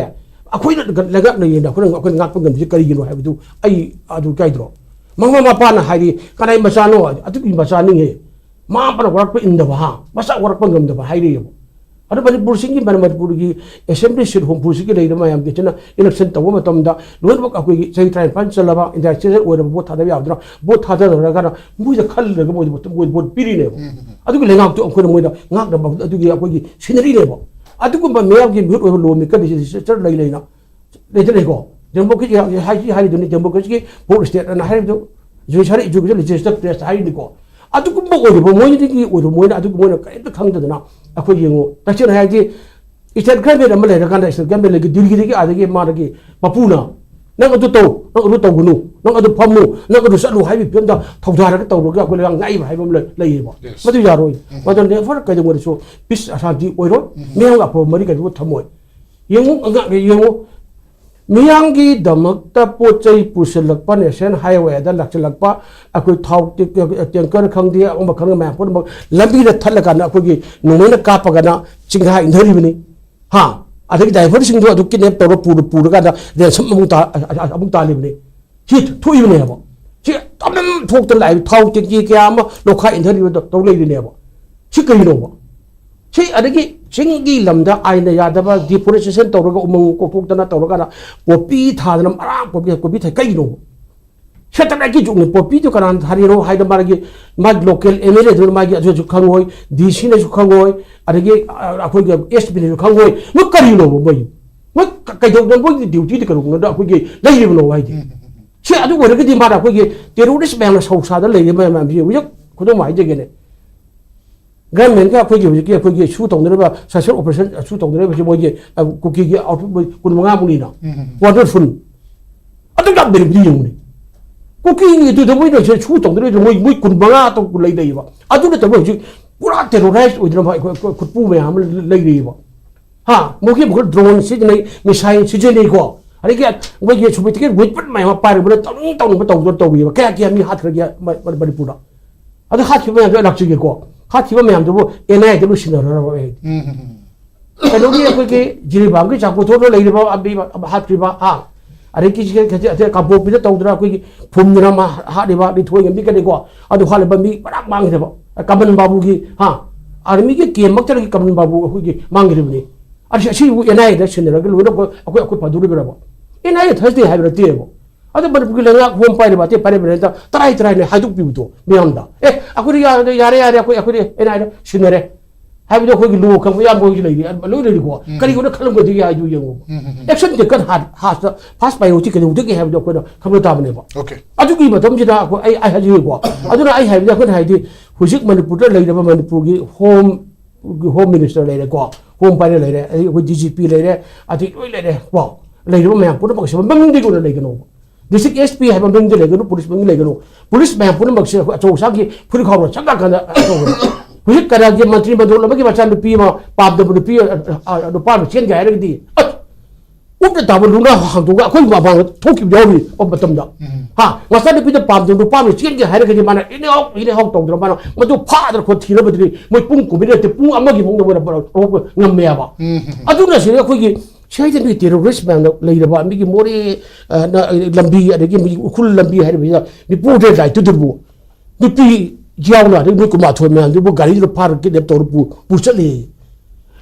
ꯑꯩꯈꯣꯏꯅ ꯂꯩꯉꯥꯛꯅ ꯌꯦꯡꯗ ꯑꯩꯈꯣꯏꯅ, ꯑꯩꯈꯣꯏꯅ ꯉꯥꯛꯄ ꯉꯝꯗ꯭ꯔꯤꯁꯦ ꯀꯔꯤꯒꯤꯅꯣ ꯍꯥꯏꯕꯗꯨ ꯑꯩ ꯑꯗꯨ ꯀꯥꯏꯗ꯭ꯔꯣ? ꯃꯃꯥ ꯃꯄꯥꯅ ꯍꯥꯏꯔꯤ, "ꯀꯅꯥꯏ ꯃꯆꯥꯅꯣ? ꯑꯗꯨꯒꯤ ꯃꯆꯥꯅꯤꯉꯦ꯫ ꯃꯃꯥ ꯃꯄꯥꯅ ꯋꯥꯔꯛꯄ ꯏꯟꯗꯕ, ꯍꯥ? ꯃꯆꯥ ꯋꯥꯔꯛꯄ ꯉꯝꯗꯕ" ꯍꯥꯏꯔꯤꯑꯕ꯫ ꯑꯗꯣ ꯃꯅꯤꯄꯨꯔꯁꯤꯒꯤ, ꯃꯅꯤꯄꯨꯔꯒꯤ assembly seat ꯍꯨꯝꯐꯨꯁꯤꯒꯤ ꯂꯩꯔꯤꯕ ꯃꯌꯥꯝꯒꯤꯁꯤꯅ election ꯇꯧꯕ ꯃꯇꯝꯗ ꯂꯣꯏꯅꯃꯛ ꯑꯩꯈꯣꯏꯒꯤ ꯆꯍꯤ ꯇꯔꯥꯅꯤꯄꯥꯟ ꯆꯜꯂꯕ, ꯏꯟꯗꯤꯌꯥ citizen ꯑꯣꯏꯔꯕ vote ꯊꯥꯗꯕ ꯌꯥꯕꯗꯨꯅ vote ꯊꯥꯗꯅꯔꯒꯅ ꯃꯣꯏꯗ ꯈꯜꯂꯒ ꯃꯣꯏꯗ vote, ꯃꯣꯏꯗ vote ꯄꯤꯔꯤꯅꯦꯕ꯫ ꯑꯗꯨꯒꯤ ꯂꯩꯉꯥꯛꯇꯨ ꯑꯩꯈꯣꯏꯅ ꯃꯣꯏꯗ ꯉꯥꯛꯅꯕ ꯑꯗꯨꯒꯤ ꯑꯩꯈꯣꯏꯒꯤ ꯁꯤꯟꯅꯔꯤꯅꯦꯕ꯫ ꯑꯗꯨꯒꯨꯝꯕ ꯃꯤꯌꯥꯝꯒꯤ ꯃꯤꯍꯨꯠ ꯑꯣꯏꯕ law maker ꯂꯩ ꯂꯩꯅ ꯂꯩꯇꯅ ꯂꯩꯀꯣ꯫ Democracy ꯍꯥꯏ-, ꯍꯥꯏꯔꯤꯗꯨꯅꯤ, democracy ꯒꯤ fourth state ꯑꯅ ꯍꯥꯏꯔꯤꯕꯗꯨ, ꯖꯨꯗꯤꯁꯤꯌꯔꯤ, ꯏꯖꯨꯀꯦꯁꯟ, ꯂꯦꯖꯤꯁꯂꯦꯇꯤꯚ ꯕ꯭ꯔꯥꯟꯆ ꯍꯥꯏꯔꯤꯅꯤꯀꯣ꯫ ꯑꯗꯨꯒꯨꯝꯕ ꯑꯣꯏꯔꯤꯕ ꯃꯣꯏꯗꯒꯤ ꯑꯣꯏꯕ ꯃꯣꯏꯅ ꯑꯗꯨꯒꯨꯝꯕ ꯃꯣꯏꯅ ꯀꯔꯤꯝꯇ ꯈꯪꯗꯗꯅ ꯑꯩꯈꯣꯏ ꯌꯦꯡꯉꯨ, ꯇꯁꯦꯡꯅ ꯍꯥꯏꯔꯗꯤ state government ꯑꯃ ꯂꯩꯔꯀꯥꯟꯗ state government ꯂꯩꯒꯤ ꯗꯤꯜꯂꯤꯗꯒꯤ ꯑꯥꯗꯒꯤ ꯃꯥꯗꯒꯤ ꯃꯄꯨꯅ "ꯅꯪ ꯑꯗꯨ ꯇꯧ, ꯅꯪ ꯑꯗꯨ ꯇꯧꯒꯅꯨ, ꯅꯪ ꯑꯗꯨ ꯐꯝꯃꯨ, ꯅꯪ ꯑꯗꯨ ꯆꯠꯂꯨ" ꯍꯥꯏꯕꯒꯤ ꯐꯤꯕꯝꯗ ꯊꯧꯗꯥꯔꯒ ꯇꯧꯔꯒ ꯑꯩꯈꯣꯏ ꯂꯩꯉꯥꯛ ꯉꯥꯛꯏꯕ ꯍꯥꯏꯕ ꯑꯃ ꯂꯩ-, ꯂꯩꯌꯦꯕ꯫ Yes. ꯃꯗꯨ ꯌꯥꯔꯣꯏ꯫ ꯃꯗꯨ never ꯀꯩꯗꯧꯉꯩꯗꯁꯨ peace ꯑꯁꯥꯟꯇꯤ ꯑꯣꯏꯔꯣꯏ꯫ ꯃꯤꯌꯥꯝꯒ ꯑꯐꯕ ꯃꯔꯤ ꯀꯩꯗꯧꯕ ꯊꯝꯃꯣꯏ꯫ ꯌꯦꯡꯉꯨ, ꯑꯉꯥꯡ ꯌꯦꯡꯉꯨ, ꯃꯤꯌꯥꯝꯒꯤꯗꯃꯛꯇ ꯄꯣꯠ ꯆꯩ ꯄꯨꯁꯤꯜꯂꯛꯄ national highway ꯗ ꯂꯥꯛꯁꯤꯜꯂꯛꯄ ꯑꯩꯈꯣꯏ ꯊꯥꯎ ꯇꯦ-, tanker ꯈꯪꯗꯦ, ꯑꯃ ꯈꯪꯗꯦ, ꯃꯌꯥꯝ ꯄꯨꯝꯅꯃꯛ ꯂꯝꯕꯤꯗ ꯊꯠꯂꯀꯥꯟꯗ ꯑꯩꯈꯣꯏꯒꯤ ꯅꯣꯡꯃꯩꯅ ꯀꯥꯞꯄꯒꯅ ꯆꯤꯡꯒꯥ ꯏꯟꯊꯔꯤꯕꯅꯤ꯫ ꯍꯥ? ꯑꯗꯒꯤ driver ꯁꯤꯡꯗꯣ ꯑꯗꯨ kidnap ꯇꯧꯔ ꯄꯨꯔ-, ꯄꯨꯔꯀꯥꯟꯗ ransom ꯑꯃꯨꯛ ꯇꯥ-, ꯑ-, ꯑ-, ꯑꯃꯨꯛ ꯇꯥꯜꯂꯤꯕꯅꯤ꯫ ꯁꯤ ꯊꯣꯛꯏꯕꯅꯦꯕ꯫ ꯁꯤ ꯑꯗꯨꯝ ꯊꯣꯛꯇꯅ ꯂꯥꯛꯏ꯫ ꯊꯥꯎ tanki ꯀꯌꯥ ꯑꯃ ꯂꯧꯈꯥꯏ ꯏꯟꯊꯔꯤꯕ ꯇꯧ ꯂꯩꯔꯤꯅꯦꯕ꯫ ꯁꯤ ꯀꯩꯅꯣꯕ? ꯁꯤ ꯑꯗꯒꯤ ꯆꯤꯡꯒꯤ ꯂꯝꯗ ꯑꯥꯏꯟꯅ ꯌꯥꯗꯕ deforestation ꯇꯧꯔꯒ ꯎꯃꯪ ꯀꯣꯛꯊꯣꯛꯇꯅ ꯇꯧꯔꯀꯥꯟꯗ ꯄꯣꯄꯤ ꯊꯥꯗꯅ ꯃꯔꯥꯡ ꯄꯣꯄꯤ, ꯄꯣꯄꯤ ꯊꯥꯏ ꯀꯩꯒꯤꯅꯣꯕ? Satellite ꯀꯤ ꯖꯨꯛꯅꯤ꯫ ꯄꯣꯄꯤꯗꯨ ꯀꯅꯥꯅ ꯊꯥꯔꯤꯅꯣ ꯍꯥꯏꯗ ꯃꯥꯒꯤ, ꯃꯥꯒꯤ local MLA ꯗꯨꯅ ꯃꯥꯒꯤ ꯑꯗꯨꯁꯨ ꯈꯪꯉꯣꯏ, DC ꯅꯁꯨ ꯈꯪꯉꯣꯏ, ꯑꯗꯒꯤ, ꯑ, ꯑꯩꯈꯣꯏꯒꯤ SP ꯅꯁꯨ ꯈꯪꯉꯣꯏ꯫ ꯃꯣꯏ ꯀꯔꯤꯅꯣꯕ ꯃꯣꯏ? ꯃꯣꯏ ꯀ- ꯀꯩꯗꯧꯗꯅ ꯃꯣꯏꯒꯤ ꯗ꯭ꯌꯨꯇꯤꯗꯤ ꯀꯩꯗꯧꯗꯅ ꯑꯩꯈꯣꯏꯒꯤ ꯂꯩꯔꯤꯕꯅꯣ ꯍꯥꯏꯗꯤ? ꯁꯤ ꯑꯗꯨ ꯑꯣꯏꯔꯒꯗꯤ ꯃꯥꯅ ꯑꯩꯈꯣꯏꯒꯤ ꯇꯦꯔꯣꯔꯤꯁ ꯃꯌꯥꯝꯅ ꯁꯧ ꯁꯥꯗꯅ ꯂꯩꯔꯤꯕ ꯃꯌꯥꯝꯁꯦ ꯍꯧꯖꯤꯛ ꯈꯨꯗꯝ ꯍꯥꯏꯖꯒꯦꯅꯦ꯫ ꯒꯔꯃꯦꯟꯒ ꯑꯩꯈꯣꯏꯒꯤ ꯍꯧꯖꯤꯛꯀꯤ ꯑꯩꯈꯣꯏꯒꯤ ꯁꯨ ꯇꯧꯅꯔꯤꯕ ꯁꯣꯁꯤꯌꯦꯜ ꯑꯣꯄꯔꯦꯁꯟ ꯁꯨ ꯇꯧꯅꯔꯤꯕꯁꯤ ꯃꯣꯏꯒꯤ ꯑ, ꯀꯨꯀꯤꯒꯤ ꯑꯥꯎꯠꯐꯤꯠ ꯃꯣꯏ ꯀꯨꯟ ꯃꯉꯥ ꯃꯨꯛꯅꯤꯅ꯫ ꯎꯝ, ꯎꯝ, ꯎꯝ꯫ ꯋꯥꯇꯔ ꯐꯨꯜ꯫ ꯑꯗꯨ ꯌꯥꯝ ꯕꯦꯅꯤꯐꯤꯠ ꯌꯦꯡꯉꯨꯅꯦ꯫ ꯀꯨꯀꯤꯒꯤꯗꯨꯗ ꯃꯣꯏꯅ ꯁꯦ ꯁꯨ ꯇꯧꯗ꯭ꯔꯤꯗꯨ ꯃꯣꯏ ꯃꯣꯏ ꯀꯨꯟ ꯃꯉꯥ ꯇꯧ ꯂꯩꯔꯛꯏꯕ꯫ ꯑꯗꯨ ꯅꯠꯇꯕ ꯍꯧꯖꯤꯛ ꯄꯨꯔꯥ ꯇꯦꯔꯣꯔꯥꯏꯁ ꯑꯣꯏꯗꯅ ꯑꯩꯈꯣꯏ ꯑꯩꯈꯣꯏ ꯈꯨꯠꯄꯨ ꯃꯌꯥꯝ ꯑꯃ ꯂꯩꯔꯛꯏꯕ꯫ ꯍꯥ? ꯃꯈꯣꯏ ꯃꯈꯣꯏ ꯗ꯭ꯔꯣꯟ ꯁꯤꯖꯤꯟꯅꯩ, ꯃꯤꯁꯥꯏꯜ ꯁꯤꯖꯤꯟꯅꯩꯀꯣ꯫ ꯑꯗꯒꯤ ꯃꯣꯏꯒꯤ ꯁꯣꯐꯤꯁꯇꯤꯀꯦꯠ ꯋꯦꯄꯟ ꯃꯌꯥꯝ ꯑꯃ ꯄꯥꯏꯔꯒ ꯇꯧꯅꯤꯡ ꯇꯧꯅꯤꯡꯕ ꯇꯧꯗꯅ ꯇꯧꯔꯤꯕ꯫ ꯀꯌꯥ ꯀꯌꯥ ꯃꯤ ꯍꯥꯠꯈ꯭ꯔꯒꯦ ꯃ- ꯃ- ꯃꯅꯤꯄꯨꯔꯗ? ꯑꯗꯨ ꯍꯥꯠꯈꯤꯕ ꯃꯌꯥꯝꯗꯣ ꯑꯩ ꯂꯥꯛꯆꯒꯦꯀꯣ꯫ ꯍꯥꯠꯈꯤꯕ ꯃꯌꯥꯝꯗꯨꯕꯨ ꯑꯦꯟ ꯑꯥꯏ ꯑꯦꯗ ꯂꯣꯏꯁꯤꯟꯅꯔꯕ ꯑꯩ꯫ ꯎꯝ, ꯎꯝ, ꯎꯝ꯫ ꯀꯩꯅꯣꯒꯤ ꯑꯩꯈꯣꯏꯒꯤ ꯖꯤꯔꯤꯕꯥꯝꯒꯤ ꯆꯥꯛꯄꯣꯊꯣꯛꯗ ꯂꯩꯔꯤꯕ ꯑꯝꯕꯤ-, ꯍꯥꯠꯈ꯭ꯔꯤꯕ, ꯍꯥ? ꯑꯗꯒꯤ ꯁꯤ-, ꯁꯤ-, ꯁꯤ-, ꯀꯥꯡꯄꯣꯛꯄꯤꯗ ꯇꯧꯗꯅ ꯑꯩꯈꯣꯏꯒꯤ ꯐꯨꯝꯗꯅ ꯑꯃ ꯍꯥꯠꯂꯤꯕ ꯂꯤꯊꯣꯏ ꯉꯝꯕꯤ ꯀꯔꯤꯀꯣ? ꯑꯗꯨ ꯍꯥꯠꯂꯤꯕ ꯃꯤ ꯄꯨꯔꯥ ꯃꯥꯡꯈ꯭ꯔꯦꯕ꯫ ꯀꯃꯟ ꯕꯥꯕꯨꯒꯤ, ꯍꯥ? ꯑꯥꯔꯃꯤꯒꯤ ꯀꯦꯝ ꯃꯛꯇꯗꯒꯤ ꯀꯃꯟ ꯕꯥꯕꯨ ꯑꯩꯈꯣꯏꯒꯤ ꯃꯥꯡꯈ꯭ꯔꯤꯕꯅꯤ꯫ ꯑꯁꯤ, ꯑꯁꯤꯕꯨ ꯑꯦꯟ ꯑꯥꯏ ꯑꯦꯗ ꯁꯤꯟꯅꯔꯒ ꯂꯣꯏꯅ ꯑꯩꯈꯣꯏ, ꯑꯩꯈꯣꯏ, ꯑꯩꯈꯣꯏ ꯐꯗꯣꯔꯤꯕ꯭ꯔꯕ? ꯑꯦꯟ ꯑꯥꯏ ꯑꯦ ꯊꯥꯖꯗꯦ ꯍꯥꯏꯕ ꯅꯠꯇꯦꯕ꯫ ꯑꯗꯣ ꯃꯅꯤꯄꯨꯔꯒꯤ ꯂꯩꯉꯥꯛ ꯍꯣꯝ ꯄꯥꯏꯔꯤꯕ, ꯑꯇꯩ ꯄꯥꯏꯔꯤꯕ ꯂꯩꯉꯥꯛꯇ ꯇꯔꯥꯏ ꯇꯔꯥꯏꯅ ꯍꯥꯏꯗꯣꯛꯄꯤꯕꯗꯣ ꯃꯤꯌꯥꯝꯗ꯫ "ꯑꯦ, ꯑꯩꯈꯣꯏꯗꯤ ꯌꯥꯔꯦ, ꯌꯥꯔꯦ, ꯌꯥꯔꯦ, ꯑꯩꯈꯣꯏ, ꯑꯩꯈꯣꯏꯗꯤ ꯑꯦꯟ ꯑꯥꯏ ꯑꯦꯗ ꯁꯤꯟꯅꯔꯦ" ꯍꯥꯏꯕꯗꯣ ꯑꯩꯈꯣꯏꯒꯤ ꯂꯣ ꯈꯪꯕ ꯏꯌꯥꯝꯕ ꯍꯣꯏꯁꯨ ꯂꯩꯔꯤ, ꯑ, ꯂꯣꯏ ꯂꯩꯔꯤꯀꯣ꯫ ꯎꯝ꯫ ꯀꯔꯤꯒꯨꯝꯕ ꯈꯜꯂꯝꯒꯗꯒꯦ ꯍꯥꯏꯗꯨ ꯌꯦꯡꯉꯣ꯫ ꯎꯝ, ꯎꯝ, ꯎꯝ꯫ ꯑꯦꯛꯁꯟ ꯇꯦꯀꯟ ꯍꯥꯟ-, ꯍꯥꯟꯅ ꯐꯥꯁ ꯄ꯭ꯔꯥꯏꯌꯣꯔꯤꯇꯤ ꯀꯩꯗꯧꯗꯒꯦ ꯍꯥꯏꯕꯗꯣ ꯑꯩꯈꯣꯏꯅ ꯈꯪꯕ ꯇꯥꯕꯅꯦꯕ꯫ ꯑꯣꯀꯦ꯫ ꯑꯗꯨꯒꯤ ꯃꯇꯝꯁꯤꯗ ꯑꯩꯈꯣꯏ, ꯑꯩ, ꯑꯩ ꯍꯥꯏꯖꯒꯦꯀꯣ꯫ ꯑꯗꯨꯅ ꯑꯩ ꯍꯥꯏꯕꯗꯤ ꯑꯩꯈꯣꯏꯅ ꯍꯥꯏꯗꯤ ꯍꯧꯖꯤꯛ ꯃꯅꯤꯄꯨꯔꯗ ꯂꯩꯔꯤꯕ ꯃꯅꯤꯄꯨꯔꯒꯤ ꯍꯣꯝ, ꯍꯣꯝ ꯃꯤꯅꯤꯁꯇꯔ ꯂꯩꯔꯦꯀꯣ, ꯍꯣꯝ ꯄꯥꯏꯔ ꯂꯩꯔꯦ, ꯑꯗꯩ ꯑꯩꯈꯣꯏ ꯗꯤ ꯖꯤ ꯄꯤ ꯂꯩꯔꯦ, ꯑꯗꯩ ꯂꯣꯏ ꯂꯩꯔꯦ ꯀꯣ꯫ ꯂꯩꯔꯤꯕ ꯃꯌꯥꯝ ꯄꯨꯝꯅꯃꯛꯁꯦ ꯃꯃꯤꯡꯗꯤ ꯑꯣꯏꯅ ꯂꯩꯒꯅꯣꯕ꯫ ꯗꯤꯁꯇ꯭ꯔꯤꯛ ꯑꯦꯁ ꯄꯤ ꯍꯥꯏꯕ ꯃꯃꯤꯡꯗꯤ ꯂꯩꯒꯅꯨ, ꯄꯨꯂꯤꯁ ꯃꯃꯤꯡ ꯂꯩꯒꯅꯨ꯫ ꯄꯨꯂꯤꯁ ꯃꯌꯥꯝ ꯄꯨꯝꯅꯃꯛꯁꯦ ꯑꯩꯈꯣꯏ ꯑꯆꯧ ꯑꯁꯥꯡꯒꯤ ꯐꯨꯔꯤꯠ ꯈꯥꯎꯔ ꯆꯪꯉꯀꯥꯟꯗ ꯇꯧꯒꯅꯤ꯫ ꯍꯧꯖꯤꯛ ꯀꯅꯥꯒꯤ ꯃꯟꯇ꯭ꯔꯤ ꯃꯟꯗꯣꯜ ꯑꯃꯒꯤ ꯃꯆꯥꯅꯨꯄꯤ ꯑꯃ ꯄꯥꯝꯗꯕ ꯅꯨꯄꯤ, ꯑ, ꯑ, ꯅꯨꯄꯥ ꯑꯃ ꯆꯦꯟꯒꯦ ꯍꯥꯏꯔꯒꯗꯤ, ꯑꯁ, ꯎꯞꯅ ꯇꯥꯕ ꯂꯨꯅ ꯍꯥꯡꯗꯣꯛꯑꯒ ꯑꯩꯈꯣꯏ ꯃꯃꯥꯡꯗ ꯊꯣꯛꯈꯤꯕ ꯌꯥꯎꯔꯤ ꯃꯇꯝꯗ꯫ ꯎꯝ꯫ ꯍꯥ, ꯃꯆꯥꯅꯨꯄꯤꯗ ꯄꯥꯝꯗꯕ ꯅꯨꯄꯥ ꯑꯃ ꯆꯦꯟꯒꯦ ꯍꯥꯏꯔꯒꯗꯤ ꯃꯥꯅ ꯏꯅꯦ ꯍꯥꯎ, ꯏꯅꯦ ꯍꯥꯎ ꯇꯧꯗꯅ ꯃꯥꯅ ꯃꯗꯨ ꯐꯥꯗꯅ ꯈꯣꯠ ꯊꯤꯅꯕꯗꯤ ꯃꯣꯏ ꯄꯨꯡ ꯀꯨꯝꯕꯤ ꯅꯠꯇꯦ, ꯄꯨꯡ ꯑꯃꯒꯤ ꯃꯅꯨꯡꯗ ꯃꯣꯏꯅ ꯉꯝꯃꯦꯕ꯫ ꯎꯝ꯫ ꯑꯗꯨꯅ ꯁꯤꯗ ꯑꯩꯈꯣꯏꯒꯤ ꯁꯤ ꯍꯥꯏꯗꯤ ꯃꯤꯒꯤ ꯇꯦꯔꯣꯔꯤꯁ ꯃꯌꯥꯝꯅ ꯂꯩꯔꯕ ꯃꯤꯒꯤ ꯃꯣꯔꯦ, ꯑ, ꯅ-, ꯂꯝꯕꯤ, ꯑꯗꯒꯤ ꯃꯤꯒꯤ ꯎꯈ꯭ꯔꯨꯜ ꯂꯝꯕꯤ ꯍꯥꯏꯔꯤꯕꯁꯤꯗ ꯃꯤꯄꯨꯗꯦ ꯂꯥꯏꯠꯇꯨꯗꯕꯨ ꯅꯨꯄꯤ ꯌꯥꯎꯅ, ꯑꯗꯒꯤ ꯅꯣꯏ ꯀꯨꯟꯃꯥꯊꯣꯏ ꯃꯌꯥꯝꯗꯨꯕꯨ ꯒꯥꯔꯤꯗꯨꯗ ꯐꯥꯔꯒ ꯀꯤꯗꯅꯦꯞ ꯇꯧꯔ ꯄꯨ-, ꯄꯨ ꯆꯠꯂꯤ꯫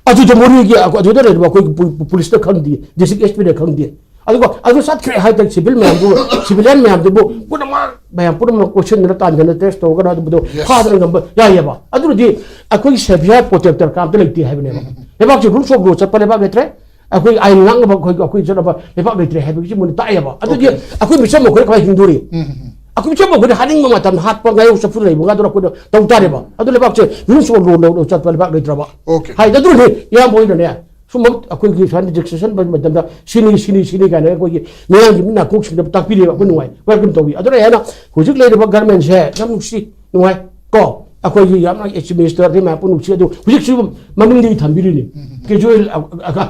ꯑꯗꯨꯗ ꯃꯣꯔꯦꯒꯤ ꯑꯗꯨꯗ ꯂꯩꯔꯤꯕ ꯑꯩꯈꯣꯏꯒꯤ ꯄꯨ-, ꯄꯨ-, ꯄꯨꯂꯤꯁꯇ ꯈꯪꯗꯦ, ꯗꯤꯁꯇ꯭ꯔꯤꯛ ꯑꯦꯁ ꯄꯤꯗ ꯈꯪꯗꯦ꯫ ꯑꯗꯨꯒ ꯑꯗꯨ ꯆꯠꯈ꯭ꯔꯦ ꯍꯥꯏꯗꯅ ꯁꯤꯚꯤꯜ ꯃꯌꯥꯝꯗꯨ, ꯁꯤꯚꯤꯂꯤꯌꯟ ꯃꯌꯥꯝꯗꯨꯕꯨ ꯄꯨꯝꯅꯃꯛ, ꯃꯌꯥꯝ ꯄꯨꯝꯅꯃꯛ ꯀꯣꯏꯁꯤꯟꯗꯅ ꯇꯥꯟꯗꯅ ꯇꯦꯁ ꯇꯧꯔꯒ ꯑꯗꯨꯝꯕꯗꯣ Yes. ꯐꯥꯗꯅ ꯉꯝꯕ ꯌꯥꯏꯑꯕ꯫ ꯑꯗꯨꯅꯗꯤ ꯑꯩꯈꯣꯏꯒꯤ ꯁꯦꯚꯤꯌꯔ ꯄ꯭ꯔꯣꯇꯦꯛꯇꯔ ꯀꯅꯥꯝꯇ ꯂꯩꯇꯦ ꯍꯥꯏꯕꯅꯦꯕ꯫ ꯎꯝ꯫ ꯂꯩꯕꯥꯛꯁꯤ ꯔꯨꯜꯁ ꯑꯣꯐ ꯂꯣ ꯆꯠꯄ ꯂꯩꯕꯥꯛ ꯅꯠꯇ꯭ꯔꯦ꯫ ꯑꯩꯈꯣꯏ ꯑꯥꯏꯟ ꯉꯥꯛꯅꯕ ꯑꯩꯈꯣꯏ ꯑꯩꯈꯣꯏ ꯆꯠꯅꯕ ꯂꯩꯕꯥꯛ ꯂꯩꯇ꯭ꯔꯦ ꯍꯥꯏꯕꯒꯤ ꯃꯣꯏꯅ ꯇꯥꯛꯑꯦꯕ꯫ ꯑꯗꯨꯗꯤ ꯑꯩꯈꯣꯏ ꯃꯤꯆꯝ ꯑꯩꯈꯣꯏꯅ ꯀꯃꯥꯏꯅ ꯍꯤꯡꯗꯣꯔꯤ? ꯑꯩꯈꯣꯏ ꯃꯤꯆꯝ ꯑꯩꯈꯣꯏꯅ ꯍꯥꯠꯅꯤꯡꯕ ꯃꯇꯝꯗ ꯍꯥꯠꯄ, ꯉꯥꯌꯣꯛ ꯆꯐꯨ ꯂꯩꯕ ꯉꯥꯗꯨꯅ ꯑꯩꯈꯣꯏꯅ ꯇꯧ ꯇꯥꯔꯦꯕ꯫ ꯑꯗꯨ ꯂꯩꯕꯥꯛꯁꯦ rules of law ꯂꯧ ꯆꯠꯄ ꯂꯩꯕꯥꯛ ꯂꯩꯇ꯭ꯔꯕ꯫ Okay. ꯍꯥꯏꯗꯤ ꯑꯗꯨꯅꯤ ꯏꯌꯥꯝꯕ ꯍꯣꯏꯅꯅꯦ, ꯁꯨꯝꯕ ꯑꯩꯈꯣꯏꯒꯤ ꯁꯨꯃꯥꯏꯅ ꯗꯤꯁꯀꯁꯟ ꯃꯇꯝꯗ ꯁꯤꯅꯤ, ꯁꯤꯅꯤ, ꯁꯤꯅꯤ ꯀꯥꯏꯅ ꯑꯩꯈꯣꯏꯒꯤ ꯃꯤꯌꯥꯝꯒꯤ ꯃꯤꯠ ꯅꯥꯀꯣꯛꯁꯤꯡꯗ ꯇꯥꯛꯄꯤꯔꯦꯕ꯫ ꯑꯩꯈꯣꯏ ꯅꯨꯡꯉꯥꯏ, welcome ꯇꯧꯏ꯫ ꯑꯗꯨꯅ ꯑꯩꯅ ꯍꯧꯖꯤꯛ ꯂꯩꯔꯤꯕ government ꯁꯦ ꯌꯥꯝ ꯅꯨꯡꯁꯤ, ꯅꯨꯡꯉꯥꯏ꯫ ꯀꯣ, ꯑꯩꯈꯣꯏꯒꯤ ꯌꯥꯝꯅ chief minister ꯑꯇꯩ ꯃꯌꯥꯝ ꯄꯨꯝꯅꯃꯛꯁꯤ ꯑꯗꯨ ꯍꯧꯖꯤꯛꯁꯨ ꯃꯃꯤꯡꯗꯒꯤ ꯊꯝꯕꯤꯔꯤꯅꯤ꯫ Casual, ꯑ, ꯑ, ꯑ,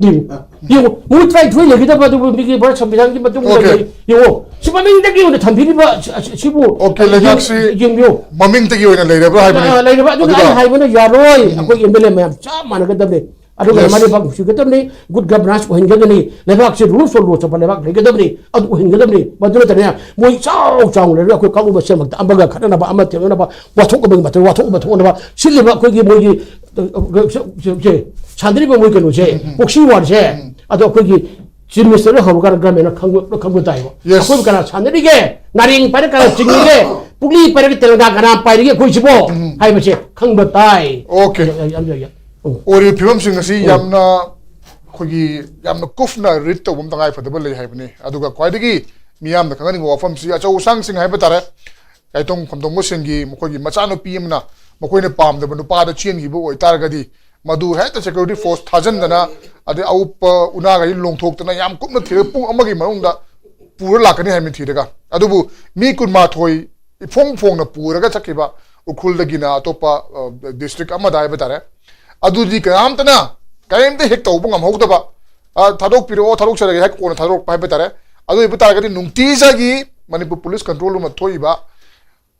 ꯌꯦꯡꯉꯨ, ꯌꯦꯡꯉꯨ, ꯃꯣꯏ ꯇꯔꯥꯅꯤꯊꯣꯏ ꯂꯩꯒꯗꯕ ꯑꯗꯨꯕꯨ ꯃꯤꯒꯤ ꯚꯥꯔꯠ ꯁꯪꯕꯤꯙꯥꯟꯒꯤ ꯃꯇꯨꯡ ꯏꯟꯅ Okay. ꯂꯩ꯫ ꯌꯦꯡꯉꯨ, ꯁꯤ ꯃꯃꯤꯡꯗꯒꯤ ꯑꯣꯏꯅ ꯊꯝꯕꯤꯔꯤꯕ ꯁꯤ-, ꯁꯤ-, ꯁꯤꯕꯨ Okay, ꯂꯩꯉꯥꯛꯁꯤ ꯌꯦꯡꯕꯤꯌꯨ꯫ ꯃꯃꯤꯡꯗꯒꯤ ꯑꯣꯏꯅ ꯂꯩꯔꯕ꯭ꯔꯥ ꯍꯥꯏꯕꯅꯤ꯫ ꯑ, ꯂꯩꯔꯕ꯫ ꯑꯗꯨꯅ ꯑꯩꯅ ꯍꯥꯏꯕꯅ ꯌꯥꯔꯣꯏ꯫ ꯑꯩꯈꯣꯏ M L A ꯃꯌꯥꯝ ꯆꯞ ꯃꯥꯟꯅꯒꯗꯕꯅꯤ꯫ ꯑꯗꯨꯒ ꯃꯥ ꯂꯩꯕꯥꯛ ꯅꯨꯡꯁꯤꯒꯗꯕꯅꯤ, good governance ꯑꯣꯏꯍꯟꯒꯗꯕꯅꯤ, ꯂꯩꯕꯥꯛꯁꯤ rules of law ꯆꯠꯄ ꯂꯩꯕꯥꯛ ꯂꯩꯒꯗꯕꯅꯤ, ꯑꯗꯨ ꯑꯣꯏꯍꯟꯒꯗꯕꯅꯤ꯫ ꯃꯗꯨ ꯅꯠꯇꯅ ꯃꯣꯏ ꯆꯥꯎ ꯆꯥꯎꯅ ꯂꯩꯔꯒ ꯑꯩꯈꯣꯏ ꯀꯥꯡꯂꯨꯞ ꯃꯁꯦꯜꯃꯛꯇ ꯑꯃꯒ ꯈꯠꯅꯅꯕ, ꯑꯃ ꯊꯦꯡꯅꯅꯕ, ꯋꯥꯊꯣꯛ ꯑꯃꯒꯤ ꯃꯇꯝꯗ ꯋꯥꯊꯣꯛ ꯑꯃ ꯊꯣꯛꯅꯕ ꯁꯤꯜꯂꯤꯕ ꯑꯩꯈꯣꯏꯒꯤ ꯃꯣꯏꯒꯤ, ꯑ, ꯑ, ꯁꯦ-, ꯁꯦ-, ꯁꯥꯟꯅꯔꯤꯕ ꯃꯣꯏ ꯀꯩꯅꯣꯁꯦ, proxy war ꯁꯦ, ꯑꯗꯣ ꯑꯩꯈꯣꯏꯒꯤ chief minister ꯗꯒꯤ ꯍꯧꯔꯀꯥꯟꯗ government ꯅ ꯈꯪꯕ, ꯈꯪꯕ ꯇꯥꯏꯕ꯫ Yes. ꯑꯩꯈꯣꯏꯕꯨ ꯀꯅꯥ ꯁꯥꯟꯅꯔꯤꯒꯦ? ꯅꯥꯔꯦꯡ ꯄꯥꯏꯔ ꯀꯅꯥ ꯆꯤꯡꯉꯤꯒꯦ? ꯄꯨꯛꯂꯤ ꯄꯥꯏꯔꯒ ꯇꯦꯂꯪꯒꯥ ꯀꯅꯥ ꯄꯥꯏꯔꯤꯒꯦ ꯑꯩꯈꯣꯏꯁꯤꯕꯣ? ꯍꯥꯏꯕꯁꯦ ꯈꯪꯕ ꯇꯥꯏ꯫ Okay. ꯌꯥꯝ, ꯌꯥꯝ, ꯌꯥꯝ, ꯌꯥꯝ꯫ ꯎꯝ꯫ ꯑꯣꯏꯔꯤꯕ ꯐꯤꯕꯝꯁꯤꯡ ꯑꯁꯤ ꯌꯥꯝꯅ ꯑꯩꯈꯣꯏꯒꯤ ꯌꯥꯝꯅ ꯀꯨꯞꯅ read ꯇꯧꯕ ꯑꯃ ꯇꯉꯥꯏ ꯐꯗꯕ ꯂꯩ ꯍꯥꯏꯕꯅꯤ꯫ ꯑꯗꯨꯒ ꯈ꯭ꯋꯥꯏꯗꯒꯤ ꯃꯤꯌꯥꯝꯅ ꯈꯪꯍꯟꯅꯤꯡꯕ ꯋꯥꯐꯝꯁꯤ ꯑꯆꯧ ꯑꯁꯥꯡꯁꯤꯡ ꯍꯥꯏꯕ ꯇꯥꯔꯦ, ꯀꯥꯏꯇꯣꯡ ꯈꯣꯝꯗꯣꯡꯕꯁꯤꯡꯒꯤ ꯃꯈꯣꯏꯒꯤ ꯃꯆꯥꯅꯨꯄꯤ ꯑꯃꯅ ꯃꯈꯣꯏꯅ ꯄꯥꯝꯗꯕ ꯅꯨꯄꯥꯗ ꯆꯦꯟꯈꯤꯕ ꯑꯣꯏꯇꯥꯔꯒꯗꯤ ꯃꯗꯨ ꯍꯦꯛꯇ security force ꯊꯥꯖꯤꯟꯗꯅ ꯑꯗꯩ ꯑꯎꯞꯄ ꯎꯅꯥꯒꯩ ꯂꯣꯡꯊꯣꯛꯇꯅ ꯌꯥꯝ ꯀꯨꯞꯅ ꯊꯤꯔꯒ ꯄꯨꯡ ꯑꯃꯒꯤ ꯃꯅꯨꯡꯗ ꯄꯨꯔ ꯂꯥꯛꯀꯅꯤ ꯍꯥꯏꯕꯅꯤ ꯊꯤꯔꯒ꯫ ꯑꯗꯨꯕꯨ ꯃꯤ ꯀꯨꯟꯃꯥꯊꯣꯏ ꯏꯐꯣꯡ ꯐꯣꯡꯅ ꯄꯨꯔꯒ ꯆꯠꯈꯤꯕ ꯎꯈ꯭ꯔꯨꯜꯗꯒꯤꯅ ꯑꯇꯣꯞꯄ, ꯑ, district ꯑꯃꯗ ꯍꯥꯏꯕ ꯇꯥꯔꯦ꯫ ꯑꯗꯨꯗꯤ ꯀꯅꯥꯝꯇꯅ ꯀꯔꯤꯝꯇ ꯍꯦꯛ ꯇꯧꯕ ꯉꯝꯍꯧꯗꯕ, ꯑ, ꯊꯥꯗꯣꯛꯄꯤꯔꯛꯑꯣ, ꯊꯥꯗꯣꯛꯆꯔꯒꯦ ꯍꯥꯏ ꯀꯣꯟꯅ ꯊꯥꯗꯣꯔꯛꯄ ꯍꯥꯏꯕ ꯇꯥꯔꯦ꯫ ꯑꯗꯨ ꯑꯣꯏꯕ ꯇꯥꯔꯒꯗꯤ ꯅꯨꯡꯇꯤꯖꯥꯒꯤ ꯃꯅꯤꯄꯨꯔ police control room ꯗ ꯊꯣꯛꯏꯕ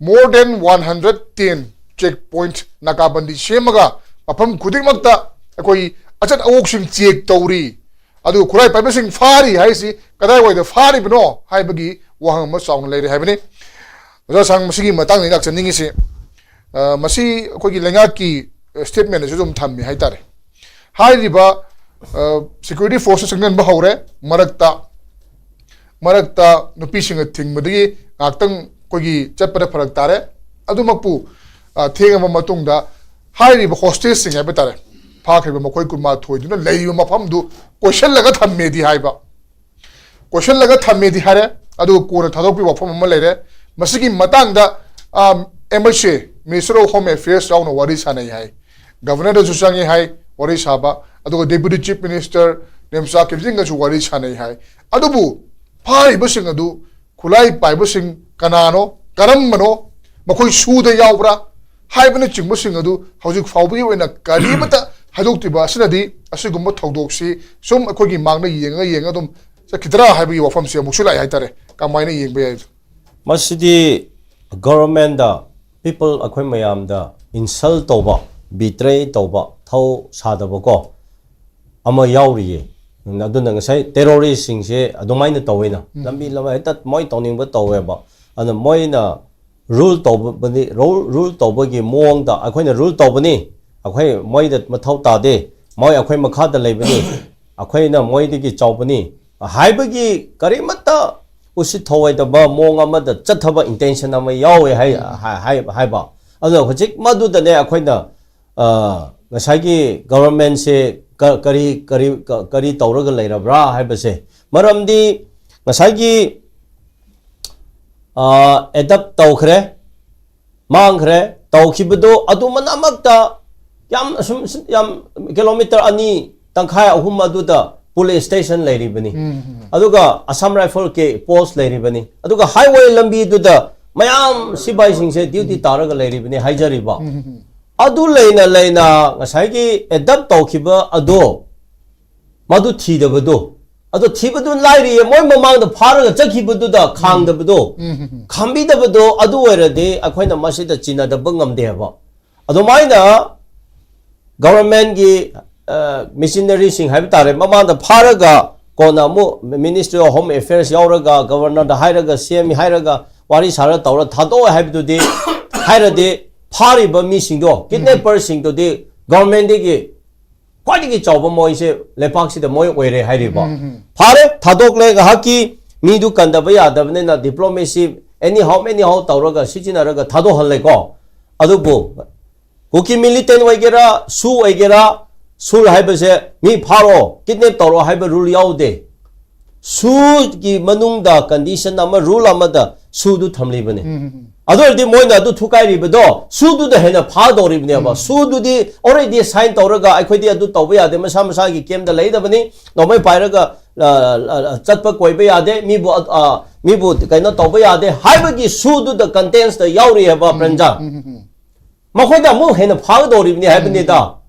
more than one hundred ten check point ꯅꯥꯀꯥꯕꯟꯗꯤ ꯁꯦꯝꯃꯒ ꯃꯐꯝ ꯈꯨꯗꯤꯡꯃꯛꯇ ꯑꯩꯈꯣꯏ ꯑꯆꯠ ꯑꯋꯣꯛꯁꯤꯡ check ꯇꯧꯔꯤ꯫ ꯑꯗꯨꯒ ꯈꯨꯠꯂꯥꯏ ꯄꯥꯏꯕꯁꯤꯡ ꯐꯥꯔꯤ ꯍꯥꯏꯔꯤꯁꯤ ꯀꯗꯥꯏꯋꯥꯏꯗ ꯐꯥꯔꯤꯕꯅꯣ ꯍꯥꯏꯕꯒꯤ ꯋꯥꯍꯪ ꯑꯃ ꯆꯥꯎꯅ ꯂꯩꯔꯦ ꯍꯥꯏꯕꯅꯤ꯫ ꯑꯣꯖꯥ ꯁꯥꯡ, ꯃꯁꯤꯒꯤ ꯃꯇꯥꯡꯗ ꯑꯩꯅ ꯂꯥꯛꯆꯅꯤꯡꯉꯤꯁꯤ, ꯑ, ꯃꯁꯤ ꯑꯩꯈꯣꯏꯒꯤ ꯂꯩꯉꯥꯛꯀꯤ statement ꯗꯁꯨ ꯑꯗꯨꯝ ꯊꯝꯃꯤ ꯍꯥꯏꯇꯥꯔꯦ꯫ ꯍꯥꯏꯔꯤꯕ, ꯑ, security force ꯆꯪꯁꯤꯟꯕ ꯍꯧꯔꯦ꯫ ꯃꯔꯛꯇ, ꯃꯔꯛꯇ ꯅꯨꯄꯤꯁꯤꯡꯅ ꯊꯤꯡꯕꯗꯒꯤ ꯉꯥꯏꯍꯥꯛꯇꯪ ꯑꯩꯈꯣꯏꯒꯤ ꯆꯠꯄꯗ ꯐꯔꯛ ꯇꯥꯔꯦ꯫ ꯑꯗꯨꯃꯛꯄꯨ, ꯑ, ꯊꯦꯡꯉꯕ ꯃꯇꯨꯡꯗ ꯍꯥꯏꯔꯤꯕ hostage ꯁꯤꯡ ꯍꯥꯏꯕ ꯇꯥꯔꯦ, ꯐꯥꯈ꯭ꯔꯤꯕ ꯃꯈꯣꯏ ꯀꯨꯟꯃꯥꯊꯣꯏꯗꯨꯅ ꯂꯩꯔꯤꯕ ꯃꯐꯝꯗꯨ ꯀꯣꯏꯁꯤꯜꯂꯒ ꯊꯝꯃꯦꯗꯤ ꯍꯥꯏꯕ, ꯀꯣꯏꯁꯤꯜꯂꯒ ꯊꯝꯃꯦꯗꯤ ꯍꯥꯏꯔꯦ꯫ ꯑꯗꯨꯒ ꯀꯣꯟꯅ ꯊꯥꯗꯣꯛꯄꯤꯕ ꯋꯥꯐꯝ ꯑꯃ ꯂꯩꯔꯦ꯫ ꯃꯁꯤꯒꯤ ꯃꯇꯥꯡꯗ M L C, Minister of Home Affairs ꯌꯥꯎꯅ ꯋꯥꯔꯤ ꯁꯥꯟꯅꯩ ꯍꯥꯏ, ꯒꯕꯔꯅꯔꯗꯁꯨ ꯆꯪꯉꯤ ꯍꯥꯏ ꯋꯥꯔꯤ ꯁꯥꯕ, ꯑꯗꯨꯒ Deputy Chief Minister ꯅꯦꯝꯆꯥ ꯀꯤꯞꯖꯤꯡꯒꯁꯨ ꯋꯥꯔꯤ ꯁꯥꯟꯅꯩ ꯍꯥꯏ꯫ ꯑꯗꯨꯕꯨ ꯐꯥꯔꯤꯕꯁꯤꯡ ꯑꯗꯨ ꯈꯨꯠꯂꯥꯏ ꯄꯥꯏꯕꯁꯤꯡ ꯀꯅꯥꯅꯣ, ꯀꯔꯝꯕꯅꯣ, ꯃꯈꯣꯏ ꯁꯨꯗ ꯌꯥꯎꯕ꯭ꯔꯥ ꯍꯥꯏꯕꯅꯆꯤꯡꯕꯁꯤꯡ ꯑꯗꯨ ꯍꯧꯖꯤꯛ ꯐꯥꯎꯕꯒꯤ ꯑꯣꯏꯅ ꯀꯔꯤꯃꯠꯇ ꯍꯥꯏꯗꯣꯛꯇ꯭ꯔꯤꯕ ꯑꯁꯤꯅꯗꯤ ꯑꯁꯤꯒꯨꯝꯕ ꯊꯧꯗꯣꯛꯁꯤ ꯁꯨꯝ ꯑꯩꯈꯣꯏꯒꯤ ꯃꯥꯡꯗ ꯌꯦꯡꯉ ꯌꯦꯡꯉ ꯑꯗꯨꯝ ꯆꯠꯈꯤꯗ꯭ꯔꯥ ꯍꯥꯏꯕꯒꯤ ꯋꯥꯐꯝꯁꯤ ꯑꯃꯨꯛꯁꯨ ꯂꯥꯛꯑꯦ ꯍꯥꯏꯇꯥꯔꯦ꯫ ꯀꯃꯥꯏꯅ ꯌꯦꯡꯕ ꯌꯥꯏ? ꯃꯁꯤꯗꯤ ꯒꯣꯕꯔꯃꯦꯟꯗ, ꯄꯤꯄꯜ ꯑꯩꯈꯣꯏ ꯃꯌꯥꯝꯗ ꯏꯟꯁꯜ ꯇꯧꯕ, ꯕꯤꯇ꯭ꯔꯦ ꯇꯧꯕ, ꯊꯧ ꯁꯥꯗꯕꯀꯣ ꯑꯃ ꯌꯥꯎꯔꯤꯌꯦ꯫ ꯑꯗꯨꯅ ꯉꯁꯥꯏ ꯇꯦꯔꯣꯔꯤꯁꯁꯤꯡꯁꯦ ꯑꯗꯨꯃꯥꯏꯅ ꯇꯧꯋꯦꯅ, ꯂꯝꯕꯤ ꯂꯝ ꯍꯦꯛꯇ ꯃꯣꯏ ꯇꯧꯅꯤꯡꯕ ꯇꯧꯋꯦꯕ꯫ ꯑꯗꯨꯅ ꯃꯣꯏꯅ ꯔꯨꯜ ꯇꯧꯕꯅꯤ, ꯔꯨꯜ ꯇꯧꯕꯒꯤ ꯃꯑꯣꯡꯗ ꯑꯩꯈꯣꯏꯅ ꯔꯨꯜ ꯇꯧꯕꯅꯤ, ꯑꯩꯈꯣꯏ ꯃꯣꯏꯗ ꯃꯊꯧ ꯇꯥꯗꯦ, ꯃꯣꯏ ꯑꯩꯈꯣꯏ ꯃꯈꯥꯗ ꯂꯩꯕꯅꯤ, ꯑꯩꯈꯣꯏꯅ ꯃꯣꯏꯗꯒꯤ ꯆꯥꯎꯕꯅꯤ ꯍꯥꯏꯕꯒꯤ ꯀꯔꯤꯃꯠꯇ ꯎꯁꯤꯠ ꯊꯧꯑꯣꯏꯗꯕ ꯃꯑꯣꯡ ꯑꯃꯗ ꯆꯠꯊꯕ ꯏꯟꯇꯦꯟꯁꯟ ꯑꯃ ꯌꯥꯎꯋꯦ ꯍꯥꯏ-, ꯍꯥꯏ-, ꯍꯥꯏꯕ꯫ ꯑꯗꯣ ꯍꯧꯖꯤꯛ ꯃꯗꯨꯗꯅꯦ ꯑꯩꯈꯣꯏꯅ, ꯑ, ꯉꯁꯥꯏꯒꯤ ꯒꯣꯕꯔꯃꯦꯟꯁꯦ ꯀ-, ꯀꯔꯤ, ꯀꯔꯤ, ꯀ-, ꯀꯔꯤ ꯇꯧꯔꯒ ꯂꯩꯔꯕ꯭ꯔꯥ ꯍꯥꯏꯕꯁꯦ꯫ ꯃꯔꯝꯗꯤ ꯉꯁꯥꯏꯒꯤ, ꯑ, ꯑꯦꯗꯞ ꯇꯧꯈ꯭ꯔꯦ, ꯃꯥꯡꯈ꯭ꯔꯦ, ꯇꯧꯈꯤꯕꯗꯣ ꯑꯗꯨ ꯃꯅꯥꯃꯛꯇ ꯌꯥꯝ ꯑꯁꯨꯝ, ꯌꯥꯝ ꯀꯤꯂꯣꯃꯤꯇꯔ ꯑꯅꯤ ꯇꯪꯈꯥꯏ ꯑꯍꯨꯝ ꯑꯗꯨꯗ ꯄꯨꯂꯤꯁ ꯁ꯭ꯇꯦꯁꯟ ꯂꯩꯔꯤꯕꯅꯤ꯫ ꯑꯗꯨꯒ ꯑꯁꯥꯝ ꯔꯥꯏꯐꯜꯒꯤ ꯄꯣꯁ ꯂꯩꯔꯤꯕꯅꯤ꯫ ꯑꯗꯨꯒ ꯍꯥꯏꯋꯦ ꯂꯝꯕꯤꯗꯨꯗ ꯃꯌꯥꯝ ꯁꯤꯐꯥꯏꯁꯤꯡꯁꯦ ꯗ꯭ꯌꯨꯇꯤ ꯇꯥꯔꯒ ꯂꯩꯔꯤꯕꯅꯤ ꯍꯥꯏꯖꯔꯤꯕ꯫ ꯑꯗꯨ ꯂꯩꯅ ꯂꯩꯅ ꯉꯁꯥꯏꯒꯤ ꯑꯦꯗꯞ ꯇꯧꯈꯤꯕ ꯑꯗꯣ, ꯃꯗꯨ ꯊꯤꯗꯕꯗꯣ, ꯑꯗꯣ ꯊꯤꯕꯗꯨ ꯂꯥꯏꯔꯤꯌꯦ, ꯃꯣꯏ ꯃꯃꯥꯡꯗ ꯐꯥꯔꯒ ꯆꯠꯈꯤꯕꯗꯨꯗ ꯈꯥꯡꯗꯕꯗꯣ, ꯈꯥꯝꯕꯤꯗꯕꯗꯣ, ꯑꯗꯨ ꯑꯣꯏꯔꯗꯤ ꯑꯩꯈꯣꯏꯅ ꯃꯁꯤꯗ ꯆꯤꯟꯅꯗꯕ ꯉꯝꯗꯦꯕ꯫ ꯑꯗꯨꯃꯥꯏꯅ ꯒꯣꯕꯔꯃꯦꯟꯒꯤ, ꯑ, ꯃꯤꯁꯤꯅꯔꯤꯁꯤꯡ ꯍꯥꯏꯕ ꯇꯥꯔꯦ, ꯃꯃꯥꯡꯗ ꯐꯥꯔꯒ ꯀꯣꯟꯅ ꯑꯃꯨꯛ Ministry of Home Affairs ꯌꯥꯎꯔꯒ, ꯒꯕꯔꯅꯔꯗ ꯍꯥꯏꯔꯒ, ꯁꯤ ꯑꯦꯝ ꯍꯥꯏꯔꯒ, ꯋꯥꯔꯤ ꯁꯥꯔꯒ ꯇꯧꯔ ꯊꯥꯗꯣꯛꯑꯣ ꯍꯥꯏꯕꯗꯨꯗꯤ, ꯍꯥꯏꯔꯗꯤ ꯐꯥꯔꯤꯕ ꯃꯤꯁꯤꯡꯗꯣ, ꯀꯤꯗꯅꯦꯄꯔꯁꯤꯡꯗꯨꯗꯤ ꯒꯣꯕꯔꯃꯦꯟꯗꯒꯤ ꯈ꯭ꯋꯥꯏꯗꯒꯤ ꯆꯥꯎꯕ ꯃꯣꯏꯁꯦ ꯂꯩꯄꯥꯛꯁꯤꯗ ꯃꯣꯏ ꯑꯣꯏꯔꯦ ꯍꯥꯏꯔꯤꯕ꯫ ꯐꯥꯔꯦ, ꯊꯥꯗꯣꯛꯂꯦ, ꯉꯥꯏꯍꯥꯛꯀꯤ ꯃꯤꯗꯨ ꯀꯟꯗꯕ ꯌꯥꯗꯕꯅꯤꯅ diplomacy anyhow anyhow ꯇꯧꯔꯒ ꯁꯤꯖꯤꯟꯅꯔꯒ ꯊꯥꯗꯣꯛꯍꯜꯂꯦꯀꯣ꯫ ꯑꯗꯨꯕꯨ ꯀꯨꯀꯤ ꯃꯤꯂꯤꯇꯦꯟ ꯑꯣꯏꯒꯦꯔꯥ, ꯁꯨ ꯑꯣꯏꯒꯦꯔꯥ, ꯁꯨ ꯍꯥꯏꯕꯁꯦ ꯃꯤ ꯐꯥꯔꯣ, ꯀꯤꯗꯅꯦꯞ ꯇꯧꯔꯣ ꯍꯥꯏꯕ ꯔꯨꯜ ꯌꯥꯎꯗꯦ꯫ ꯁꯨꯒꯤ ꯃꯅꯨꯡꯗ ꯀꯟꯗꯤꯁꯟ ꯑꯃ, ꯔꯨꯜ ꯑꯃꯗ ꯁꯨꯗꯨ ꯊꯝꯂꯤꯕꯅꯤ꯫ ꯑꯗꯨ ꯑꯣꯏꯔꯗꯤ ꯃꯣꯏꯅ ꯑꯗꯨ ꯊꯨꯀꯥꯏꯔꯤꯕꯗꯣ ꯁꯨꯗꯨꯗ ꯍꯦꯟꯅ ꯐꯥꯗꯧꯔꯤꯕꯅꯦꯕ꯫ ꯁꯨꯗꯨꯗꯤ already sign ꯇꯧꯔꯒ ꯑꯩꯈꯣꯏꯗꯤ ꯑꯗꯨ ꯇꯧꯕ ꯌꯥꯗꯦ, ꯃꯁꯥ ꯃꯁꯥꯒꯤ ꯀꯦꯝꯗ ꯂꯩꯗꯕꯅꯤ, ꯅꯣꯡꯃꯩ ꯄꯥꯏꯔꯒ ꯑ, ꯑ, ꯆꯠꯄ ꯀꯣꯏꯕ ꯌꯥꯗꯦ, ꯃꯤꯕꯨ ꯑ, ꯑ, ꯃꯤꯕꯨ ꯀꯩꯅꯣ ꯇꯧꯕ ꯌꯥꯗꯦ ꯍꯥꯏꯕꯒꯤ ꯁꯨꯗꯨꯗ ꯀꯟꯇꯦꯟꯁꯇ ꯌꯥꯎꯔꯤ ꯍꯥꯏꯕ ꯄ꯭ꯔꯦꯝꯖꯥ꯫ ꯃꯈꯣꯏꯗ ꯑꯃꯨꯛ ꯍꯦꯟꯅ ꯐꯥꯒꯗꯧꯔꯤꯕꯅꯤ ꯍꯥꯏꯕꯅꯤꯗ꯫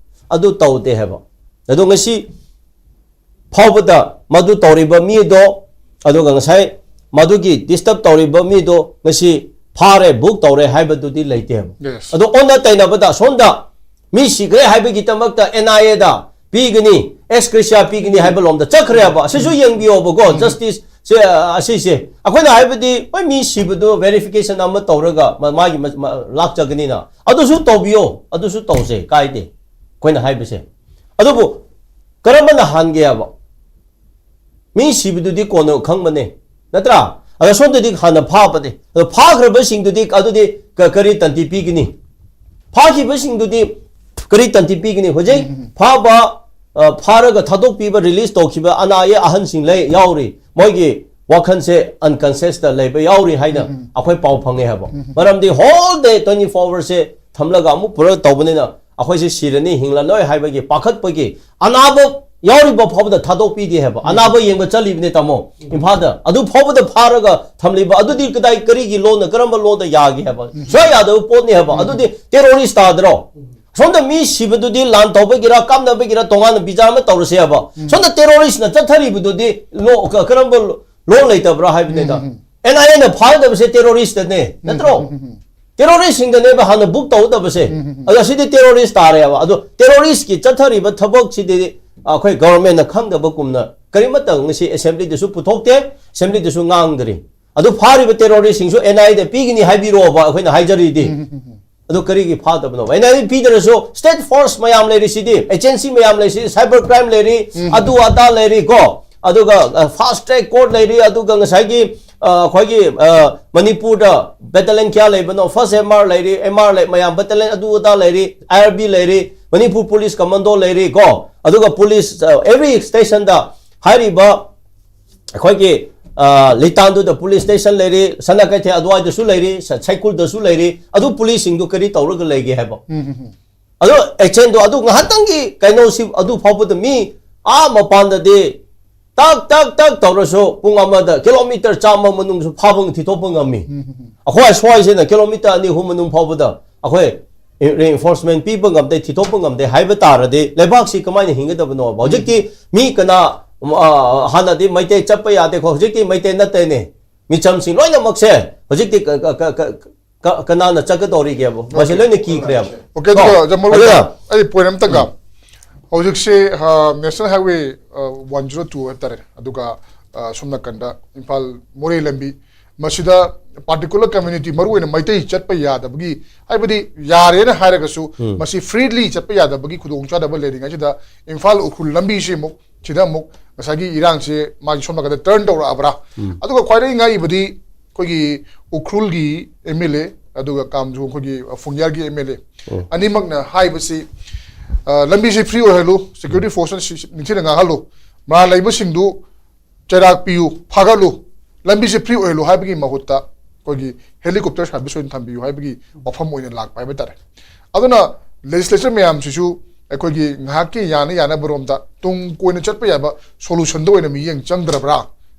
ꯑꯗꯨ ꯇꯧꯗꯦ ꯍꯥꯏꯕ꯫ ꯑꯗꯣ ꯉꯁꯤ ꯐꯥꯎꯕꯗ ꯃꯗꯨ ꯇꯧꯔꯤꯕ ꯃꯤꯗꯣ, ꯑꯗꯨꯒ ꯉꯁꯥꯏ ꯃꯗꯨꯒꯤ ꯗꯤꯁꯇꯔꯕ ꯇꯧꯔꯤꯕ ꯃꯤꯗꯣ ꯉꯁꯤ ꯐꯥꯔꯦ, ꯕꯨꯛ ꯇꯧꯔꯦ ꯍꯥꯏꯕꯗꯨꯗꯤ ꯂꯩꯇꯦꯕ꯫ Yes. ꯑꯗꯣ ꯑꯣꯟꯅ ꯇꯩꯅꯕꯗ ꯁꯣꯝꯗ ꯃꯤ ꯁꯤꯈ꯭ꯔꯦ ꯍꯥꯏꯕꯒꯤꯗꯃꯛꯇ ꯑꯦꯟ ꯑꯥꯏ ꯑꯦꯗ ꯄꯤꯒꯅꯤ, ꯑꯦꯛꯁ ꯒ꯭ꯔꯦꯁꯤꯌꯥ ꯄꯤꯒꯅꯤ ꯍꯥꯏꯕ ꯂꯣꯝꯗ ꯆꯠꯈ꯭ꯔꯦꯕ꯫ ꯑꯁꯤꯁꯨ ꯌꯦꯡꯕꯤꯌꯣꯕꯀꯣ, ꯖꯁꯇꯤꯁ ꯁꯦ, ꯑ, ꯑꯁꯤꯁꯦ ꯑꯩꯈꯣꯏꯅ ꯍꯥꯏꯕꯗꯤ ꯍꯣꯏ ꯃꯤ ꯁꯤꯕꯗꯨ ꯚꯦꯔꯤꯐꯤꯀꯦꯁꯟ ꯑꯃ ꯇꯧꯔꯒ ꯃ-, ꯃꯥꯒꯤ ꯃ-, ꯃ-, ꯂꯥꯛꯆꯒꯅꯤꯅ, ꯑꯗꯨꯁꯨ ꯇꯧꯕꯤꯌꯣ, ꯑꯗꯨꯁꯨ ꯇꯧꯁꯦ, ꯀꯥꯏꯗꯦ ꯑꯩꯈꯣꯏꯅ ꯍꯥꯏꯕꯁꯦ꯫ ꯑꯗꯨꯕꯨ ꯀꯔꯝꯕꯅ ꯍꯥꯟꯒꯦ ꯍꯥꯏꯕ? ꯃꯤ ꯁꯤꯕꯗꯨꯗꯤ ꯀꯣꯟꯅ ꯈꯪꯕꯅꯦ, ꯅꯠꯇ꯭ꯔꯥ? ꯑꯗ ꯁꯣꯝꯗꯗꯤ ꯍꯥꯟꯅ ꯐꯥꯕꯅꯦ꯫ ꯑꯗꯣ ꯐꯥꯈ꯭ꯔꯕꯁꯤꯡꯗꯨꯗꯤ ꯑꯗꯨꯗꯤ ꯀ-, ꯀꯔꯤ ꯇꯟꯇꯤ ꯄꯤꯒꯅꯤ? ꯐꯥꯈꯤꯕꯁꯤꯡꯗꯨꯗꯤ ꯀꯔꯤ ꯇꯟꯇꯤ ꯄꯤꯒꯅꯤ? ꯍꯧꯖꯤꯛ ꯐꯥꯕ, ꯑ, ꯐꯥꯔꯒ ꯊꯥꯗꯣꯛꯄꯤꯕ, ꯔꯤꯂꯤꯁ ꯇꯧꯈꯤꯕ ꯑꯅꯥ ꯑꯌꯦꯛ ꯑꯍꯟꯁꯤꯡ ꯂꯩ, ꯌꯥꯎꯔꯤ꯫ ꯃꯣꯏꯒꯤ ꯋꯥꯈꯜꯁꯦ ꯑꯟꯀꯟꯁꯤꯌꯁꯇ ꯂꯩꯕ ꯌꯥꯎꯔꯤ ꯍꯥꯏꯅ ꯑꯩꯈꯣꯏ ꯄꯥꯎ ꯐꯪꯉꯦ ꯍꯥꯏꯕ꯫ ꯃꯔꯝꯗꯤ ꯍꯣꯜ ꯗꯦ ꯇ꯭ꯋꯦꯟꯇꯤ ꯐꯣꯔ ꯑꯋꯥꯔꯁꯦ ꯊꯝꯂꯒ ꯑꯃꯨꯛ ꯄꯨꯔ ꯇꯧꯕꯅꯤꯅ ꯑꯩꯈꯣꯏꯁꯦ ꯁꯤꯔꯅꯤ, ꯍꯤꯡꯂꯅꯣꯏ ꯍꯥꯏꯕꯒꯤ ꯄꯥꯈꯠꯄꯒꯤ ꯑꯅꯥꯕ ꯌꯥꯎꯔꯤꯕ ꯐꯥꯎꯕꯗ ꯊꯥꯗꯣꯛꯄꯤꯗꯦ ꯍꯥꯏꯕ꯫ ꯑꯅꯥꯕ ꯌꯦꯡꯕ ꯆꯠꯂꯤꯕꯅꯦ ꯇꯥꯃꯣ, ꯏꯝꯐꯥꯜꯗ꯫ ꯑꯗꯨ ꯐꯥꯎꯕꯗ ꯐꯥꯔꯒ ꯊꯝꯂꯤꯕ ꯑꯗꯨꯗꯤ ꯀꯗꯥꯏ, ꯀꯔꯤꯒꯤ ꯂꯣꯅ, ꯀꯔꯝꯕ ꯂꯣꯗ ꯌꯥꯒꯦ ꯍꯥꯏꯕ? ꯁꯨꯡꯌꯥ ꯌꯥꯗꯕ ꯄꯣꯠꯅꯤ ꯍꯥꯏꯕ꯫ ꯑꯗꯨꯗꯤ ꯇꯦꯔꯣꯔꯤꯁ ꯇꯥꯗ꯭ꯔꯣ? ꯁꯣꯝꯗ ꯃꯤ ꯁꯤꯕꯗꯨꯗꯤ ꯂꯥꯟ ꯇꯧꯕꯒꯤꯔ ꯀꯥꯞꯅꯕꯒꯤꯔ ꯇꯣꯉꯥꯟꯅ ꯕꯤꯖꯥ ꯑꯃ ꯇꯧꯔꯁꯦ ꯍꯥꯏꯕ꯫ ꯁꯣꯝꯗ ꯇꯦꯔꯣꯔꯤꯁꯅ ꯆꯠꯊꯔꯤꯕꯗꯨꯗꯤ ꯂꯣ-, ꯀ-, ꯀꯔꯝꯕ ꯂꯣ-, ꯂꯣꯟ ꯂꯩꯇꯕ꯭ꯔꯥ ꯍꯥꯏꯕꯅꯤꯗ꯫ ꯑꯦꯟ ꯑꯥꯏ ꯑꯦꯅ ꯐꯥꯒꯗꯕꯁꯦ ꯇꯦꯔꯣꯔꯤꯁꯇꯅꯦ, ꯅꯠꯇ꯭ꯔꯣ? ꯇꯦꯔꯣꯔꯤꯁꯁꯤꯡꯗꯅꯦꯕ ꯍꯥꯟꯅ ꯕꯨꯛ ꯇꯧꯒꯗꯕꯁꯦ꯫ ꯑꯗꯣ ꯁꯤꯗꯤ ꯇꯦꯔꯣꯔꯤꯁ ꯇꯥꯔꯦꯕ꯫ ꯑꯗꯣ ꯇꯦꯔꯣꯔꯤꯁꯀꯤ ꯆꯠꯊꯔꯤꯕ ꯊꯕꯛꯁꯤꯗꯤ ꯑꯩꯈꯣꯏ ꯒꯣꯚꯔꯟꯃꯦꯟꯠꯅ ꯈꯪꯗꯕꯒꯨꯝꯅ ꯀꯔꯤꯃꯠꯇ ꯉꯁꯤ ꯑꯦꯁꯦꯝꯕ꯭ꯂꯤꯗꯁꯨ ꯄꯨꯊꯣꯛꯇꯦ, ꯑꯦꯁꯦꯝꯕ꯭ꯂꯤꯗꯁꯨ ꯉꯥꯡꯗ꯭ꯔꯤ꯫ ꯑꯗꯨ ꯐꯥꯔꯤꯕ ꯇꯦꯔꯣꯔꯤꯁꯁꯤꯡꯁꯨ ꯑꯦꯟ ꯑꯥꯏ ꯑꯦꯗ ꯄꯤꯒꯅꯤ ꯍꯥꯏꯕꯤꯔꯛꯑꯣꯕ, ꯑꯩꯈꯣꯏꯅ ꯍꯥꯏꯖꯔꯤꯗꯤ꯫ ꯑꯗꯨ ꯀꯔꯤꯒꯤ ꯐꯥꯗꯕꯅꯣ? ꯑꯦꯟ ꯑꯥꯏ ꯑꯦ ꯄꯤꯗ꯭ꯔꯁꯨ ꯁ꯭ꯇꯦꯠ ꯐꯣꯔꯁ ꯃꯌꯥꯝ ꯂꯩꯔꯤꯁꯤꯗꯤ, ꯑꯦꯖꯦꯟꯁꯤ ꯃꯌꯥꯝ ꯂꯩꯔꯤꯁꯤꯗꯤ, ꯁꯥꯏꯕꯔ ꯀ꯭ꯔꯥꯏꯝ ꯂꯩꯔꯤ, ꯑꯗꯨ ꯑꯗꯥ ꯂꯩꯔꯤ ꯀꯣ, ꯑꯗꯨꯒ ꯐꯥꯁ ꯇ꯭ꯔꯦꯛ ꯀꯣꯔꯠ ꯂꯩꯔꯤ, ꯑꯗꯨꯒ ꯉꯁꯥꯏꯒꯤ ꯑ, ꯑꯩꯈꯣꯏꯒꯤ, ꯑ, ꯃꯅꯤꯄꯨꯔꯗ ꯕꯦꯇꯥꯂꯤꯌꯟ ꯀꯌꯥ ꯂꯩꯕꯅꯣ? ꯐꯥꯔꯁ ꯑꯦꯝ ꯑꯥꯔ ꯂꯩꯔꯤ, ꯑꯦꯝ ꯑꯥꯔ ꯂꯩ, ꯃꯌꯥꯝ ꯕꯦꯇꯥꯂꯤꯌꯟ ꯑꯗꯨ ꯑꯗꯥ ꯂꯩꯔꯤ, ꯑꯥꯏ ꯑꯥꯔ ꯕꯤ ꯂꯩꯔꯤ, ꯃꯅꯤꯄꯨꯔ ꯄꯨꯂꯤꯁ ꯀꯃꯥꯟꯗꯣ ꯂꯩꯔꯤ ꯀꯣ, ꯑꯗꯨꯒ ꯄꯨꯂꯤꯁ, ꯑ, ꯑꯦꯚ꯭ꯔꯤ ꯁ꯭ꯇꯦꯁꯟꯗ ꯍꯥꯏꯔꯤꯕ ꯑꯩꯈꯣꯏꯒꯤ, ꯑ, ꯂꯤꯇꯥꯟꯗꯨꯗ ꯄꯨꯂꯤꯁ ꯁ꯭ꯇꯦꯁꯟ ꯂꯩꯔꯤ, ꯁꯅꯥ ꯀꯩꯊꯦꯜ ꯑꯗꯨꯋꯥꯏꯗꯁꯨ ꯂꯩꯔꯤ, ꯁ-, ꯁꯩꯈꯨꯜꯗꯁꯨ ꯂꯩꯔꯤ, ꯑꯗꯨ ꯄꯨꯂꯤꯁꯁꯤꯡꯗꯨ ꯀꯔꯤ ꯇꯧꯔꯒ ꯂꯩꯒꯦ ꯍꯥꯏꯕ? ꯑꯗꯣ ꯑꯦꯛꯁꯟꯗꯣ ꯑꯗꯨ ꯉꯥꯏꯍꯥꯛꯇꯪꯒꯤ ꯀꯩꯅꯣꯁꯤ ꯑꯗꯨ ꯐꯥꯎꯕꯗ ꯃꯤ ꯑꯥ ꯃꯄꯥꯟꯗꯗꯤ ꯇꯛ ꯇꯛ ꯇꯛ ꯇꯧꯔꯁꯨ ꯄꯨꯡ ꯑꯃꯗ ꯀꯤꯂꯣꯃꯤꯇꯔ ꯆꯥꯝꯃ ꯃꯅꯨꯡꯁꯨ ꯐꯥꯕ ꯊꯤꯗꯣꯛꯄ ꯉꯝꯃꯤ꯫ ꯑꯩꯈꯣꯏ ꯁ꯭ꯋꯥꯏꯁꯤꯅ ꯀꯤꯂꯣꯃꯤꯇꯔ ꯑꯅꯤ ꯑꯍꯨꯝ ꯃꯅꯨꯡ ꯐꯥꯎꯕꯗ ꯑꯩꯈꯣꯏ ꯔꯤꯏꯟꯐꯣꯔꯁꯃꯦꯟ ꯄꯤꯕ ꯉꯝꯗꯦ, ꯊꯤꯗꯣꯛꯄ ꯉꯝꯗꯦ ꯍꯥꯏꯕ ꯇꯥꯔꯗꯤ ꯂꯩꯕꯥꯛꯁꯤ ꯀꯃꯥꯏꯅ ꯍꯤꯡꯒꯗꯕꯅꯣꯕ? ꯍꯧꯖꯤꯛꯇꯤ ꯃꯤ ꯀꯅꯥ, ꯑ, ꯍꯥꯟꯅꯗꯤ ꯃꯩꯇꯩ ꯆꯠꯄ ꯌꯥꯗꯦꯀꯣ, ꯍꯧꯖꯤꯛꯇꯤ ꯃꯩꯇꯩ ꯅꯠꯇꯦꯅꯦ, ꯃꯤꯆꯝꯁꯤꯡ ꯂꯣꯏꯅꯃꯛꯁꯦ ꯍꯧꯖꯤꯛꯇꯤ ꯀ-, ꯀ-, ꯀ-, ꯀ-, ꯀ-, ꯀꯅꯥꯅ ꯆꯠꯀꯗꯧꯔꯤꯒꯦꯕ? ꯃꯁꯤ ꯂꯣꯏꯅ ꯀꯤꯈ꯭ꯔꯦꯕ꯫ ꯑꯣꯀꯦ, ꯑꯗꯨꯒ ꯀꯣ? ꯖꯃꯥꯜ ꯑꯗꯨꯅ ꯑꯩ ꯄꯣꯏꯟ ꯑꯝꯇꯪꯒ, ꯎꯝ꯫ ꯍꯧꯖꯤꯛꯁꯦ, ꯑ, ꯅꯦꯁꯅꯦꯜ ꯍꯥꯏꯋꯦ, ꯑ, ꯋꯥꯟ ꯖꯤꯔꯣ ꯇꯨ ꯍꯥꯏꯕ ꯇꯥꯔꯦ, ꯑꯗꯨꯒ, ꯑ, ꯁꯣꯝ ꯅꯥꯀꯟꯗ ꯏꯝꯐꯥꯜ ꯃꯣꯔꯦ ꯂꯝꯕꯤ, ꯃꯁꯤꯗ ꯄꯥꯔꯇꯤꯀꯨꯂꯔ ꯀꯝꯃ꯭ꯌꯨꯅꯤꯇꯤ, ꯃꯔꯨꯑꯣꯏꯅ ꯃꯩꯇꯩ ꯆꯠꯄ ꯌꯥꯗꯕꯒꯤ, ꯍꯥꯏꯕꯗꯤ ꯌꯥꯔꯦꯅ ꯍꯥꯏꯔꯒꯁꯨ ꯎꯝ꯫ ꯃꯁꯤ ꯐ꯭ꯔꯤꯂꯤ ꯆꯠꯄ ꯌꯥꯗꯕꯒꯤ ꯈꯨꯗꯣꯡꯆꯥꯗꯕ ꯂꯩꯔꯤꯉꯩꯁꯤꯗ ꯏꯝꯐꯥꯜ ꯎꯈ꯭ꯔꯨꯜ ꯂꯝꯕꯤꯁꯤ ꯑꯃꯨꯛ, ꯁꯤꯗ ꯑꯃꯨꯛ ꯉꯁꯥꯏꯒꯤ ꯏꯔꯥꯡꯁꯦ ꯃꯥꯒꯤ ꯁꯣꯝ ꯅꯥꯀꯟꯗ ꯇꯔꯟ ꯇꯧꯔꯛꯑꯕ꯭ꯔꯥ? ꯎꯝ꯫ ꯑꯗꯨꯒ ꯈ꯭ꯋꯥꯏꯗꯒꯤ ꯉꯛꯏꯕꯗꯤ ꯑꯩꯈꯣꯏꯒꯤ ꯎꯈ꯭ꯔꯨꯜꯒꯤ ꯑꯦꯝ ꯑꯦꯜ ꯑꯦ, ꯑꯗꯨꯒ ꯀꯥꯝꯖꯣꯡ ꯑꯩꯈꯣꯏꯒꯤ ꯐꯨꯡꯌꯥꯔꯒꯤ ꯑꯦꯝ ꯑꯦꯜ ꯑꯦ ꯎꯝ꯫ ꯑꯅꯤꯃꯛꯅ ꯍꯥꯏꯕꯁꯤ, ꯑ, ꯂꯝꯕꯤꯁꯤ ꯐ꯭ꯔꯤ ꯑꯣꯏꯍꯜꯂꯨ, ꯁꯦꯀ꯭ꯌꯨꯔꯤꯇꯤ ꯐꯣꯔꯁꯅ ꯁꯤ-, ꯁꯤ-, ꯅꯤꯡꯊꯤꯅ ꯉꯥꯡꯍꯜꯂꯨ, ꯃꯔꯥꯜ ꯂꯩꯕꯁꯤꯡꯗꯨ ꯆꯩꯔꯥꯛ ꯄꯤꯌꯨ, ꯐꯥꯒꯠꯂꯨ, ꯂꯝꯕꯤꯁꯤ ꯐ꯭ꯔꯤ ꯑꯣꯏꯍꯜꯂꯨ ꯍꯥꯏꯕꯒꯤ ꯃꯍꯨꯠꯇ ꯑꯩꯈꯣꯏꯒꯤ ꯍꯦꯂꯤꯀꯣꯞꯇꯔ ꯁꯥꯔꯚꯤꯁ ꯑꯣꯏꯅ ꯊꯝꯕꯤꯌꯨ ꯍꯥꯏꯕꯒꯤ ꯋꯥꯐꯝ ꯑꯣꯏꯅ ꯂꯥꯛꯄ ꯍꯥꯏꯕ ꯇꯥꯔꯦ꯫ ꯑꯗꯨꯅ ꯂꯦꯖꯤꯁꯂꯦꯆꯔ ꯃꯌꯥꯝꯁꯤꯁꯨ ꯑꯩꯈꯣꯏꯒꯤ ꯉꯥꯏꯍꯥꯛꯀꯤ ꯌꯥꯅ ꯌꯥꯅꯕꯔꯣꯝꯗ ꯇꯨꯡ ꯀꯣꯏꯅ ꯆꯠꯄ ꯌꯥꯕ ꯁꯣꯂꯨꯁꯟꯗ ꯑꯣꯏꯅ ꯃꯤꯠꯌꯦꯡ ꯆꯪꯗ꯭ꯔꯕ꯭ꯔꯥ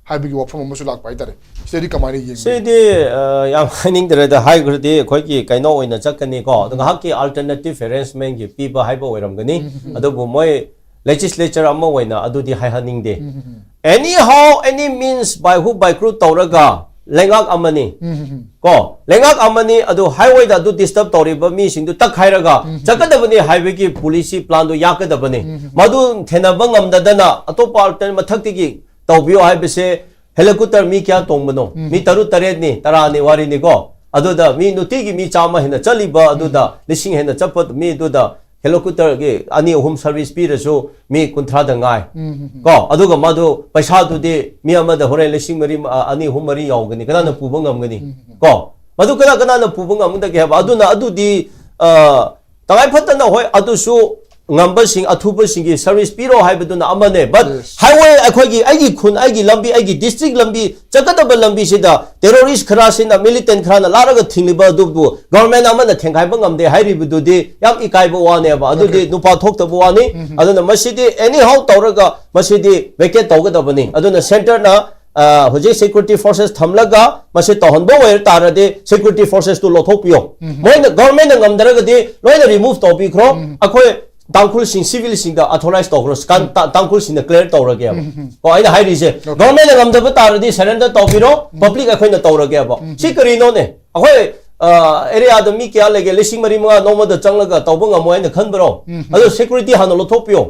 ꯍꯥꯏꯕꯒꯤ ꯋꯥꯐꯝ ꯑꯃꯁꯨ ꯂꯥꯛꯄ ꯍꯥꯏꯇꯥꯔꯦ꯫ ꯁꯤꯗꯤ ꯀꯃꯥꯏꯅ ꯌꯦꯡꯕꯤꯔꯤ? ꯁꯤꯗꯤ, ꯑ, ꯌꯥꯝ ꯍꯥꯏꯅꯤꯡꯗ꯭ꯔꯦꯗ, ꯍꯥꯏꯈ꯭ꯔꯗꯤ ꯑꯩꯈꯣꯏꯒꯤ ꯀꯩꯅꯣ ꯑꯣꯏꯅ ꯆꯠꯀꯅꯤꯀꯣ, ꯑꯗꯣ ꯉꯥꯏꯍꯥꯛꯀꯤ ꯑꯜꯇꯔꯅꯦꯇꯤꯚ ꯑꯦꯔꯦꯟꯖꯃꯦꯟꯒꯤ ꯄꯤꯕ ꯍꯥꯏꯕ ꯑꯣꯏꯔꯝꯒꯅꯤ꯫ ꯎꯝ, ꯎꯝ, ꯎꯝ꯫ ꯑꯗꯨꯕꯨ ꯃꯣꯏ ꯂꯦꯖꯤꯁꯂꯦꯆꯔ ꯑꯃ ꯑꯣꯏꯅ ꯑꯗꯨꯗꯤ ꯍꯥꯏꯍꯟꯅꯤꯡꯗꯦ꯫ ꯎꯝ, ꯎꯝ, ꯎꯝ꯫ Anyhow, any means by hook by crook ꯇꯧꯔꯒ ꯂꯩꯉꯥꯛ ꯑꯃꯅꯤ꯫ ꯎꯝ, ꯎꯝ, ꯎꯝ꯫ ꯀꯣ, ꯂꯩꯉꯥꯛ ꯑꯃꯅꯤ, ꯑꯗꯨ ꯍꯥꯏꯋꯦꯗ ꯑꯗꯨ ꯗꯤꯁꯇꯔꯕ ꯇꯧꯔꯤꯕ ꯃꯤꯁꯤꯡꯗꯨ ꯇꯛꯈꯥꯏꯔꯒ ꯎꯝ, ꯎꯝ꯫ ꯆꯠꯀꯗꯕꯅꯤ ꯍꯥꯏꯕꯒꯤ ꯄꯣꯂꯤꯁꯤ ꯄ꯭ꯂꯥꯟꯗꯨ ꯌꯥꯛꯀꯗꯕꯅꯤ꯫ ꯎꯝ, ꯎꯝ꯫ ꯃꯗꯨ ꯊꯦꯡꯅꯕ ꯉꯝꯗꯗꯅ ꯑꯇꯣꯞꯄ ꯑꯜꯇꯔ ꯃꯊꯛꯇꯒꯤ ꯇꯧꯕꯤꯌꯣ ꯍꯥꯏꯕꯁꯦ, ꯍꯦꯂꯤꯀꯣꯞꯇꯔ ꯃꯤ ꯀꯌꯥ ꯇꯣꯡꯕꯅꯣ? ꯎꯝ꯫ ꯃꯤ ꯇꯔꯨꯛ ꯇꯔꯦꯠꯅꯤ, ꯇꯔꯥꯅꯤ ꯋꯥꯔꯤꯅꯤꯀꯣ꯫ ꯑꯗꯨꯗ ꯃꯤ ꯅꯨꯡꯇꯤꯒꯤ ꯃꯤ ꯆꯥꯝꯃ ꯍꯦꯟꯅ ꯆꯠꯂꯤꯕ ꯑꯗꯨꯗ, ꯎꯝ꯫ ꯂꯤꯁꯤꯡ ꯍꯦꯟꯅ ꯆꯠꯄ ꯃꯤ ꯑꯗꯨꯗ ꯍꯦꯂꯤꯀꯣꯞꯇꯔꯒꯤ ꯑꯅꯤ ꯑꯍꯨꯝ ꯁꯔꯚꯤꯁ ꯄꯤꯔꯁꯨ ꯃꯤ ꯀꯨꯟꯊ꯭ꯔꯥꯗ ꯉꯥꯏ꯫ ꯎꯝ, ꯎꯝ, ꯎꯝ꯫ ꯀꯣ, ꯑꯗꯨꯒ ꯃꯥꯗꯨ ꯄꯩꯁꯥꯗꯨꯗꯤ ꯃꯤ ꯑꯃꯗ ꯍꯣꯔꯦꯟ ꯂꯤꯁꯤꯡ ꯃꯔꯤ, ꯑ, ꯑꯅꯤ, ꯑꯍꯨꯝ, ꯃꯔꯤ ꯌꯥꯎꯒꯅꯤ, ꯀꯅꯥꯅ ꯄꯨꯕ ꯉꯝꯒꯅꯤ? ꯎꯝ, ꯎꯝ, ꯎꯝ꯫ ꯀꯣ, ꯃꯗꯨ ꯀꯅꯥ ꯀꯅꯥꯅ ꯄꯨꯕ ꯉꯝꯒꯗꯒꯦ ꯍꯥꯏꯕ? ꯑꯗꯨꯅ ꯑꯗꯨꯗꯤ, ꯑ, ꯇꯉꯥꯏ ꯐꯗꯅ, ꯍꯣꯏ, ꯑꯗꯨꯁꯨ ꯉꯝꯕꯁꯤꯡ, ꯑꯊꯨꯕꯁꯤꯡꯒꯤ ꯁꯔꯚꯤꯁ ꯄꯤꯔꯣ ꯍꯥꯏꯕꯗꯨꯅ ꯑꯃꯅꯦ꯫ But Yes. highway, ꯑꯩꯈꯣꯏꯒꯤ, ꯑꯩꯒꯤ ꯈꯨꯟ, ꯑꯩꯒꯤ ꯂꯝꯕꯤ, ꯑꯩꯒꯤ ꯗꯤꯁꯇ꯭ꯔꯤꯛ ꯂꯝꯕꯤ, ꯆꯠꯀꯗꯕ ꯂꯝꯕꯤꯁꯤꯗ ꯇꯦꯔꯣꯔꯤꯁ ꯈꯔꯁꯤꯅ, ꯃꯤꯂꯤꯇꯦꯟ ꯈꯔꯅ ꯂꯥꯛꯂꯒ ꯊꯤꯡꯂꯤꯕ ꯑꯗꯨꯕꯨ ꯒꯚꯔꯟꯃꯦꯟꯠ ꯑꯃꯅ ꯊꯦꯡꯒꯥꯏꯕ ꯉꯝꯗꯦ ꯍꯥꯏꯔꯤꯕꯗꯨꯗꯤ ꯌꯥꯝ ꯏꯀꯥꯏꯕ ꯋꯥꯅꯦꯕ꯫ ꯑꯗꯨꯗꯤ Okay. ꯅꯨꯄꯥ ꯊꯣꯛꯇꯕ ꯋꯥꯅꯤ꯫ ꯎꯝ, ꯎꯝ꯫ ꯑꯗꯨꯅ ꯃꯁꯤꯗꯤ anyhow ꯇꯧꯔꯒ ꯃꯁꯤꯗꯤ vacate ꯇꯧꯒꯗꯕꯅꯤ꯫ ꯑꯗꯨꯅ centreꯅ, ꯑ, ꯍꯧꯖꯤꯛ security forces ꯊꯝꯂꯒ ꯃꯁꯤ ꯇꯧꯍꯟꯕ ꯑꯣꯏꯕ ꯇꯥꯔꯗꯤ security forcesꯇꯨ ꯂꯧꯊꯣꯛꯄꯤꯌꯣ꯫ ꯎꯝ, ꯎꯝ꯫ ꯃꯣꯏꯅ, ꯒꯚꯔꯟꯃꯦꯟꯠꯅ ꯉꯝꯗ꯭ꯔꯒꯗꯤ ꯂꯣꯏꯅ remove ꯇꯧꯕꯤꯈ꯭ꯔꯣ꯫ ꯎꯝ, ꯎꯝ꯫ ꯑꯩꯈꯣꯏ ꯇꯥꯡꯈꯨꯜꯁꯤꯡ, civilꯁꯤꯡꯗ authorize ꯇꯧꯈ꯭ꯔꯣ꯫ ꯀꯥꯟ-, ꯇꯥ-, ꯇꯥꯡꯈꯨꯜꯁꯤꯡꯅ clear ꯇꯧꯔꯒꯦꯕ꯫ ꯎꯝ, ꯎꯝ, ꯎꯝ꯫ ꯀꯣ, ꯑꯩꯅ ꯍꯥꯏꯔꯤꯁꯦ, Okay. ꯒꯚꯔꯟꯃꯦꯟꯠꯅ ꯉꯝꯗꯕ ꯇꯥꯔꯗꯤ surrender ꯇꯧꯕꯤꯔꯣ, ꯎꯝ꯫ Public ꯑꯩꯈꯣꯏꯅ ꯇꯧꯔꯒꯦꯕ꯫ ꯎꯝ, ꯁꯤ ꯎꯝ꯫ ꯀꯔꯤꯅꯣꯅꯦ? ꯑꯩꯈꯣꯏ, ꯑ, areaꯗ ꯃꯤ ꯀꯌꯥ ꯂꯩꯒꯦ? ꯂꯤꯁꯤꯡ ꯃꯔꯤ ꯃꯉꯥ ꯅꯣꯡꯃꯗ ꯆꯪꯂꯒ ꯇꯧꯕ ꯉꯝꯃꯣꯏ ꯍꯥꯏꯅ ꯈꯟꯕ꯭ꯔꯣ? ꯎꯝ, ꯎꯝ꯫ ꯑꯗꯣ security ꯍꯥꯟꯅ ꯂꯧꯊꯣꯛꯄꯤꯌꯣ꯫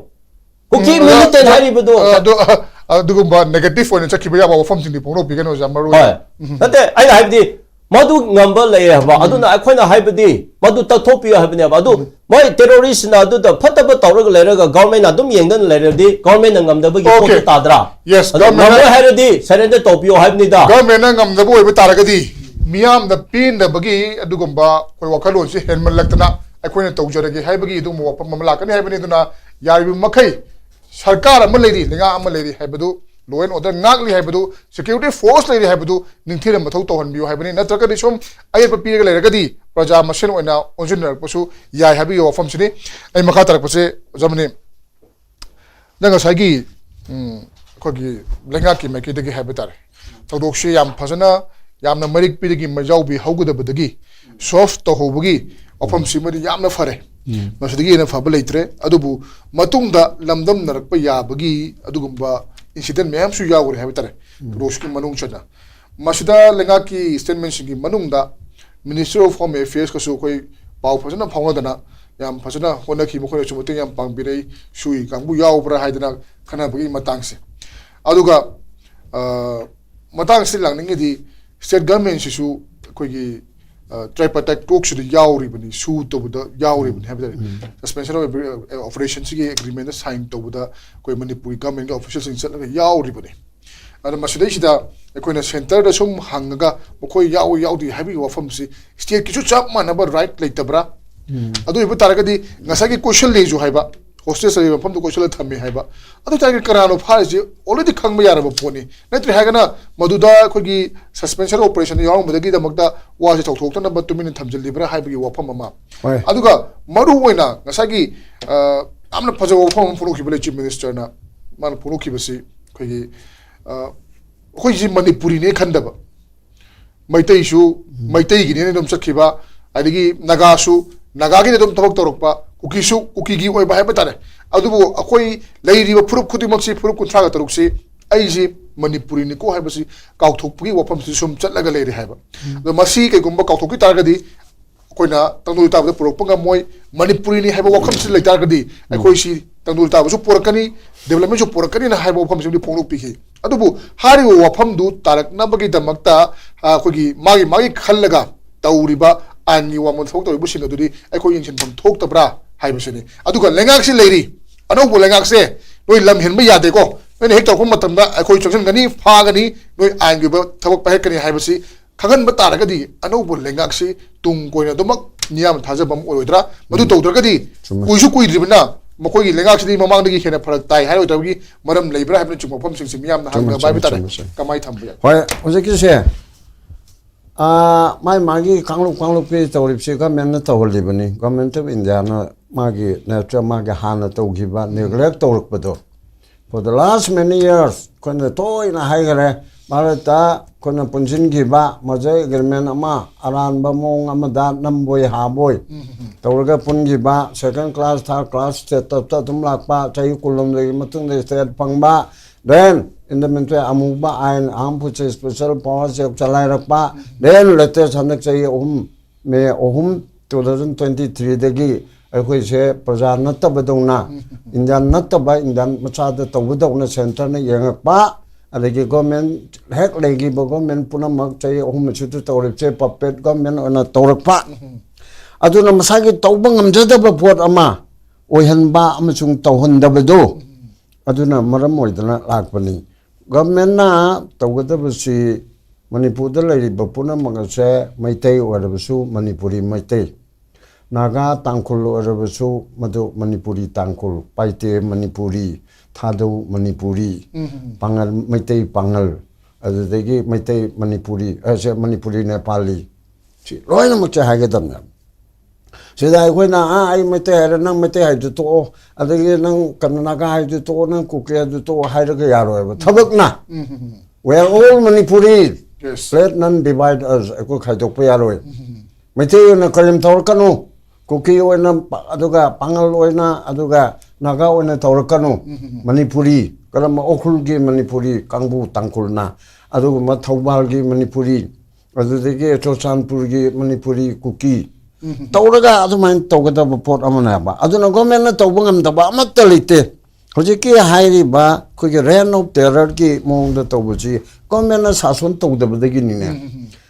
ꯀꯨꯀꯤ ꯎꯝ, ꯃꯤꯂꯤꯇꯦꯟ ꯑꯗꯣ, ꯍꯥꯏꯔꯤꯕꯗꯣ ꯑꯗꯣ, ꯑ, ꯑꯗꯨꯒꯨꯝꯕ negative ꯑꯣꯏꯅ ꯆꯠꯈꯤꯕ ꯌꯥꯕ ꯋꯥꯐꯝꯁꯤꯡꯗꯤ ꯐꯣꯡꯗꯣꯛꯄꯤꯒꯅꯨ, ꯑꯣꯖꯥ, ꯃꯔꯨ ꯑꯣꯏꯅ꯫ ꯍꯣꯏ꯫ ꯎꯝ꯫ ꯅꯠꯇꯦ, ꯑꯩꯅ ꯍꯥꯏꯕꯗꯤ, ꯃꯗꯨ ꯉꯝꯕ ꯂꯩꯌꯦ ꯍꯥꯏꯕ꯫ ꯎꯝ꯫ ꯑꯗꯨꯅ ꯑꯩꯈꯣꯏꯅ ꯍꯥꯏꯕꯗꯤ, ꯃꯗꯨ ꯇꯛꯊꯣꯛꯄꯤꯌꯨ ꯍꯥꯏꯕꯅꯦꯕ꯫ ꯑꯗꯨ ꯎꯝ꯫ ꯃꯣꯏ terroristꯅ ꯑꯗꯨꯗ ꯐꯠꯇꯕ ꯇꯧꯔꯒ ꯂꯩꯔꯒ governmentꯅ ꯑꯗꯨꯝ ꯌꯦꯡꯗꯅ ꯂꯩꯔꯗꯤ, governmentꯅ ꯉꯝꯗꯕꯒꯤ Okay. ꯄꯣꯠꯇꯨ ꯇꯥꯗ꯭ꯔꯥ? Yes, ꯑꯗꯣ governmentꯅ ꯉꯝꯃꯣꯏ ꯍꯥꯏꯔꯗꯤ surrender ꯇꯧꯕꯤꯌꯣ ꯍꯥꯏꯕꯅꯤꯗ꯫ Governmentꯅ ꯉꯝꯗꯕ ꯑꯣꯏꯕ ꯇꯥꯔꯒꯗꯤ, ꯃꯤꯌꯥꯝꯅ ꯄꯦꯟꯗꯕꯒꯤ ꯑꯗꯨꯒꯨꯝꯕ ꯑꯩꯈꯣꯏ ꯋꯥꯈꯜꯂꯣꯟꯁꯤ ꯍꯦꯟꯃꯜꯂꯛꯇꯅ, ꯑꯩꯈꯣꯏꯅ ꯇꯧꯖꯔꯒꯦ ꯍꯥꯏꯕꯒꯤ ꯑꯗꯨꯒꯨꯝꯕ ꯋꯥꯐꯝ ꯑꯃ ꯂꯥꯛꯀꯅꯤ ꯍꯥꯏꯕꯅꯤ꯫ ꯑꯗꯨꯅ ꯌꯥꯔꯤꯕ ꯃꯈꯩ ꯁꯔꯀꯥꯔ ꯑꯃ ꯂꯩꯔꯤ, ꯂꯩꯉꯥꯛ ꯑꯃ ꯂꯩꯔꯤ ꯍꯥꯏꯕꯗꯨ, law and order ꯉꯥꯛꯂꯤ ꯍꯥꯏꯕꯗꯨ, security force ꯂꯩꯔꯤ ꯍꯥꯏꯕꯗꯨ ꯅꯤꯡꯊꯤꯅ ꯃꯊꯧ ꯇꯧꯍꯟꯕꯤꯌꯨ ꯍꯥꯏꯕꯅꯤ꯫ ꯅꯠꯇ꯭ꯔꯒꯗꯤ ꯁꯨꯝ ꯑꯌꯦꯠꯄ ꯄꯤꯔꯒ ꯂꯩꯔꯒꯗꯤ ꯄ꯭ꯔꯖꯥ ꯃꯁꯦꯟ ꯑꯣꯏꯅ ꯑꯣꯟꯁꯤꯟꯅꯔꯛꯄꯁꯨ ꯌꯥꯏ ꯍꯥꯏꯕꯒꯤ ꯋꯥꯐꯝꯁꯤꯅꯤ꯫ ꯑꯩ ꯃꯈꯥ ꯇꯥꯔꯛꯄꯁꯦ, ꯑꯣꯖꯥ ꯃꯅꯤ, ꯅꯪ ꯉꯁꯥꯏꯒꯤ, ꯎꯝ, ꯑꯩꯈꯣꯏꯒꯤ ꯂꯩꯉꯥꯛꯀꯤ ꯃꯥꯏꯀꯩꯗꯒꯤ ꯍꯥꯏꯕ ꯇꯥꯔꯦ, ꯊꯧꯗꯣꯛꯁꯤ ꯌꯥꯝ ꯐꯖꯅ, ꯌꯥꯝꯅ ꯃꯔꯤꯛ ꯄꯤꯗꯒꯤ ꯃꯩꯖꯥꯎꯕꯤ ꯍꯧꯒꯗꯕꯗꯒꯤ solve ꯇꯧꯍꯧꯕꯒꯤ ꯋꯥꯐꯝꯁꯤꯃꯗꯤ ꯌꯥꯝꯅ ꯐꯔꯦ꯫ ꯎꯝ꯫ ꯃꯁꯤꯗꯒꯤ ꯍꯦꯟꯅ ꯐꯕ ꯂꯩꯇ꯭ꯔꯦ꯫ ꯑꯗꯨꯕꯨ ꯃꯇꯨꯡꯗ ꯂꯝꯗꯝꯅꯔꯛꯄ ꯌꯥꯕꯒꯤ ꯑꯗꯨꯒꯨꯝꯕ incident ꯃꯌꯥꯝꯁꯨ ꯌꯥꯎꯈ꯭ꯔꯦ ꯍꯥꯏꯕ ꯇꯥꯔꯦ, ꯎꯝ꯫ ꯊꯧꯗꯣꯛꯁꯤꯒꯤ ꯃꯅꯨꯡ ꯆꯟꯅ꯫ ꯃꯁꯤꯗ ꯂꯩꯉꯥꯛꯀꯤ statementꯁꯤꯡꯒꯤ ꯃꯅꯨꯡꯗ Ministry of Home Affairsꯀꯁꯨ ꯑꯩꯈꯣꯏ ꯄꯥꯎ ꯐꯖꯅ ꯐꯥꯎꯅꯗꯅ ꯌꯥꯝ ꯐꯖꯅ ꯍꯣꯠꯅꯈꯤ, ꯃꯈꯣꯏꯅꯁꯨ ꯃꯇꯦꯡ ꯌꯥꯝ ꯄꯥꯡꯕꯤꯔꯛꯏ, ꯁꯨꯏ ꯀꯥꯡꯕꯨ ꯌꯥꯎꯕ꯭ꯔꯥ ꯍꯥꯏꯗꯅ ꯈꯟꯅꯕꯒꯤ ꯃꯇꯥꯡꯁꯦ꯫ ꯑꯗꯨꯒ, ꯑ, ꯃꯇꯥꯡꯁꯤ ꯂꯥꯛꯅꯤꯡꯉꯤꯗꯤ state governmentꯁꯤꯁꯨ ꯑꯩꯈꯣꯏꯒꯤ ꯇ꯭ꯔꯥꯏꯄꯥꯔꯇꯥꯏꯠ ꯇꯣꯛꯁꯤꯗ ꯌꯥꯎꯔꯤꯕꯅꯤ, ꯁꯨ ꯇꯧꯕꯗ ꯌꯥꯎꯔꯤꯕꯅꯤ ꯍꯥꯏꯕ ꯇꯥꯔꯦ꯫ ꯁꯁꯄꯦꯟꯁꯟ ꯑꯣꯐ ꯑꯣꯄꯔꯦꯁꯟꯁꯤꯒꯤ ꯑꯦꯒ꯭ꯔꯤꯃꯦꯟꯗ ꯁꯥꯏꯟ ꯇꯧꯕꯗ ꯑꯩꯈꯣꯏ ꯃꯅꯤꯄꯨꯔꯒꯤ ꯒꯃꯦꯟꯒꯤ ꯑꯣꯐꯤꯁꯤꯌꯦꯜꯁꯤꯡ ꯆꯠꯂꯒ ꯌꯥꯎꯔꯤꯕꯅꯤ꯫ ꯑꯗꯣ ꯃꯁꯤꯗꯩꯁꯤꯗ ꯑꯩꯈꯣꯏꯅ ꯁꯦꯟꯇꯔꯗ ꯁꯨꯝ ꯍꯪꯉꯒ ꯃꯈꯣꯏ ꯌꯥꯎꯏ ꯌꯥꯎꯗꯦ ꯍꯥꯏꯕꯒꯤ ꯋꯥꯐꯝꯁꯤ ꯁ꯭ꯇꯦꯠꯀꯤꯁꯨ ꯆꯞ ꯃꯥꯟꯅꯕ ꯔꯥꯏꯠ ꯂꯩꯇꯕ꯭ꯔꯥ? ꯑꯗꯨ ꯑꯣꯏꯕ ꯇꯥꯔꯒꯗꯤ ꯉꯁꯥꯏꯒꯤ ꯀꯣꯏꯁꯟ ꯂꯩꯁꯨ ꯍꯥꯏꯕ, ꯍꯣꯁꯇꯦꯖ ꯂꯩꯕ ꯃꯐꯝꯗꯨ ꯀꯣꯏꯁꯜꯂ ꯊꯝꯃꯦ ꯍꯥꯏꯕ꯫ ꯑꯗꯨ ꯑꯣꯏꯇꯥꯔꯒꯗꯤ ꯀꯅꯥꯅꯣ ꯐꯥꯔꯤꯁꯤ already ꯈꯪꯕ ꯌꯥꯔꯕ ꯄꯣꯠꯅꯤ꯫ ꯅꯠꯇ꯭ꯔꯦ ꯍꯥꯏꯔꯒꯅ ꯃꯗꯨꯗ ꯑꯩꯈꯣꯏꯒꯤ ꯁꯁꯄꯦꯟꯁꯟ ꯑꯣꯄꯔꯦꯁꯟ ꯌꯥꯎꯔꯝꯕꯗꯒꯤꯗꯃꯛꯇ ꯋꯥꯁꯦ ꯊꯧꯊꯣꯛꯇꯅꯕ ꯇꯨꯃꯤꯟꯅ ꯊꯝꯖꯤꯜꯂꯤꯕ꯭ꯔꯥ ꯍꯥꯏꯕꯒꯤ ꯋꯥꯐꯝ ꯑꯃ꯫ ꯍꯣꯏ꯫ ꯑꯗꯨꯒ ꯃꯔꯨ ꯑꯣꯏꯅ ꯉꯁꯥꯏꯒꯤ ꯑ, ꯌꯥꯝꯅ ꯐꯖꯕ ꯋꯥꯐꯝ ꯑꯃ ꯐꯣꯡꯗꯣꯛꯈꯤꯕ ꯂꯩ ꯆꯤꯐ ꯃꯤꯅꯤꯁꯇꯔꯅ꯫ ꯃꯥꯅ ꯐꯣꯡꯗꯣꯛꯈꯤꯕꯁꯤ ꯑꯩꯈꯣꯏꯒꯤ ꯑ, ꯑꯩꯈꯣꯏꯁꯤ ꯃꯅꯤꯄꯨꯔꯤꯅꯦ ꯈꯟꯗꯕ, ꯃꯩꯇꯩꯁꯨ ꯃꯩꯇꯩꯒꯤꯅꯦꯅ ꯑꯗꯨꯝ ꯆꯠꯈꯤꯕ, ꯑꯗꯒꯤ ꯅꯥꯒꯥꯁꯨ ꯅꯥꯒꯥꯒꯤꯗ ꯑꯗꯨꯝ ꯊꯕꯛ ꯇꯧꯔꯛꯄ, ꯀꯨꯀꯤꯁꯨ ꯀꯨꯀꯤꯒꯤ ꯑꯣꯏꯕ ꯍꯥꯏꯕ ꯇꯥꯔꯦ꯫ ꯑꯗꯨꯕꯨ ꯑꯩꯈꯣꯏ ꯂꯩꯔꯤꯕ ꯐꯨꯔꯨꯞ ꯈꯨꯗꯤꯡꯃꯛꯁꯤ, ꯐꯨꯔꯨꯞ ꯀꯨꯟꯊ꯭ꯔꯥꯒ ꯇꯔꯨꯛꯁꯤ ꯑꯩꯁꯤ ꯃꯅꯤꯄꯨꯔꯤꯅꯤꯀꯣ ꯍꯥꯏꯕꯁꯤ ꯀꯥꯎꯊꯣꯛꯄꯒꯤ ꯋꯥꯐꯝꯁꯤ ꯁꯨꯝ ꯆꯠꯂꯒ ꯂꯩꯔꯦ ꯍꯥꯏꯕ꯫ ꯑꯗꯣ ꯃꯁꯤ ꯀꯩꯒꯨꯝꯕ ꯀꯥꯎꯊꯣꯛꯈꯤ ꯇꯥꯔꯒꯗꯤ ꯑꯩꯈꯣꯏꯅ ꯇꯪꯗꯨ ꯂꯩꯇꯥꯕꯗ ꯄꯨꯔꯛꯄ ꯉꯝꯃꯣꯏ꯫ ꯃꯅꯤꯄꯨꯔꯤꯅꯤ ꯍꯥꯏꯕ ꯋꯥꯈꯜꯁꯤ ꯂꯩꯇꯥꯔꯒꯗꯤ ꯑꯩꯈꯣꯏꯁꯤ ꯇꯪꯗꯨ ꯂꯩꯇꯥꯕꯁꯨ ꯄꯨꯔꯛꯀꯅꯤ, ꯗꯤꯕꯂꯞꯃꯦꯟꯁꯨ ꯄꯨꯔꯛꯀꯅꯤꯅ ꯍꯥꯏꯕ ꯋꯥꯐꯝꯁꯤꯃꯗꯤ ꯐꯣꯡꯗꯣꯛꯄꯤꯈꯤ꯫ ꯑꯗꯨꯕꯨ ꯍꯥꯏꯔꯤꯕ ꯋꯥꯐꯝꯗꯨ ꯇꯥꯔꯛꯅꯕꯒꯤꯗꯃꯛꯇ, ꯑ, ꯑꯩꯈꯣꯏꯒꯤ ꯃꯥꯒꯤ ꯃꯥꯒꯤ ꯈꯜꯂꯒ ꯇꯧꯔꯤꯕ ꯑꯥꯏꯟꯒꯤ ꯋꯥꯡꯃꯗ ꯊꯕꯛ ꯇꯧꯔꯤꯕꯁꯤꯡ ꯑꯗꯨꯗꯤ ꯑꯩꯈꯣꯏ ꯌꯦꯡꯁꯤꯟꯐꯝ ꯊꯣꯛꯇꯕ꯭ꯔꯥ ꯍꯥꯏꯕꯁꯤꯅꯤ꯫ ꯑꯗꯨꯒ ꯂꯩꯉꯥꯛꯁꯤ ꯂꯩꯔꯤ, ꯑꯅꯧꯕ ꯂꯩꯉꯥꯛꯁꯦ ꯅꯣꯏ ꯂꯝ ꯍꯦꯟꯕ ꯌꯥꯗꯦꯀꯣ, ꯅꯣꯏꯅ ꯍꯦꯛ ꯇꯧꯔꯛꯄ ꯃꯇꯝꯗ ꯑꯩꯈꯣꯏ ꯆꯪꯁꯤꯟꯒꯅꯤ, ꯐꯥꯒꯅꯤ, ꯅꯣꯏ ꯑꯥꯏꯟꯒꯤ ꯑꯣꯏꯕ ꯊꯕꯛ ꯄꯥꯏꯈꯠꯀꯅꯤ ꯍꯥꯏꯕꯁꯤ ꯈꯪꯍꯟꯕ ꯇꯥꯔꯒꯗꯤ ꯑꯅꯧꯕ ꯂꯩꯉꯥꯛꯁꯤ ꯇꯨꯡ ꯀꯣꯏꯅ ꯑꯗꯨꯃꯛ ꯃꯤꯌꯥꯝꯅ ꯊꯥꯖꯕ ꯑꯃ ꯑꯣꯏꯔꯣꯏꯗ꯭ꯔꯥ? ꯃꯗꯨ ꯇꯧꯗ꯭ꯔꯒꯗꯤ ꯆꯨꯝꯃꯦ꯫ ꯀꯨꯏꯁꯨ ꯀꯨꯏꯗ꯭ꯔꯤꯕꯅ ꯃꯈꯣꯏꯒꯤ ꯂꯩꯉꯥꯛꯁꯤꯗꯤ ꯃꯃꯥꯡꯗꯒꯤ ꯍꯦꯟꯅ ꯐꯔꯛ ꯇꯥꯏ ꯍꯥꯏꯔꯣꯏꯗꯕꯒꯤ ꯃꯔꯝ ꯂꯩꯕ꯭ꯔꯥ ꯍꯥꯏꯕꯅꯆꯤꯡꯕ ꯋꯥꯐꯝꯁꯤꯡꯁꯤ ꯃꯤꯌꯥꯝꯅ ꯆꯨꯝꯃꯦ, ꯍꯪꯅꯕ ꯍꯥꯏꯕ ꯆꯨꯝꯃꯦ, ꯇꯥꯔꯦ꯫ ꯆꯨꯝꯃꯦ, ꯆꯨꯝꯃꯦ꯫ ꯀꯃꯥꯏꯅ ꯊꯝꯕ ꯌꯥꯏ? ꯍꯣꯏ, ꯍꯧꯖꯤꯛꯀꯤꯁꯦ, ꯑꯥ, ꯃꯥꯏ ꯃꯥꯒꯤ ꯀꯥꯡꯂꯨꯞ ꯀꯥꯡꯂꯨꯞꯀꯤ ꯇꯧꯔꯤꯕꯁꯤ ꯒꯃꯦꯟꯅ ꯇꯧꯍꯜꯂꯤꯕꯅꯤ꯫ Government of Indiaꯅ ꯃꯥꯒꯤ nature, ꯃꯥꯒꯤ ꯍꯥꯟꯅ ꯇꯧꯈꯤꯕ neglect ꯇꯧꯔꯛꯄꯗꯣ, for the last many years ꯑꯩꯈꯣꯏꯅ ꯇꯣꯏꯅ ꯍꯥꯏꯈꯔꯦ, ꯚꯥꯔꯠꯇ ꯑꯩꯈꯣꯏꯅ ꯄꯨꯟꯁꯤꯟꯈꯤꯕ merger agreement ꯑꯃ ꯑꯔꯥꯟꯕ ꯃꯑꯣꯡ ꯑꯃꯗ ꯅꯝꯕꯣꯏ ꯍꯥꯕꯣꯏ ꯇꯧꯔꯒ ꯄꯨꯟꯈꯤꯕ, second class, third class status ꯑꯗꯨꯝ ꯂꯥꯛꯄ, ꯆꯍꯤ ꯀꯨꯟꯍꯨꯝꯗꯣꯏꯒꯤ ꯃꯇꯨꯡꯗ state ꯐꯪꯕ, then in the meantime ꯑꯃꯨꯕ ꯑꯥꯏꯟ, armed forces special powers ꯆꯂꯥꯏꯔꯛꯄ, then latest ꯍꯟꯗꯛ ꯆꯍꯤ ꯑꯍꯨꯝ, ꯃꯦ ꯑꯍꯨꯝ, two thousand twenty threeꯗꯒꯤ ꯑꯩꯈꯣꯏꯁꯦ ꯄ꯭ꯔꯖꯥ ꯅꯠꯇꯕꯗꯧꯅ, Indian ꯅꯠꯇꯕ, Indian ꯃꯆꯥꯗ ꯇꯧꯕꯗꯧꯅ centreꯅ ꯌꯦꯡꯉꯛꯄ, ꯑꯗꯒꯤ ꯒꯣꯔꯃꯦꯟ ꯍꯦꯛ ꯂꯩꯈꯤꯕ ꯒꯣꯔꯃꯦꯟ ꯄꯨꯝꯅꯃꯛ ꯆꯍꯤ ꯑꯍꯨꯝ ꯑꯁꯤꯗ ꯇꯧꯔꯤꯕꯁꯦ ꯄꯄꯦꯠ ꯒꯣꯔꯃꯦꯟ ꯑꯣꯏꯅ ꯇꯧꯔꯛꯄ꯫ ꯑꯗꯨꯅ ꯃꯁꯥꯒꯤ ꯇꯧꯕ ꯉꯝꯖꯗꯕ ꯄꯣꯠ ꯑꯃ ꯑꯣꯏꯍꯟꯕ ꯑꯃꯁꯨꯡ ꯇꯧꯍꯟꯗꯕꯗꯨ ꯑꯗꯨꯅ ꯃꯔꯝ ꯑꯣꯏꯗꯅ ꯂꯥꯛꯄꯅꯤ꯫ ꯒꯣꯔꯃꯦꯟꯅ ꯇꯧꯒꯗꯕꯁꯤ ꯃꯅꯤꯄꯨꯔꯗ ꯂꯩꯔꯤꯕ ꯄꯨꯝꯅꯃꯛ ꯑꯁꯦ ꯃꯩꯇꯩ ꯑꯣꯏꯔꯕꯁꯨ ꯃꯅꯤꯄꯨꯔꯤ ꯃꯩꯇꯩ, ꯅꯥꯒꯥ ꯇꯥꯡꯈꯨꯜ ꯑꯣꯏꯔꯕꯁꯨ ꯃꯗꯨ ꯃꯅꯤꯄꯨꯔꯤ ꯇꯥꯡꯈꯨꯜ, ꯄꯥꯏꯇꯦ ꯃꯅꯤꯄꯨꯔꯤ, ꯊꯥꯗꯧ ꯃꯅꯤꯄꯨꯔꯤ, ꯄꯥꯉꯜ ꯃꯩꯇꯩ ꯄꯥꯉꯜ, ꯑꯗꯨꯗꯒꯤ ꯃꯩꯇꯩ ꯃꯅꯤꯄꯨꯔꯤ, ꯑ, ꯁꯦ ꯃꯅꯤꯄꯨꯔꯤ ꯅꯦꯄꯥꯂꯤ, ꯁꯤ ꯂꯣꯏꯅꯃꯛꯁꯦ ꯍꯥꯏꯒꯗꯕꯅꯦꯕ꯫ ꯁꯤꯗ ꯑꯩꯈꯣꯏꯅ, "ꯑꯥ, ꯑꯩ ꯃꯩꯇꯩ ꯍꯥꯏꯔꯦ, ꯅꯪ ꯃꯩꯇꯩ ꯍꯥꯏꯗꯨ ꯇꯣꯛꯑꯣ, ꯑꯗꯒꯤ ꯅꯪ ꯀꯩꯅꯣ ꯅꯥꯒꯥ ꯍꯥꯏꯗꯨ ꯇꯣꯛꯑꯣ, ꯅꯪ ꯀꯨꯀꯤ ꯍꯥꯏꯗꯨ ꯇꯣꯛꯑꯣ" ꯍꯥꯏꯔꯒ ꯌꯥꯔꯣꯏꯕ꯫ ꯊꯕꯛꯅ "We are all Manipuri, Yes. Let none divide us", ꯑꯩꯈꯣꯏ ꯈꯥꯏꯗꯣꯛꯄ ꯌꯥꯔꯣꯏ꯫ ꯃꯩꯇꯩ ꯑꯣꯏꯅ ꯀꯔꯤꯝ ꯇꯧꯔꯛꯀꯅꯨ, ꯀꯨꯀꯤ ꯑꯣꯏꯅ ꯄ-, ꯑꯗꯨꯒ ꯄꯥꯉꯜ ꯑꯣꯏꯅ, ꯑꯗꯨꯒ ꯅꯥꯒꯥ ꯑꯣꯏꯅ ꯇꯧꯔꯛꯀꯅꯨ꯫ ꯃꯅꯤꯄꯨꯔꯤ, ꯀꯔꯝꯕ ꯎꯈ꯭ꯔꯨꯜꯒꯤ ꯃꯅꯤꯄꯨꯔꯤ, ꯀꯥꯡꯕꯨ ꯇꯥꯡꯈꯨꯜꯅ, ꯑꯗꯨꯒꯨꯝꯕ ꯊꯧꯕꯥꯜꯒꯤ ꯃꯅꯤꯄꯨꯔꯤ, ꯑꯗꯨꯗꯒꯤ ꯆꯨꯔꯆꯥꯟꯄꯨꯔꯒꯤ ꯃꯅꯤꯄꯨꯔꯤ ꯀꯨꯀꯤ ꯇꯧꯔꯒ ꯑꯗꯨꯃꯥꯏꯅ ꯇꯧꯒꯗꯕ ꯄꯣꯠ ꯑꯃꯅꯦꯕ꯫ ꯑꯗꯨꯅ ꯒꯣꯔꯃꯦꯟꯅ ꯇꯧꯕ ꯉꯝꯗꯕ ꯑꯃꯠꯇ ꯂꯩꯇꯦ꯫ ꯍꯧꯖꯤꯛꯀꯤ ꯍꯥꯏꯔꯤꯕ ꯑꯩꯈꯣꯏꯒꯤ reign of terrorꯒꯤ ꯃꯑꯣꯡꯗ ꯇꯧꯕꯁꯤ ꯒꯣꯔꯃꯦꯟꯅ ꯁꯥꯁꯟ ꯇꯧꯗꯕꯗꯒꯤꯅꯤꯅꯦ꯫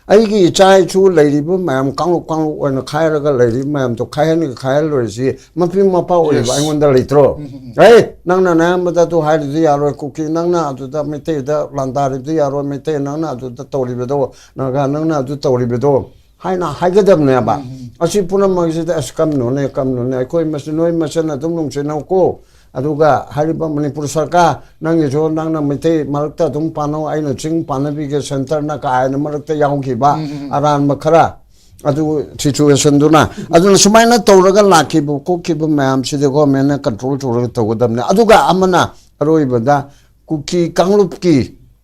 ꯑꯩꯒꯤ ꯏꯆꯥ ꯏꯁꯨ ꯂꯩꯔꯤꯕ ꯃꯌꯥꯝ, ꯀꯥꯡꯂꯨꯞ ꯀꯥꯡꯂꯨꯞ ꯑꯣꯏꯅ ꯈꯥꯏꯔꯒ ꯂꯩꯔꯤꯕ ꯃꯌꯥꯝꯗꯣ ꯈꯥꯏꯍꯟꯒ ꯈꯥꯏꯍꯜꯂꯣꯏꯔꯤꯁꯤ ꯃꯄꯤ ꯃꯄꯥ ꯑꯣꯏꯔꯤꯕ Yes. ꯑꯩꯉꯣꯟꯗ ꯂꯩꯇ꯭ꯔꯣ? ꯑꯦ, ꯅꯪꯅ ꯅꯌꯥꯝꯕꯗ ꯑꯗꯨ ꯍꯥꯏꯔꯤꯗꯨ ꯌꯥꯔꯣꯏ, ꯀꯨꯀꯤ, ꯅꯪꯅ ꯑꯗꯨꯗ ꯃꯩꯇꯩꯗ ꯂꯥꯟꯗꯥꯔꯤꯕꯗꯨ ꯌꯥꯔꯣꯏ, ꯃꯩꯇꯩ ꯅꯪꯅ ꯑꯗꯨꯗ ꯇꯧꯔꯤꯕꯗꯣ, ꯅꯥꯒꯥ ꯅꯪꯅ ꯑꯗꯨ ꯇꯧꯔꯤꯕꯗꯣ ꯍꯥꯏꯅ ꯍꯥꯏꯒꯗꯕꯅꯦꯕ꯫ ꯑꯁꯤ ꯄꯨꯝꯅꯃꯛꯁꯤꯗ ꯑꯁ ꯀꯝꯅꯣꯅꯦ, ꯀꯝꯅꯣꯅꯦ, ꯑꯩꯈꯣꯏ ꯃꯁꯦꯟ, ꯅꯣꯏ ꯃꯁꯦꯟ ꯑꯗꯨꯝ ꯅꯨꯡꯁꯤꯅꯧꯀꯣ꯫ ꯑꯗꯨꯒ ꯍꯥꯏꯔꯤꯕ ꯃꯅꯤꯄꯨꯔ ꯁꯔꯀꯥꯔ, ꯅꯪꯒꯤꯁꯨ ꯅꯪꯅ ꯃꯩꯇꯩ ꯃꯔꯛꯇ ꯑꯗꯨꯝ ꯄꯥꯟꯅꯧ, ꯑꯩꯅ ꯆꯤꯡ ꯄꯥꯟꯅꯕꯤꯒꯦ, ꯁꯦꯟꯇꯔꯅ ꯀꯥ ꯍꯦꯟꯅ ꯃꯔꯛꯇ ꯌꯥꯎꯈꯤꯕ ꯑꯔꯥꯟꯕ ꯈꯔ, ꯑꯗꯨ ꯁꯤꯆꯨꯋꯦꯁꯟꯗꯨꯅ꯫ ꯑꯗꯨꯅ ꯁꯨꯃꯥꯏꯅ ꯇꯧꯔꯒ ꯂꯥꯛꯈꯤꯕ ꯈꯣꯠꯈꯤꯕ ꯃꯌꯥꯝꯁꯤꯗꯤ ꯒꯣꯔꯃꯦꯟꯅ ꯀꯟꯇ꯭ꯔꯣꯜ ꯇꯧꯔꯒ ꯇꯧꯒꯗꯕꯅꯤ꯫ ꯑꯗꯨꯒ ꯑꯃꯅ ꯑꯔꯣꯏꯕꯗ ꯀꯨꯀꯤ ꯀꯥꯡꯂꯨꯞꯀꯤ,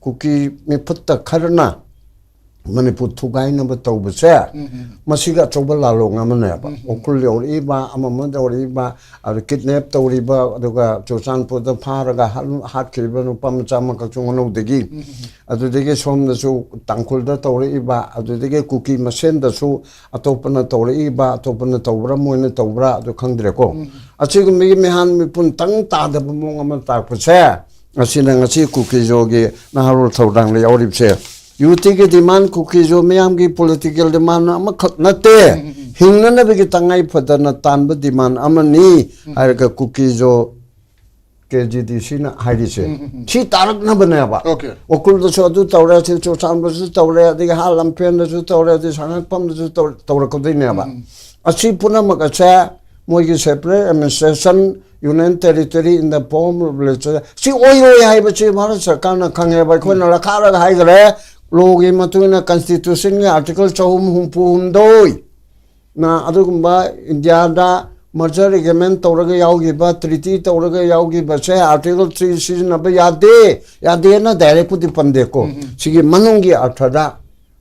ꯀꯨꯀꯤ ꯃꯤꯐꯠꯇ ꯈꯔꯅ ꯃꯅꯤꯄꯨꯔ ꯊꯨꯒꯥꯏꯅꯕ ꯇꯧꯕꯁꯦ, ꯃꯁꯤꯒ ꯑꯆꯧꯕ ꯂꯥꯜꯂꯣꯡ ꯑꯃꯅꯦꯕ꯫ ꯎꯈ꯭ꯔꯨꯜ ꯌꯧꯔꯛꯏꯕ, ꯑꯃꯃ ꯌꯧꯔꯛꯏꯕ, ꯑꯗꯨ ꯀꯤꯗꯅꯦꯞ ꯇꯧꯔꯤꯕ, ꯑꯗꯨꯒ ꯆꯨꯔꯆꯥꯟꯄꯨꯔꯗ ꯐꯥꯔꯒ ꯍꯥꯠ-, ꯍꯥꯠꯈꯤꯕ ꯅꯨꯄꯥ ꯃꯆꯥ ꯑꯃꯈꯛꯁꯨ ꯉꯥꯅꯧꯗꯒꯤ, ꯑꯗꯨꯗꯒꯤ ꯁꯣꯝꯗꯁꯨ ꯇꯥꯡꯈꯨꯜꯗ ꯇꯧꯔꯛꯏꯕ, ꯑꯗꯨꯗꯒꯤ ꯀꯨꯀꯤ ꯃꯁꯦꯟꯗꯁꯨ ꯑꯇꯣꯞꯄꯅ ꯇꯧꯔꯛꯏꯕ, ꯑꯇꯣꯞꯄꯅ ꯇꯧꯕ꯭ꯔꯥ ꯃꯣꯏꯅ ꯇꯧꯕ꯭ꯔꯥ ꯑꯗꯨ ꯈꯪꯗ꯭ꯔꯦꯀꯣ꯫ ꯑꯁꯤꯒꯨꯝꯕꯒꯤ ꯃꯤꯍꯥꯟ ꯃꯤꯄꯨꯟ ꯇꯪ ꯇꯥꯗꯕ ꯃꯑꯣꯡ ꯑꯃ ꯇꯥꯛꯄꯁꯦ ꯑꯁꯤꯅ ꯉꯁꯤ ꯀꯨꯀꯤꯖꯣꯒꯤ ꯅꯍꯥꯔꯣꯜ ꯊꯧꯗꯥꯡꯗ ꯌꯥꯎꯔꯤꯕꯁꯦ꯫ ꯌꯨꯇꯤꯒꯤ ꯗꯤꯃꯥꯟ, ꯀꯨꯀꯤꯖꯣ ꯃꯤꯌꯥꯝꯒꯤ ꯄꯣꯂꯤꯇꯤꯀꯦꯜ ꯗꯤꯃꯥꯟ ꯑꯃꯈꯛ ꯅꯠꯇꯦ꯫ ꯍꯤꯡꯅꯅꯕꯒꯤ ꯇꯉꯥꯏ ꯐꯗꯅ ꯇꯥꯟꯕ ꯗꯤꯃꯥꯟ ꯑꯃꯅꯤ ꯍꯥꯏꯔꯒ ꯀꯨꯀꯤꯖꯣ ꯀꯦ ꯖꯤ ꯗꯤ ꯁꯤꯅ ꯍꯥꯏꯔꯤꯁꯦ꯫ ꯁꯤ ꯇꯥꯔꯛꯅꯕꯅꯦꯕ꯫ Okay. ꯎꯈ꯭ꯔꯨꯜꯗꯁꯨ ꯑꯗꯨ ꯇꯧꯔꯦ, ꯁꯤ ꯆꯨꯔꯆꯥꯟꯄꯨꯔꯁꯨ ꯇꯧꯔꯦ, ꯑꯗꯒꯤ ꯍꯥ ꯂꯝꯐꯦꯟꯗꯁꯨ ꯇꯧꯔꯦ, ꯑꯗꯒꯤ ꯁꯉꯥꯏꯄꯝꯗꯁꯨ ꯇꯧꯔ- ꯇꯧꯔꯛꯀꯗꯣꯏꯅꯦꯕ꯫ ꯑꯁꯤ ꯄꯨꯝꯅꯃꯛ ꯑꯁꯦ ꯃꯣꯏꯒꯤ separate administration, union territory in the form of legislature, ꯁꯤ ꯑꯣꯏꯔꯣꯏ ꯍꯥꯏꯕꯁꯤ ꯚꯥꯔꯠ ꯁꯔꯀꯥꯔꯅ ꯈꯪꯉꯦꯕ꯫ ꯑꯩꯈꯣꯏꯅ ꯂꯈꯥꯔꯒ ꯍꯥꯏꯈ꯭ꯔꯦ, ꯂꯣꯒꯤ ꯃꯇꯨꯡ ꯏꯟꯅ ꯀꯟꯁꯇꯤꯇ꯭ꯌꯨꯁꯟꯒꯤ ꯑꯥꯔꯇꯤꯀꯜ ꯆꯍꯨꯝ ꯍꯨꯝꯐꯨ ꯍꯨꯝꯗꯣꯏ ꯅ ꯑꯗꯨꯒꯨꯝꯕ ꯏꯟꯗꯤꯌꯥꯗ ꯃꯔꯖꯔ ꯑꯦꯒ꯭ꯔꯤꯃꯦꯟ ꯇꯧꯔꯒ ꯌꯥꯎꯈꯤꯕ, ꯇ꯭ꯔꯤꯇꯤ ꯇꯧꯔꯒ ꯌꯥꯎꯈꯤꯕꯁꯦ ꯑꯥꯔꯇꯤꯀꯜ ꯊ꯭ꯔꯤ ꯁꯤꯖꯤꯟꯅꯕ ꯌꯥꯗꯦ꯫ ꯌꯥꯗꯦꯅ ꯗꯥꯏꯔꯦꯛꯄꯨꯗꯤ ꯄꯟꯗꯦꯀꯣ꯫ ꯁꯤꯒꯤ ꯃꯅꯨꯡꯒꯤ ꯑꯥꯔꯊꯗ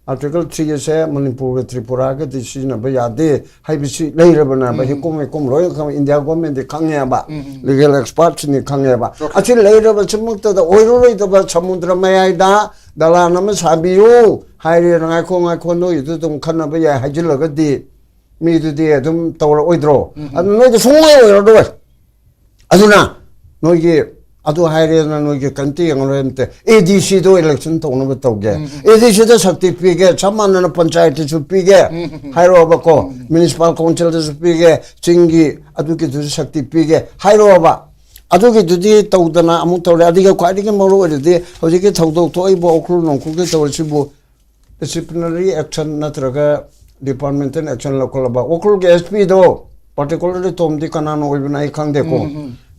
ꯑꯥꯔꯇꯤꯀꯜ ꯊ꯭ꯔꯤ ꯑꯁꯦ ꯃꯅꯤꯄꯨꯔꯒ ꯇ꯭ꯔꯤꯄꯨꯔꯥꯒꯗꯤ ꯁꯤꯖꯤꯟꯅꯕ ꯌꯥꯗꯦ ꯍꯥꯏꯕꯁꯤ ꯂꯩꯔꯕꯅꯦꯕ꯫ ꯍꯤꯀꯨꯝ ꯍꯤꯀꯨꯝ ꯂꯣꯏꯅ ꯈꯪꯉꯦ, ꯏꯟꯗꯤꯌꯥ ꯒꯣꯔꯃꯦꯟꯗꯤ ꯈꯪꯉꯦꯕ, ꯂꯤꯒꯦꯜ ꯑꯦꯛꯁꯄꯥꯔꯠꯁꯤꯡꯗꯤ ꯈꯪꯉꯦꯕ꯫ ꯑꯁꯤ ꯂꯩꯔꯕꯁꯤꯃꯛꯇꯗ ꯑꯣꯏꯔꯔꯣꯏꯗꯕ ꯁꯃꯨꯗ꯭ꯔ ꯃꯌꯥꯏꯗ ꯗꯂꯥꯟ ꯑꯃ ꯁꯥꯕꯤꯌꯨ ꯍꯥꯏꯔꯦ꯫ ꯉꯥꯏꯈꯣ ꯉꯥꯏꯈꯣ, ꯅꯣꯏꯒꯤꯗꯨ ꯑꯗꯨꯝ ꯈꯟꯅꯕ ꯌꯥꯏ ꯍꯥꯏꯖꯤꯜꯂꯒꯗꯤ ꯃꯤꯗꯨꯗꯤ ꯑꯗꯨꯝ ꯇꯧꯔꯛꯑꯣꯏꯗ꯭ꯔꯣ? ꯑꯗꯨ ꯅꯣꯏꯗꯤ ꯁꯨꯡꯑꯣꯏ ꯑꯣꯏꯔꯔꯣꯏ꯫ ꯑꯗꯨꯅ ꯅꯣꯏꯒꯤ ꯑꯗꯨ ꯍꯥꯏꯔꯦꯗꯅ ꯅꯣꯏꯒꯤ ꯀꯔꯤꯝꯇ ꯌꯦꯡꯉꯔꯣꯏ ꯑꯝꯇ꯫ ꯑꯦ ꯗꯤ ꯁꯤꯗꯣ ꯏꯂꯦꯛꯁꯟ ꯇꯧꯅꯕ ꯇꯧꯒꯦ꯫ ꯑꯦ ꯗꯤ ꯁꯤꯗ ꯁꯛꯇꯤ ꯄꯤꯒꯦ, ꯆꯞ ꯃꯥꯟꯅꯅ ꯄꯟꯆꯥꯌꯠꯇꯁꯨ ꯄꯤꯒꯦ ꯍꯥꯏꯔꯣꯕꯀꯣ, ꯃ꯭ꯌꯨꯅꯤꯁꯤꯄꯥꯜ ꯀꯥꯎꯟꯁꯤꯜꯗꯁꯨ ꯄꯤꯒꯦ, ꯆꯤꯡꯒꯤ ꯑꯗꯨꯒꯤꯗꯨꯁꯨ ꯁꯛꯇꯤ ꯄꯤꯒꯦ ꯍꯥꯏꯔꯣꯕ꯫ ꯑꯗꯨꯒꯤꯗꯨꯗꯤ ꯇꯧꯗꯅ ꯑꯃꯨꯛ ꯇꯧꯔꯦ꯫ ꯑꯗꯨꯒ ꯈ꯭ꯋꯥꯏꯗꯒꯤ ꯃꯔꯨ ꯑꯣꯏꯔꯤꯗꯤ ꯍꯧꯖꯤꯛꯀꯤ ꯊꯧꯗꯣꯛ ꯊꯣꯛꯏꯕ ꯎꯈ꯭ꯔꯨꯜ ꯅꯣꯡꯈꯨꯜꯒꯤ ꯇꯧꯔꯤꯁꯤꯕꯨ ꯗꯤꯁꯤꯄ꯭ꯂꯤꯅꯔꯤ ꯑꯦꯛꯁꯟ ꯅꯠꯇ꯭ꯔꯒ ꯗꯤꯄꯥꯔꯠꯃꯦꯟꯇꯦꯜ ꯑꯦꯛꯁꯟ ꯂꯧꯈꯠꯂꯕ꯫ ꯎꯈ꯭ꯔꯨꯜꯒꯤ ꯑꯦꯁ ꯄꯤꯗꯣ ꯄꯥꯔꯇꯤꯀꯨꯂꯔꯂꯤ ꯇꯣꯝꯗꯤ ꯀꯅꯥꯅ ꯑꯣꯏꯕꯅꯣ ꯑꯩ ꯈꯪꯗꯦꯀꯣ꯫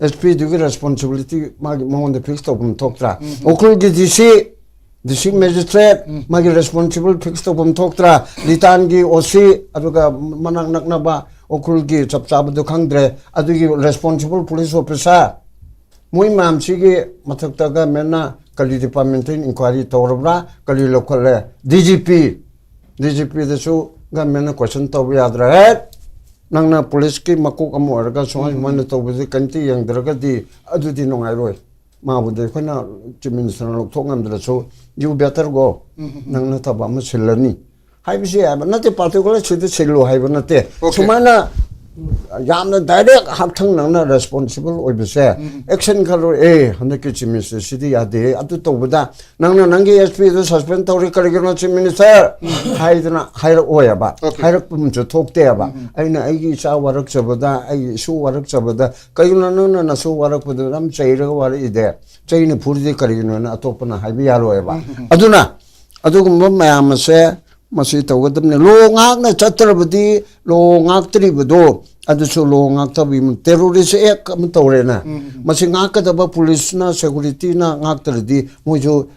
ꯑꯦꯁ ꯄꯤꯗꯨꯒꯤ ꯔꯦꯁꯄꯣꯟꯁꯤꯕꯤꯂꯤꯇꯤ ꯃꯥꯒꯤ ꯃꯉꯣꯟꯗ ꯐꯤꯛꯁ ꯇꯧꯐꯝ ꯊꯣꯛꯇ꯭ꯔꯥ? ꯎꯈ꯭ꯔꯨꯜꯒꯤ ꯗꯤ ꯁꯤ, ꯗꯤꯁꯇ꯭ꯔꯤꯛ ꯃꯦꯖꯤꯁꯇ꯭ꯔꯦꯠ ꯃꯥꯒꯤ ꯔꯦꯁꯄꯣꯟꯁꯤꯕꯜ ꯐꯤꯛꯁ ꯇꯧꯐꯝ ꯊꯣꯛꯇ꯭ꯔꯥ? ꯂꯤꯇꯥꯟꯒꯤ ꯑꯣ ꯁꯤ, ꯑꯗꯨꯒ ꯃꯅꯥꯛ ꯅꯛꯅꯕ ꯎꯈ꯭ꯔꯨꯜꯒꯤ ꯆꯞ ꯆꯥꯕꯗꯨ ꯈꯪꯗ꯭ꯔꯦ, ꯑꯗꯨꯒꯤ ꯔꯦꯁꯄꯣꯟꯁꯤꯕꯜ ꯄꯨꯂꯤꯁ ꯑꯣꯐꯤꯁꯥꯔ, ꯃꯣꯏ ꯃꯌꯥꯝꯁꯤꯒꯤ ꯃꯊꯛꯇ ꯒꯃꯦꯟꯅ ꯀꯔꯤ ꯗꯤꯄꯥꯔꯠꯃꯦꯟꯇꯦꯜ ꯏꯟꯀ꯭ꯋꯥꯏꯔꯤ ꯇꯧꯔꯕ꯭ꯔꯥ, ꯀꯔꯤ ꯂꯧꯈꯠꯂꯦ? D G P, D G ꯄꯤꯗꯁꯨ ꯒꯃꯦꯟꯅ ꯀꯣꯏꯁꯟ ꯇꯧꯕ ꯌꯥꯗ꯭ꯔꯥ? ꯍꯦꯠ, ꯅꯪꯅ ꯄꯨꯂꯤꯁꯀꯤ ꯃꯀꯣꯛ ꯑꯃ ꯑꯣꯏꯔꯒ ꯁꯨꯃꯥꯏ ꯁꯨꯃꯥꯏꯅ ꯇꯧꯕꯁꯦ ꯀꯔꯤꯝꯇ ꯌꯦꯡꯗ꯭ꯔꯒꯗꯤ ꯑꯗꯨꯗꯤ ꯅꯨꯡꯉꯥꯏꯔꯣꯏ꯫ ꯃꯥꯕꯨꯗꯤ ꯑꯩꯈꯣꯏꯅ ꯆꯤꯐ ꯃꯤꯅꯤꯁꯇꯔꯅ ꯂꯧꯊꯣꯛ ꯉꯝꯗ꯭ꯔꯁꯨ, "You better go, ꯅꯪ ꯅꯊꯕꯛ ꯑꯃ ꯁꯤꯜꯂꯅꯤ" ꯍꯥꯏꯕꯁꯤ ꯍꯥꯏꯕ ꯅꯠꯇꯦ, ꯄꯥꯔꯇꯤꯀꯨꯂꯔ ꯁꯤꯗ ꯁꯤꯜꯂꯨ ꯍꯥꯏꯕ ꯅꯠꯇꯦ꯫ Okay. ꯁꯨꯃꯥꯏꯅ ꯌꯥꯝꯅ ꯗꯥꯏꯔꯦꯛ ꯍꯛꯊꯦꯡꯅꯅ ꯔꯦꯁꯄꯣꯟꯁꯤꯕꯜ ꯑꯣꯏꯕꯁꯦ, ꯑꯦꯛꯁꯟ ꯈꯔ, ꯑꯦ, ꯍꯟꯗꯛꯀꯤ ꯆꯤꯐ ꯃꯤꯅꯤꯁꯇꯔꯁꯤꯗꯤ ꯌꯥꯗꯦ, ꯑꯗꯨ ꯇꯧꯕꯗ ꯅꯪꯅ ꯅꯪꯒꯤ ꯑꯦꯁ ꯄꯤꯗꯨ ꯁꯁꯄꯦꯟ ꯇꯧꯔꯤ, ꯀꯔꯤꯒꯤꯅꯣ ꯆꯤꯐ ꯃꯤꯅꯤꯁꯇꯔ ꯍꯥꯏꯗꯅ ꯍꯥꯏꯔꯛꯑꯣꯏꯕ꯫ ꯍꯥꯏꯔꯛꯄ ꯑꯃꯁꯨ ꯊꯣꯛꯇꯦꯕ꯫ ꯑꯩꯅ ꯑꯩꯒꯤ ꯏꯆꯥ ꯋꯥꯔꯛꯆꯕꯗ, ꯑꯩꯒꯤ ꯏꯁꯨ ꯋꯥꯔꯛꯆꯕꯗ, "ꯀꯩꯒꯤꯅꯣ ꯅꯪꯅ ꯅꯁꯨ ꯋꯥꯔꯛꯄꯗꯨ ꯌꯥꯝ ꯆꯩꯔꯒ ꯋꯥꯔꯛꯏꯗꯦ? ꯆꯩꯅ ꯐꯨꯔꯤꯗꯤ ꯀꯔꯤꯒꯤꯅꯣꯅ?" ꯑꯇꯣꯞꯄꯅ ꯍꯥꯏꯕ ꯌꯥꯔꯣꯏꯕ꯫ ꯑꯗꯨꯅ ꯑꯗꯨꯒꯨꯝꯕ ꯃꯌꯥꯝ ꯑꯁꯦ ꯃꯁꯤ ꯇꯧꯒꯗꯕꯅꯤ꯫ ꯂꯣ ꯉꯥꯛꯅ ꯆꯠꯇ꯭ꯔꯕꯗꯤ, ꯂꯣ ꯉꯥꯛꯇ꯭ꯔꯤꯕꯗꯣ, ꯑꯗꯨꯁꯨ ꯂꯣ ꯉꯥꯛꯇꯕꯤ, ꯇꯦꯔꯣꯔꯤꯁ ꯑꯦꯛ ꯑꯃ ꯇꯧꯔꯦꯅ꯫ ꯃꯁꯤ ꯉꯥꯛꯀꯗꯕ ꯄꯨꯂꯤꯁꯅ, ꯁꯦꯀꯨꯔꯤꯇꯤꯅ ꯉꯥꯛꯇ꯭ꯔꯗꯤ ꯃꯣꯏꯁꯨ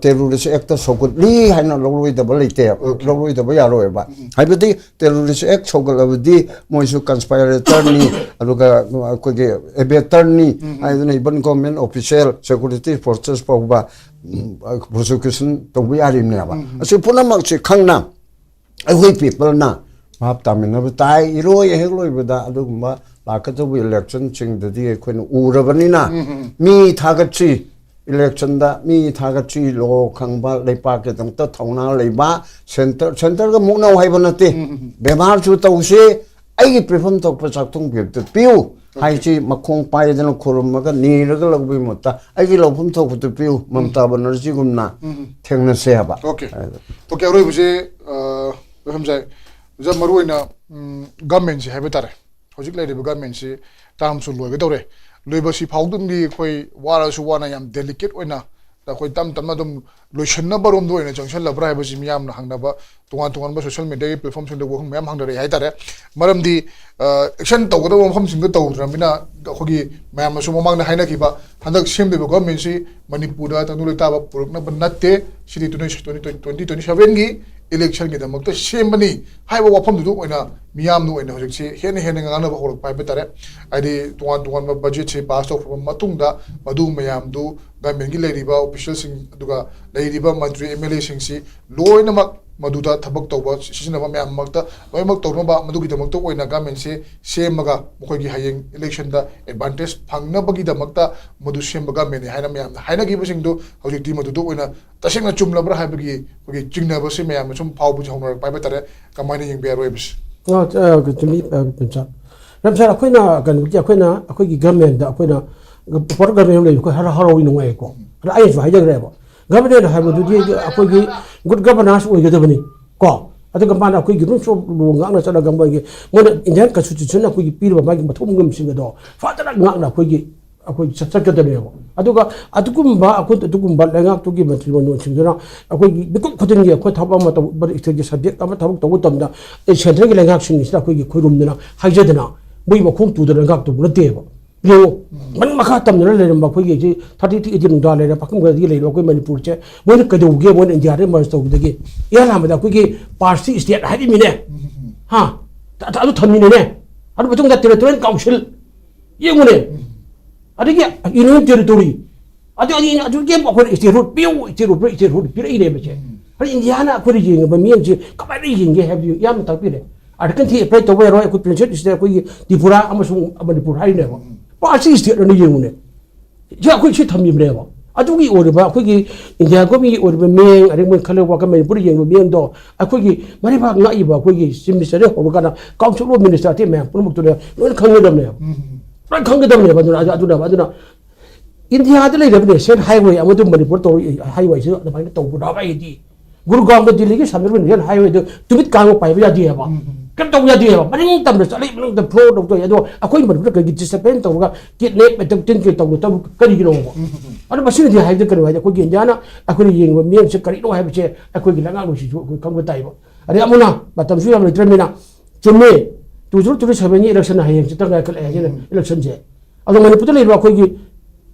ꯇꯦꯔꯣꯔꯤꯁ ꯑꯦꯛꯇ ꯁꯧꯒꯠꯂꯤ ꯍꯥꯏꯅ ꯂꯧꯔꯣꯏꯗꯕ ꯂꯩꯇꯦ, ꯂꯧꯔꯣꯏꯗꯕ ꯌꯥꯔꯣꯏꯕ꯫ ꯍꯥꯏꯕꯗꯤ ꯇꯦꯔꯣꯔꯤꯁ ꯑꯦꯛ ꯁꯧꯒꯠꯂꯕꯗꯤ ꯃꯣꯏꯁꯨ ꯀꯟꯁꯄꯥꯏꯔꯦꯇꯔꯅꯤ, ꯑꯗꯨꯒ ꯑꯩꯈꯣꯏꯒꯤ ꯑꯦꯕꯦꯇꯔꯅꯤ ꯍꯥꯏꯗꯅ, even government official, security forces ꯐꯥꯎꯕ ꯄ꯭ꯔꯣꯁꯤꯀ꯭ꯌꯨꯁꯟ ꯇꯧꯕ ꯌꯥꯔꯤꯕꯅꯦꯕ꯫ ꯑꯁꯤ ꯄꯨꯝꯅꯃꯛꯁꯤ ꯈꯪꯅ ꯑꯩꯈꯣꯏ ꯄꯤꯄꯜꯅ ꯚꯥꯞ ꯇꯥꯃꯤꯟꯅꯕ ꯇꯥꯏ꯫ ꯏꯔꯣꯏ ꯍꯦꯛ ꯂꯣꯏꯕꯗ ꯑꯗꯨꯒꯨꯝꯕ ꯂꯥꯛꯀꯗꯧꯕ ꯏꯂꯦꯛꯁꯟꯁꯤꯡꯗꯗꯤ ꯑꯩꯈꯣꯏꯅ ꯎꯔꯕꯅꯤꯅ, ꯃꯤ ꯊꯥꯒꯠꯁꯤ, ꯏꯂꯦꯛꯁꯟꯗ ꯃꯤ ꯊꯥꯒꯠꯁꯤ, ꯂꯣ ꯈꯪꯕ, ꯂꯩꯄꯥꯛꯀꯤꯗꯃꯛꯇ ꯊꯧꯅꯥ ꯂꯩꯕ, ꯁꯦꯟꯇꯔ, ꯁꯦꯟꯇꯔꯒ ꯃꯨꯛꯅꯧ ꯍꯥꯏꯕ ꯅꯠꯇꯦ, ꯕꯦꯕꯥꯔꯁꯨ ꯇꯧꯁꯤ, ꯑꯩꯒꯤ ꯄꯤꯐꯝ ꯊꯣꯛꯄ ꯆꯥꯛꯊꯨꯡ ꯄꯤꯕꯗꯨ ꯄꯤꯌꯨ ꯍꯥꯏꯁꯤ ꯃꯈꯣꯡ ꯄꯥꯏꯗꯅ ꯈꯨꯔꯨꯝꯃꯒ ꯅꯤꯔꯒ ꯂꯧꯕꯒꯤ ꯃꯍꯨꯠꯇ ꯑꯩꯒꯤ ꯂꯧꯐꯝ ꯊꯣꯛꯄꯗꯨ ꯄꯤꯌꯨ, ꯃꯃꯇꯥ ꯕꯅꯔꯖꯤꯒꯨꯝꯅ ꯊꯦꯡꯅꯁꯦ ꯍꯥꯏꯕ꯫ ꯑꯣꯀꯦ꯫ ꯑꯣꯀꯦ, ꯑꯔꯣꯏꯕꯁꯦ, ꯑ, ꯃꯐꯝꯁꯦ, ꯑꯣꯖꯥ, ꯃꯔꯨꯑꯣꯏꯅ, ꯎꯝ, ꯒꯃꯦꯟꯁꯦ ꯍꯥꯏꯕ ꯇꯥꯔꯦ, ꯍꯧꯖꯤꯛ ꯂꯩꯔꯤꯕ ꯒꯃꯦꯟꯁꯤ ꯇꯥꯝꯁꯨ ꯂꯣꯏꯒꯗꯧꯔꯦ꯫ ꯂꯣꯏꯕꯁꯤ ꯐꯥꯎꯗꯨꯅꯗꯤ ꯑꯩꯈꯣꯏ ꯋꯥꯔꯁꯨ ꯋꯥꯅ ꯌꯥꯝ ꯗꯦꯂꯤꯀꯦꯠ ꯑꯣꯏꯅ ꯑꯩꯈꯣꯏ ꯇꯞ ꯇꯞꯅ ꯑꯗꯨꯝ ꯂꯣꯏꯁꯤꯟꯅꯕ ꯔꯣꯝꯗ ꯑꯣꯏꯅ ꯆꯪꯁꯤꯜꯂꯕ꯭ꯔꯥ ꯍꯥꯏꯕꯁꯤ ꯃꯤꯌꯥꯝꯅ ꯍꯪꯅꯕ, ꯇꯣꯉꯥꯟ ꯇꯣꯉꯥꯟꯕ ꯁꯣꯁꯤꯌꯦꯜ ꯃꯦꯗꯤꯌꯥꯒꯤ ꯄ꯭ꯂꯦꯠꯐꯣꯔꯝꯁꯤꯡꯗ ꯋꯥꯍꯪ ꯃꯌꯥꯝ ꯍꯪꯅꯔꯛꯑꯦ ꯍꯥꯏꯇꯥꯔꯦ꯫ ꯃꯔꯝꯗꯤ, ꯑ, ꯑꯦꯛꯁꯟ ꯇꯧꯒꯗꯕ ꯃꯐꯝꯁꯤꯡꯗ ꯇꯧꯗ꯭ꯔꯕꯅꯤꯅ, ꯑꯩꯈꯣꯏꯒꯤ ꯃꯌꯥꯝꯅꯁꯨ ꯃꯃꯥꯡꯗ ꯍꯥꯏꯅꯈꯤꯕ ꯍꯟꯗꯛ ꯁꯦꯝꯗꯣꯏꯕ ꯒꯣꯔꯃꯦꯟꯁꯤ ꯃꯅꯤꯄꯨꯔꯗ ꯇꯪꯗꯨ ꯂꯩꯇꯥꯕ ꯄꯨꯔꯛꯅꯕ ꯅꯠꯇꯦ, ꯁꯤꯗꯤ ꯇ꯭ꯋꯦꯟꯇꯤ ꯇ꯭ꯋꯦꯟꯇꯤ ꯁꯚꯦꯟꯒꯤ ꯏꯂꯦꯛꯁꯟꯒꯤꯗꯃꯛꯇ ꯁꯦꯝꯕꯅꯤ ꯍꯥꯏꯕ ꯋꯥꯐꯝꯗꯨꯗ ꯑꯣꯏꯅ ꯃꯤꯌꯥꯝꯅ ꯑꯣꯏꯅ ꯍꯧꯖꯤꯛꯁꯤ ꯍꯦꯟꯅ ꯍꯦꯟꯅ ꯉꯥꯡꯅꯕ ꯍꯧꯔꯛꯄ ꯍꯥꯏꯕ ꯇꯥꯔꯦ꯫ ꯍꯥꯏꯗꯤ ꯇꯣꯉꯥꯟ ꯇꯣꯉꯥꯟꯕ ꯕꯖꯦꯠꯁꯤ ꯄꯥꯁ ꯇꯧꯈ꯭ꯔꯕ ꯃꯇꯨꯡꯗ ꯃꯗꯨ ꯃꯌꯥꯝꯗꯨ ꯒꯃꯦꯟꯒꯤ ꯂꯩꯔꯤꯕ ꯑꯣꯐꯤꯁꯤꯌꯦꯜꯁꯤꯡ ꯑꯗꯨꯒ ꯂꯩꯔꯤꯕ ꯃꯟꯇ꯭ꯔꯤ ꯑꯦꯝ ꯑꯦꯜ ꯑꯦꯁꯤꯡꯁꯤ ꯂꯣꯏꯅꯃꯛ ꯃꯗꯨꯗ ꯊꯕꯛ ꯇꯧꯕ ꯁꯤꯖꯤꯟꯅꯕ ꯃꯌꯥꯝꯃꯛꯇ ꯂꯣꯏꯅꯃꯛ ꯇꯧꯅꯕ, ꯃꯗꯨꯒꯤꯗꯃꯛꯇ ꯑꯣꯏꯅ ꯒꯃꯦꯟꯁꯦ ꯁꯦꯝꯃꯒ ꯃꯈꯣꯏꯒꯤ ꯍꯌꯦꯡ ꯏꯂꯦꯛꯁꯟꯗ ꯑꯦꯗꯚꯥꯟꯇꯦꯖ ꯐꯪꯅꯕꯒꯤꯗꯃꯛꯇ ꯃꯗꯨ ꯁꯦꯝꯕ ꯒꯃꯦꯟꯅꯤ ꯍꯥꯏꯅ ꯃꯌꯥꯝꯅ ꯍꯥꯏꯅꯈꯤꯕꯁꯤꯡꯗꯨ ꯍꯧꯖꯤꯛꯇꯤ ꯃꯗꯨꯗ ꯑꯣꯏꯅ ꯇꯁꯦꯡꯅ ꯆꯨꯝꯂꯕ꯭ꯔꯥ ꯍꯥꯏꯕꯒꯤ ꯑꯩꯈꯣꯏꯒꯤ ꯆꯤꯡꯅꯕꯁꯤ ꯃꯌꯥꯝꯅ ꯁꯨꯝ ꯐꯥꯎꯕꯁꯤ ꯍꯧꯅꯔꯛꯄ ꯍꯥꯏꯕ ꯇꯥꯔꯦ꯫ ꯀꯃꯥꯏꯅ ꯌꯦꯡꯕ ꯌꯥꯔꯣꯏ ꯍꯥꯏꯕꯁꯤ? ꯑ, ꯑ, ꯆꯨꯝꯃꯤ, ꯑ, ꯄꯟꯆꯥ꯫ ꯔꯥꯝ ꯁꯥꯔ, ꯑꯩꯈꯣꯏꯅ ꯀꯩꯅꯣꯒꯤ, ꯑꯩꯈꯣꯏꯅ ꯑꯩꯈꯣꯏꯒꯤ ꯒꯚꯔꯟꯃꯦꯟꯗ, ꯑꯩꯈꯣꯏꯅ ꯄꯣꯄꯨꯂꯔ ꯒꯚꯔꯟꯃꯦꯟ ꯑꯃ ꯂꯩꯕ, ꯑꯩꯈꯣꯏ ꯍꯔꯥꯎ ꯍꯔꯥꯎꯏ, ꯅꯨꯡꯉꯥꯏꯀꯣ꯫ ꯑꯗ ꯑꯩꯅꯁꯨ ꯍꯥꯏꯖꯈ꯭ꯔꯦꯕ, ꯒꯚꯔꯟꯃꯦꯟ ꯍꯥꯏꯕꯗꯨꯗꯤ ꯑꯩꯈꯣꯏꯒꯤ ꯒꯨꯗ ꯒꯚꯔꯅꯥꯟꯁ ꯑꯣꯏꯒꯗꯕꯅꯤ ꯀꯣ꯫ ꯑꯗꯨꯒ ꯃꯥꯅ ꯑꯩꯈꯣꯏꯒꯤ ꯔꯨꯜꯁ ꯑꯣꯐ ꯂꯣ ꯉꯥꯛꯅ ꯆꯠꯂꯒ, ꯃꯣꯏꯒꯤ, ꯃꯣꯏꯅ ꯏꯟꯗꯤꯌꯥꯟ ꯀꯟꯁꯇꯤꯇ꯭ꯌꯨꯁꯟꯅ ꯑꯩꯈꯣꯏꯒꯤ ꯄꯤꯔꯤꯕ ꯃꯥꯒꯤ ꯃꯊꯧ ꯃꯉꯝꯁꯤꯡ ꯑꯗꯣ ꯐꯖꯅ ꯉꯥꯛꯅ ꯑꯩꯈꯣꯏꯒꯤ, ꯑꯩꯈꯣꯏ ꯆꯠ-, ꯆꯠꯀꯗꯕꯅꯦꯕ꯫ ꯑꯗꯨꯒ ꯑꯗꯨꯒꯨꯝꯕ, ꯑꯩꯈꯣꯏ ꯑꯗꯨꯒꯨꯝꯕ ꯂꯩꯉꯥꯛꯇꯨꯒꯤ ꯃꯟꯇ꯭ꯔꯤ ꯃꯟꯗꯣꯟꯁꯤꯡꯗꯨꯅ ꯑꯩꯈꯣꯏꯒꯤ ꯃꯤꯀꯨꯞ ꯈꯨꯗꯤꯡꯒꯤ ꯑꯩꯈꯣꯏ ꯊꯕꯛ ꯑꯃ ꯇꯧꯕ, ꯁ꯭ꯇꯦꯠꯀꯤ ꯁꯕꯖꯦꯛ ꯑꯃ ꯊꯕꯛ ꯇꯧꯕ ꯃꯇꯝꯗ, ꯑꯦ, ꯁꯦꯟꯇ꯭ꯔꯦꯜꯒꯤ ꯂꯩꯉꯥꯛꯁꯤꯡꯁꯤꯗ ꯑꯩꯈꯣꯏꯒꯤ ꯈꯣꯏꯔꯨꯝꯗꯅ ꯍꯥꯏꯖꯗꯅ ꯃꯣꯏ ꯃꯈꯣꯡ ꯇꯨꯗꯅ ꯂꯩꯉꯥꯛ ꯇꯧꯕ ꯅꯠꯇꯦꯕ꯫ ꯌꯦꯡꯉꯨ, ꯃꯅꯤꯡ ꯃꯈꯥ ꯇꯝꯗꯅ ꯂꯩꯔꯝꯕ ꯑꯩꯈꯣꯏꯒꯤ ꯍꯧꯖꯤꯛ thirty three eighty ꯅꯨꯡꯗꯥ ꯂꯩꯔꯦ, ꯄꯥꯈꯪ ꯈꯔꯗꯤ ꯂꯩꯔꯤꯕ ꯑꯩꯈꯣꯏ ꯃꯅꯤꯄꯨꯔꯁꯦ, ꯃꯣꯏꯅ ꯀꯩꯗꯧꯒꯦ? ꯃꯣꯏꯅ ꯏꯟꯗꯤꯌꯥꯗ ꯏꯃꯔꯖ ꯇꯧꯕꯗꯒꯤ ꯏꯍꯥꯟ ꯍꯥꯟꯕꯗ ꯑꯩꯈꯣꯏꯒꯤ ꯄꯥꯔꯁꯤ ꯁ꯭ꯇꯦꯠ ꯍꯥꯏꯔꯤꯃꯤꯅꯦ꯫ ꯍꯥ? ꯑ-, ꯑꯗꯨ ꯊꯝꯃꯤꯅꯤꯅꯦ꯫ ꯑꯗꯨ ꯃꯇꯨꯡꯗ ꯇꯦꯔꯤꯇꯣꯔꯤꯌꯦꯜ ꯀꯥꯎꯟꯁꯤꯜ ꯌꯦꯡꯉꯨꯅꯦ꯫ ꯑꯗꯒꯤ ꯌꯨꯅꯤꯌꯟ ꯇꯦꯔꯤꯇꯣꯔꯤ, ꯑꯗꯨ ꯑꯅꯤ, ꯑꯗꯨꯒꯤ ꯑꯩꯈꯣꯏꯅ ꯁ꯭ꯇꯦꯠꯍꯨꯗ ꯄꯤꯌꯨ, ꯁ꯭ꯇꯦꯠꯍꯨꯗ ꯄꯤꯌꯨ, ꯁ꯭ꯇꯦꯠꯍꯨꯗ ꯄꯤꯔꯛꯏꯅꯦꯕ ꯁꯦ꯫ ꯑꯗ ꯏꯟꯗꯤꯌꯥꯅ ꯑꯩꯈꯣꯏꯗ ꯌꯦꯡꯉꯤꯕ ꯃꯤꯠꯌꯦꯡꯁꯦ ꯀꯃꯥꯏꯅ ꯌꯦꯡꯒꯦ ꯍꯥꯏꯕꯗꯨ ꯌꯥꯝꯅ ꯇꯥꯛꯄꯤꯔꯦ꯫ ꯑꯥꯔꯇꯤꯀꯜ three ꯑꯦꯄ꯭ꯂꯥꯏ ꯇꯧꯕ ꯌꯥꯔꯣꯏ, ꯑꯩꯈꯣꯏ ꯄ꯭ꯔꯤꯟꯁꯦꯁ ꯁꯤꯗ ꯑꯩꯈꯣꯏꯒꯤ ꯇ꯭ꯔꯤꯄꯨꯔꯥ ꯑꯃꯁꯨꯡ ꯃꯅꯤꯄꯨꯔ ꯍꯥꯏꯔꯤꯅꯦꯕ꯫ ꯄꯥꯔꯁꯤ ꯁ꯭ꯇꯦꯠ ꯑꯅ ꯌꯦꯡꯉꯨꯅꯦ꯫ ꯁꯤ ꯑꯩꯈꯣꯏ ꯁꯤ ꯊꯝꯃꯤꯕꯅꯦꯕ꯫ ꯑꯗꯨꯒꯤ ꯑꯣꯏꯔꯤꯕ ꯑꯩꯈꯣꯏꯒꯤ ꯏꯟꯗꯤꯌꯥ ꯒꯣꯔꯃꯦꯟꯒꯤ ꯑꯣꯏꯔꯤꯕ ꯃꯤꯠꯌꯦꯡ, ꯑꯗꯩ ꯃꯣꯏ ꯈꯜꯂꯒ ꯋꯥꯈꯜ ꯃꯅꯤꯄꯨꯔꯗ ꯌꯦꯡꯕ ꯃꯤꯠꯌꯦꯡꯗꯣ ꯑꯩꯈꯣꯏꯒꯤ ꯃꯔꯩꯕꯥꯛ ꯉꯥꯛꯏꯕ ꯑꯩꯈꯣꯏꯒꯤ ꯆꯤꯐ ꯃꯤꯅꯤꯁꯇꯔꯗꯒꯤ ꯍꯧꯔꯀꯥꯟꯗ ꯀꯥꯎꯟꯁꯤꯜ ꯑꯣꯐ ꯃꯤꯅꯤꯁꯇꯔ ꯑꯇꯩ ꯃꯌꯥꯝ ꯄꯨꯝꯅꯃꯛꯇꯨꯅ ꯂꯣꯏꯅ ꯈꯪꯒꯗꯕꯅꯦꯕ꯫ ꯂꯣꯏ ꯈꯪꯒꯗꯕꯅꯦꯕ꯫ ꯑꯗꯨꯅ, ꯑꯗꯨꯅ, ꯑꯗꯨꯅ ꯏꯟꯗꯤꯌꯥꯗ ꯂꯩꯔꯕ ꯅꯦꯁꯅꯦꯜ ꯍꯥꯏꯋꯦ ꯑꯃꯗꯨ ꯃꯅꯤꯄꯨꯔ ꯇꯧꯔ ꯍꯥꯏꯋꯦꯁꯤꯗ ꯑꯗꯨꯃꯥꯏꯅ ꯇꯧꯕ ꯍꯥꯏꯗꯤ ꯒꯨꯔꯒꯥꯎꯟꯒ ꯗꯤꯜꯂꯤꯒꯤ ꯁꯕ ꯅꯦꯁꯅꯦꯜ ꯍꯥꯏꯋꯦꯗꯨ ꯇꯨꯃꯤꯠ ꯀꯥꯡꯕ ꯄꯥꯏꯕ ꯌꯥꯗꯦ ꯍꯥꯏꯕ꯫ ꯀꯩꯅꯣ ꯇꯧꯕ ꯌꯥꯗꯦ ꯍꯥꯏꯕ꯫ ꯃꯅꯤꯡ ꯇꯝꯅ ꯆꯠꯂꯤ, ꯃꯅꯨꯡꯗ ꯐ꯭ꯂꯣ ꯇꯧ ꯇꯧꯏ꯫ ꯑꯗꯣ ꯑꯩꯈꯣꯏ ꯃꯅꯤꯄꯨꯔꯗ ꯀꯩꯒꯤ ꯗꯤꯁꯤꯄ꯭ꯂꯤꯟ ꯇꯧꯔꯒ ꯀꯤꯗꯅꯦꯞ, ꯑꯦꯇꯦꯝꯞꯇꯤꯡ ꯀꯩ ꯇꯧꯕ ꯇꯧ ꯀꯔꯤꯒꯤꯅꯣꯕ? ꯑꯗꯣ ꯃꯁꯤꯅꯗꯤ ꯍꯥꯏꯕꯗꯤ ꯀꯩꯅꯣ ꯍꯥꯏꯗꯤ ꯑꯩꯈꯣꯏꯒꯤ ꯏꯟꯗꯤꯌꯥꯅ ꯑꯩꯈꯣꯏꯅ ꯌꯦꯡꯕ ꯃꯤꯠꯌꯦꯡꯁꯦ ꯀꯔꯤꯅꯣ ꯍꯥꯏꯕꯁꯦ ꯑꯩꯈꯣꯏꯒꯤ ꯂꯩꯉꯥꯛꯂꯣꯏꯁꯤꯁꯨ ꯑꯩꯈꯣꯏ ꯈꯪꯕ ꯇꯥꯏꯕ꯫ ꯑꯗꯩ ꯑꯃꯨꯛꯅ ꯃꯇꯝꯁꯨ ꯌꯥꯝ ꯂꯩꯇ꯭ꯔꯕꯅꯤꯅ, ꯆꯨꯝꯃꯤ, two zero twenty seven ꯒꯤ ꯏꯂꯦꯛꯁꯟ ꯍꯌꯦꯡ ꯆꯠꯇ ꯉꯥꯏꯈꯠꯂꯛꯑꯦ ꯍꯥꯏꯁꯤꯅ ꯏꯂꯦꯛꯁꯟꯁꯦ꯫ ꯑꯗꯣ ꯃꯅꯤꯄꯨꯔꯗ ꯂꯩꯔꯤꯕ ꯑꯩꯈꯣꯏꯒꯤ,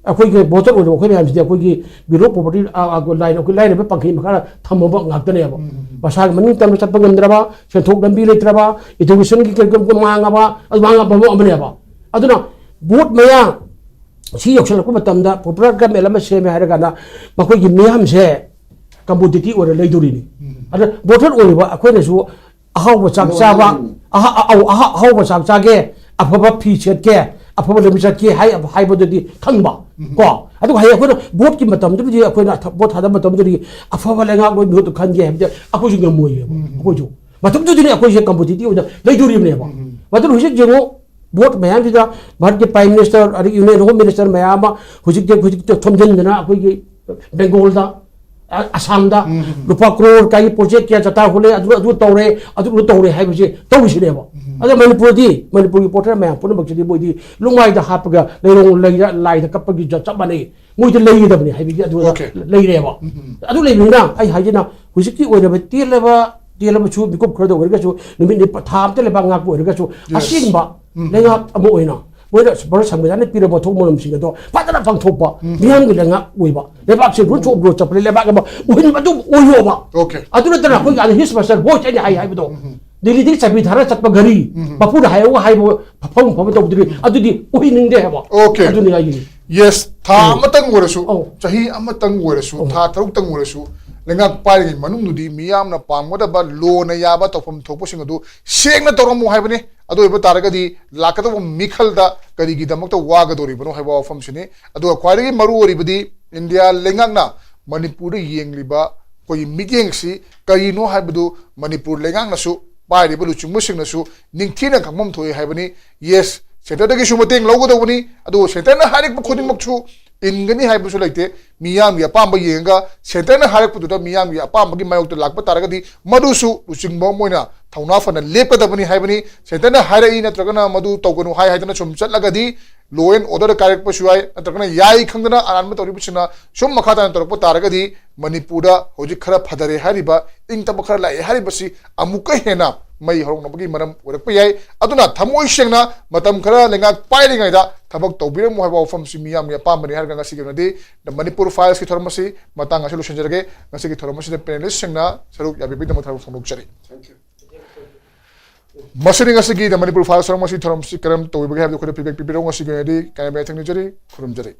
ꯑꯩꯈꯣꯏꯒꯤ ꯚꯣꯇꯔ ꯑꯣꯏꯔꯤꯕ ꯑꯩꯈꯣꯏ ꯃꯌꯥꯝꯁꯤꯗꯤ ꯑꯩꯈꯣꯏꯒꯤ below poverty, ꯑ, ꯑ, line, ꯑꯩꯈꯣꯏ ꯂꯥꯏꯔꯕ ꯄꯥꯡꯈꯩ ꯃꯈꯥꯗ ꯊꯝꯃꯕ ꯉꯥꯛꯇꯅꯦꯕ꯫ ꯃꯁꯥꯒꯤ ꯃꯅꯤꯡ ꯇꯝꯅ ꯆꯠꯄ ꯉꯝꯗ꯭ꯔꯕ, ꯁꯦꯟꯊꯣꯛ ꯂꯝꯕꯤ ꯂꯩꯇ꯭ꯔꯕ, education ꯒꯤ ꯀꯔꯤꯒꯨꯝꯕ ꯃꯥꯡꯉꯕ, ꯑꯗꯨꯃꯥꯏꯅ ꯑꯐꯕ ꯑꯃꯅꯦꯕ꯫ ꯑꯗꯨꯅ ꯚꯣꯠ ꯃꯌꯥ ꯁꯤ ꯌꯧꯁꯤꯜꯂꯛꯄ ꯃꯇꯝꯗ popular government ꯑꯃ ꯁꯦꯝꯃꯦ ꯍꯥꯏꯔꯀꯥꯟꯗ ꯃꯈꯣꯏꯒꯤ ꯃꯤꯌꯥꯝꯁꯦ commodity ꯑꯣꯏꯔ ꯂꯩꯗꯣꯔꯤꯅꯤ꯫ ꯑꯗ ꯚꯣꯇꯔ ꯑꯣꯏꯔꯤꯕ ꯑꯩꯈꯣꯏꯅꯁꯨ ꯑꯍꯥꯎꯕ ꯆꯥꯛ ꯆꯥꯕ, ꯑꯍꯥ-, ꯑꯍꯥꯎ-, ꯑꯍꯥ-, ꯑꯍꯥꯎꯕ ꯆꯥꯛ ꯆꯥꯒꯦ, ꯑꯐꯕ ꯐꯤ ꯁꯦꯠꯀꯦ, ꯑꯐꯕ ꯂꯝꯕꯤ ꯆꯠꯀꯦ ꯍꯥꯏ-, ꯍꯥꯏꯕꯗꯨꯗꯤ ꯈꯪꯕ꯫ ꯀꯣ? ꯑꯗꯨꯒ ꯍꯌꯦꯡ ꯑꯩꯈꯣꯏꯅ ꯚꯣꯠꯀꯤ ꯃꯇꯝꯗꯨꯗꯗꯤ, ꯑꯩꯈꯣꯏꯅ ꯊ-, ꯚꯣꯠ ꯊꯥꯗꯕ ꯃꯇꯝꯗꯨꯗꯗꯤ ꯑꯐꯕ ꯂꯩꯉꯥꯛꯂꯣꯏ ꯃꯤꯍꯨꯠꯇꯨ ꯈꯟꯒꯦ ꯍꯥꯏꯕꯗꯤ ꯑꯩꯈꯣꯏꯁꯨ ꯉꯝꯃꯣꯏꯌꯦꯕ꯫ ꯑꯩꯈꯣꯏꯁꯨ ꯃꯇꯝꯗꯨꯗꯅꯤ ꯑꯩꯈꯣꯏꯁꯦ commodity ꯑꯣꯏꯅ ꯂꯩꯗꯣꯔꯤꯕꯅꯦꯕ꯫ ꯃꯗꯨꯅ ꯍꯧꯖꯤꯛ ꯌꯦꯡꯉꯨ, ꯚꯣꯠ ꯃꯌꯥꯝꯁꯤꯗ ꯚꯥꯔꯠꯀꯤ Prime Minister ꯑꯗꯒꯤ Union Home Minister ꯃꯌꯥꯝ ꯑꯃ ꯍꯧꯖꯤꯛꯇꯤ ꯍꯧꯖꯤꯛꯇꯤ ꯊꯣꯝꯖꯤꯟꯗꯅ ꯑꯩꯈꯣꯏꯒꯤ ꯕꯦꯡꯒꯣꯜꯗ, ꯑ- ꯑꯁꯥꯝꯗ ꯂꯨꯄꯥ ꯀ꯭ꯔꯣꯔ ꯀꯥꯏꯒꯤ ꯄ꯭ꯔꯣꯖꯦꯛ ꯀꯌꯥ ꯆꯇꯥ ꯍꯨꯜꯂꯦ, ꯑꯗꯨ ꯑꯗꯨ ꯇꯧꯔꯦ, ꯑꯗꯨ ꯑꯗꯨ ꯇꯧꯔꯦ ꯍꯥꯏꯕꯁꯦ ꯇꯧꯔꯤꯁꯤꯅꯦꯕ꯫ ꯑꯗꯣ ꯃꯅꯤꯄꯨꯔꯗꯤ, ꯃꯅꯤꯄꯨꯔꯒꯤ ꯄꯣꯠꯇꯔ ꯃꯌꯥꯝ ꯄꯨꯝꯅꯃꯛꯁꯤꯗꯤ ꯃꯣꯏꯗꯤ ꯂꯨꯡꯃꯥꯏꯗ ꯍꯥꯞꯄꯒ ꯂꯩꯔꯣꯡ ꯂꯩꯗ ꯂꯥꯏꯗ ꯀꯞꯄꯒꯤ ꯆꯞ ꯃꯥꯟꯅꯩ꯫ ꯃꯣꯏꯗ ꯂꯩꯒꯗꯕꯅꯤ ꯍꯥꯏꯕꯒꯤ ꯑꯗꯨꯗ Okay. ꯂꯩꯔꯦꯕ꯫ ꯑꯗꯨ ꯂꯩꯕꯅꯤꯅ ꯑꯩ ꯍꯥꯏꯁꯤꯅ ꯍꯧꯖꯤꯛꯀꯤ ꯑꯣꯏꯅꯕ ꯇꯦꯜꯂꯕ ꯇꯦꯜꯂꯕꯁꯨ ꯃꯤꯀꯨꯞ ꯈꯔꯗ ꯑꯣꯏꯔꯒꯁꯨ ꯅꯨꯃꯤꯠ ꯅꯤꯄꯥ- ꯊꯥ ꯑꯃꯇ ꯂꯩꯕꯥꯛ ꯉꯥꯛꯄ ꯑꯣꯏꯔꯒꯁꯨ ꯑꯁꯦꯡꯕ ꯂꯩꯉꯥꯛ ꯑꯃ ꯑꯣꯏꯅ ꯃꯣꯏꯅ ꯁꯪꯕꯤꯙꯥꯟꯅ ꯄꯤꯔꯕ ꯊꯣꯛ ꯃꯔꯝꯁꯤꯡ ꯑꯗꯣ ꯐꯖꯅ ꯄꯥꯡꯊꯣꯛꯄ, ꯃꯤꯌꯥꯝꯒꯤ ꯂꯩꯉꯥꯛ ꯑꯣꯏꯕ, ꯂꯩꯕꯥꯛꯁꯦ ꯔꯨꯠꯁ ꯑꯣꯐ ꯒ꯭ꯔꯣꯠ ꯆꯠꯄꯗ ꯂꯩꯕꯥꯛ ꯑꯃ ꯑꯣꯏꯍꯟꯕ ꯑꯗꯨꯝ ꯑꯣꯏꯌꯣꯕ꯫ Okay. ꯑꯗꯨ ꯅꯠꯇꯅ ꯑꯩꯈꯣꯏꯒꯤ ꯑꯥꯗ ꯍꯤꯁ ꯃꯥꯁꯇꯔ ꯚꯣꯏꯁ ꯑꯩꯅ ꯍꯥꯏ ꯍꯥꯏꯕꯗꯣ ꯗꯤꯜꯂꯤꯗꯒꯤ ꯆꯥꯕꯤ ꯊꯥꯔ ꯆꯠꯄ ꯒꯥꯔꯤ ꯃꯄꯨꯅ ꯍꯥꯏꯌꯣꯒ ꯍꯥꯏꯕ ꯐꯐꯝ ꯐꯝ ꯇꯧꯗ꯭ꯔꯤ ꯑꯗꯨꯗꯤ ꯑꯣꯏꯍꯟꯅꯤꯡꯗꯦ ꯍꯥꯏꯕ꯫ Okay. ꯑꯗꯨꯅꯤ ꯑꯩꯒꯤ Yes, ꯊꯥ ꯑꯃꯇꯪ ꯑꯣꯏꯔꯁꯨ, ꯑꯧ꯫ ꯆꯍꯤ ꯑꯃꯇꯪ ꯑꯣꯏꯔꯁꯨ, ꯊꯥ ꯇꯔꯨꯛꯇꯪ ꯑꯣꯏꯔꯁꯨ, ꯂꯩꯉꯥꯛ ꯄꯥꯏꯔꯤꯉꯩ ꯃꯅꯨꯡꯗꯨꯗꯤ ꯃꯤꯌꯥꯝꯅ ꯄꯥꯝꯒꯗꯕ, ꯂꯣꯅ ꯌꯥꯕ ꯇꯧꯐꯝ ꯊꯣꯛꯄꯁꯤꯡ ꯑꯗꯨ ꯁꯦꯡꯅ ꯇꯧꯔꯝꯃꯨ ꯍꯥꯏꯕꯅꯤ꯫ ꯑꯗꯨ ꯑꯣꯏꯕ ꯇꯥꯔꯒꯗꯤ ꯂꯥꯛꯀꯗꯧꯕ ꯃꯤꯈꯜꯗ ꯀꯔꯤꯒꯤꯗꯃꯛꯇ ꯋꯥꯒꯗꯧꯔꯤꯕꯅꯣ ꯍꯥꯏꯕ ꯋꯥꯐꯝꯁꯤꯅꯤ꯫ ꯑꯗꯨꯒ ꯈ꯭ꯋꯥꯏꯗꯒꯤ ꯃꯔꯨ ꯑꯣꯏꯔꯤꯕꯗꯤ ꯏꯟꯗꯤꯌꯥ ꯂꯩꯉꯥꯛꯅ ꯃꯅꯤꯄꯨꯔꯗ ꯌꯦꯡꯂꯤꯕ ꯑꯩꯈꯣꯏꯒꯤ ꯃꯤꯠꯌꯦꯡꯁꯤ ꯀꯔꯤꯅꯣ ꯍꯥꯏꯕꯗꯨ ꯃꯅꯤꯄꯨꯔ ꯂꯩꯉꯥꯛꯅꯁꯨ, ꯄꯥꯏꯔꯤꯕ ꯂꯨꯆꯤꯡꯕꯁꯤꯡꯅꯁꯨ ꯅꯤꯡꯊꯤꯅ ꯈꯪꯐꯝ ꯊꯣꯛꯏ ꯍꯥꯏꯕꯅꯤ꯫ Yes, centreꯗꯒꯤꯁꯨ ꯃꯇꯦꯡ ꯂꯧꯒꯗꯧꯕꯅꯤ, ꯑꯗꯨꯕꯨ centreꯅ ꯍꯥꯏꯔꯛꯄ ꯈꯨꯗꯤꯡꯃꯛꯁꯨ ꯏꯟꯒꯅꯤ ꯍꯥꯏꯕꯁꯨ ꯂꯩꯇꯦ꯫ ꯃꯤꯌꯥꯝꯒꯤ ꯑꯄꯥꯝꯕ ꯌꯦꯡꯉꯒ centreꯅ ꯍꯥꯏꯔꯛꯄꯗꯨꯗ ꯃꯤꯌꯥꯝꯒꯤ ꯑꯄꯥꯝꯕꯒꯤ ꯃꯥꯌꯣꯛꯇ ꯂꯥꯛꯄ ꯇꯥꯔꯒꯗꯤ ꯃꯗꯨꯁꯨ ꯂꯨꯆꯤꯡꯕ ꯑꯃ ꯑꯣꯏꯅ ꯊꯧꯅꯥ ꯐꯅ ꯂꯦꯞꯀꯗꯕꯅꯤ ꯍꯥꯏꯕꯅꯤ꯫ Centreꯅ ꯍꯥꯏꯔꯛꯏ ꯅꯠꯇ꯭ꯔꯒꯅ ꯃꯗꯨ ꯇꯧꯒꯅꯨ ꯍꯥꯏ ꯍꯥꯏꯗꯅ ꯁꯨꯝ ꯆꯠꯂꯒꯗꯤ law and order ꯀꯥꯏꯔꯛꯄꯁꯨ ꯌꯥꯏ, ꯅꯠꯇ꯭ꯔꯒꯅ ꯌꯥꯏ ꯈꯪꯗꯅ ꯑꯔꯥꯟꯕ ꯇꯧꯔꯤꯕꯁꯤꯡꯅ ꯁꯨꯝ ꯃꯈꯥ ꯇꯥꯅ ꯇꯧꯔꯛꯄ ꯇꯥꯔꯒꯗꯤ ꯃꯅꯤꯄꯨꯔꯗ ꯍꯧꯖꯤꯛ ꯈꯔ ꯐꯗꯔꯦ ꯍꯥꯏꯔꯤꯕ, ꯏꯪꯇꯞꯄ ꯈꯔ ꯂꯥꯛꯑꯦ ꯍꯥꯏꯔꯤꯕꯁꯤ ꯑꯃꯨꯛꯀ ꯍꯦꯟꯅ ꯃꯩ ꯍꯧꯔꯛꯅꯕꯒꯤ ꯃꯔꯝ ꯑꯣꯏꯔꯛꯄ ꯌꯥꯏ꯫ ꯑꯗꯨꯅ ꯊꯃꯣꯏ ꯁꯦꯡꯅ ꯃꯇꯝ ꯈꯔ ꯂꯩꯉꯥꯛ ꯄꯥꯏꯔꯤꯉꯩꯗ ꯊꯕꯛ ꯇꯧꯕꯤꯔꯝꯃꯨ ꯍꯥꯏꯕ ꯋꯥꯐꯝꯁꯤ ꯃꯤꯌꯥꯝꯒꯤ ꯑꯄꯥꯝꯕꯅꯤ ꯍꯥꯏꯔꯒ ꯉꯁꯤꯒꯤ ꯑꯣꯏꯅꯗꯤ The Manipur Filesꯀꯤ ꯊꯧꯔꯝ ꯑꯁꯤ ꯃꯇꯥꯡ ꯑꯁꯤ ꯂꯣꯏꯁꯤꯟꯖꯔꯒꯦ꯫ ꯉꯁꯤꯒꯤ ꯊꯧꯔꯝ ꯑꯁꯤꯗ panelistꯁꯤꯡꯅ ꯁꯔꯨꯛ ꯌꯥꯕꯤꯕꯒꯤꯗꯃꯛ ꯊꯥꯒꯠꯄ ꯐꯣꯡꯗꯣꯛꯆꯔꯤ꯫ ꯃꯁꯤꯅꯤ ꯉꯁꯤꯒꯤ The Manipur Files ꯊꯧꯔꯝ ꯑꯁꯤ, ꯊꯧꯔꯝ ꯑꯁꯤ ꯀꯔꯝ ꯇꯧꯕꯤꯕꯒꯦ ꯍꯥꯏꯕꯗꯨ ꯑꯩꯈꯣꯏꯗ feedback ꯄꯤꯕꯤꯔꯛꯎ꯫ ꯉꯁꯤꯒꯤ ꯑꯣꯏꯅꯗꯤ ꯀꯥꯏꯅꯕ ꯌꯥꯊꯪ ꯅꯤꯖꯔꯤ, ꯈꯨꯔꯨꯝꯖꯔꯤ꯫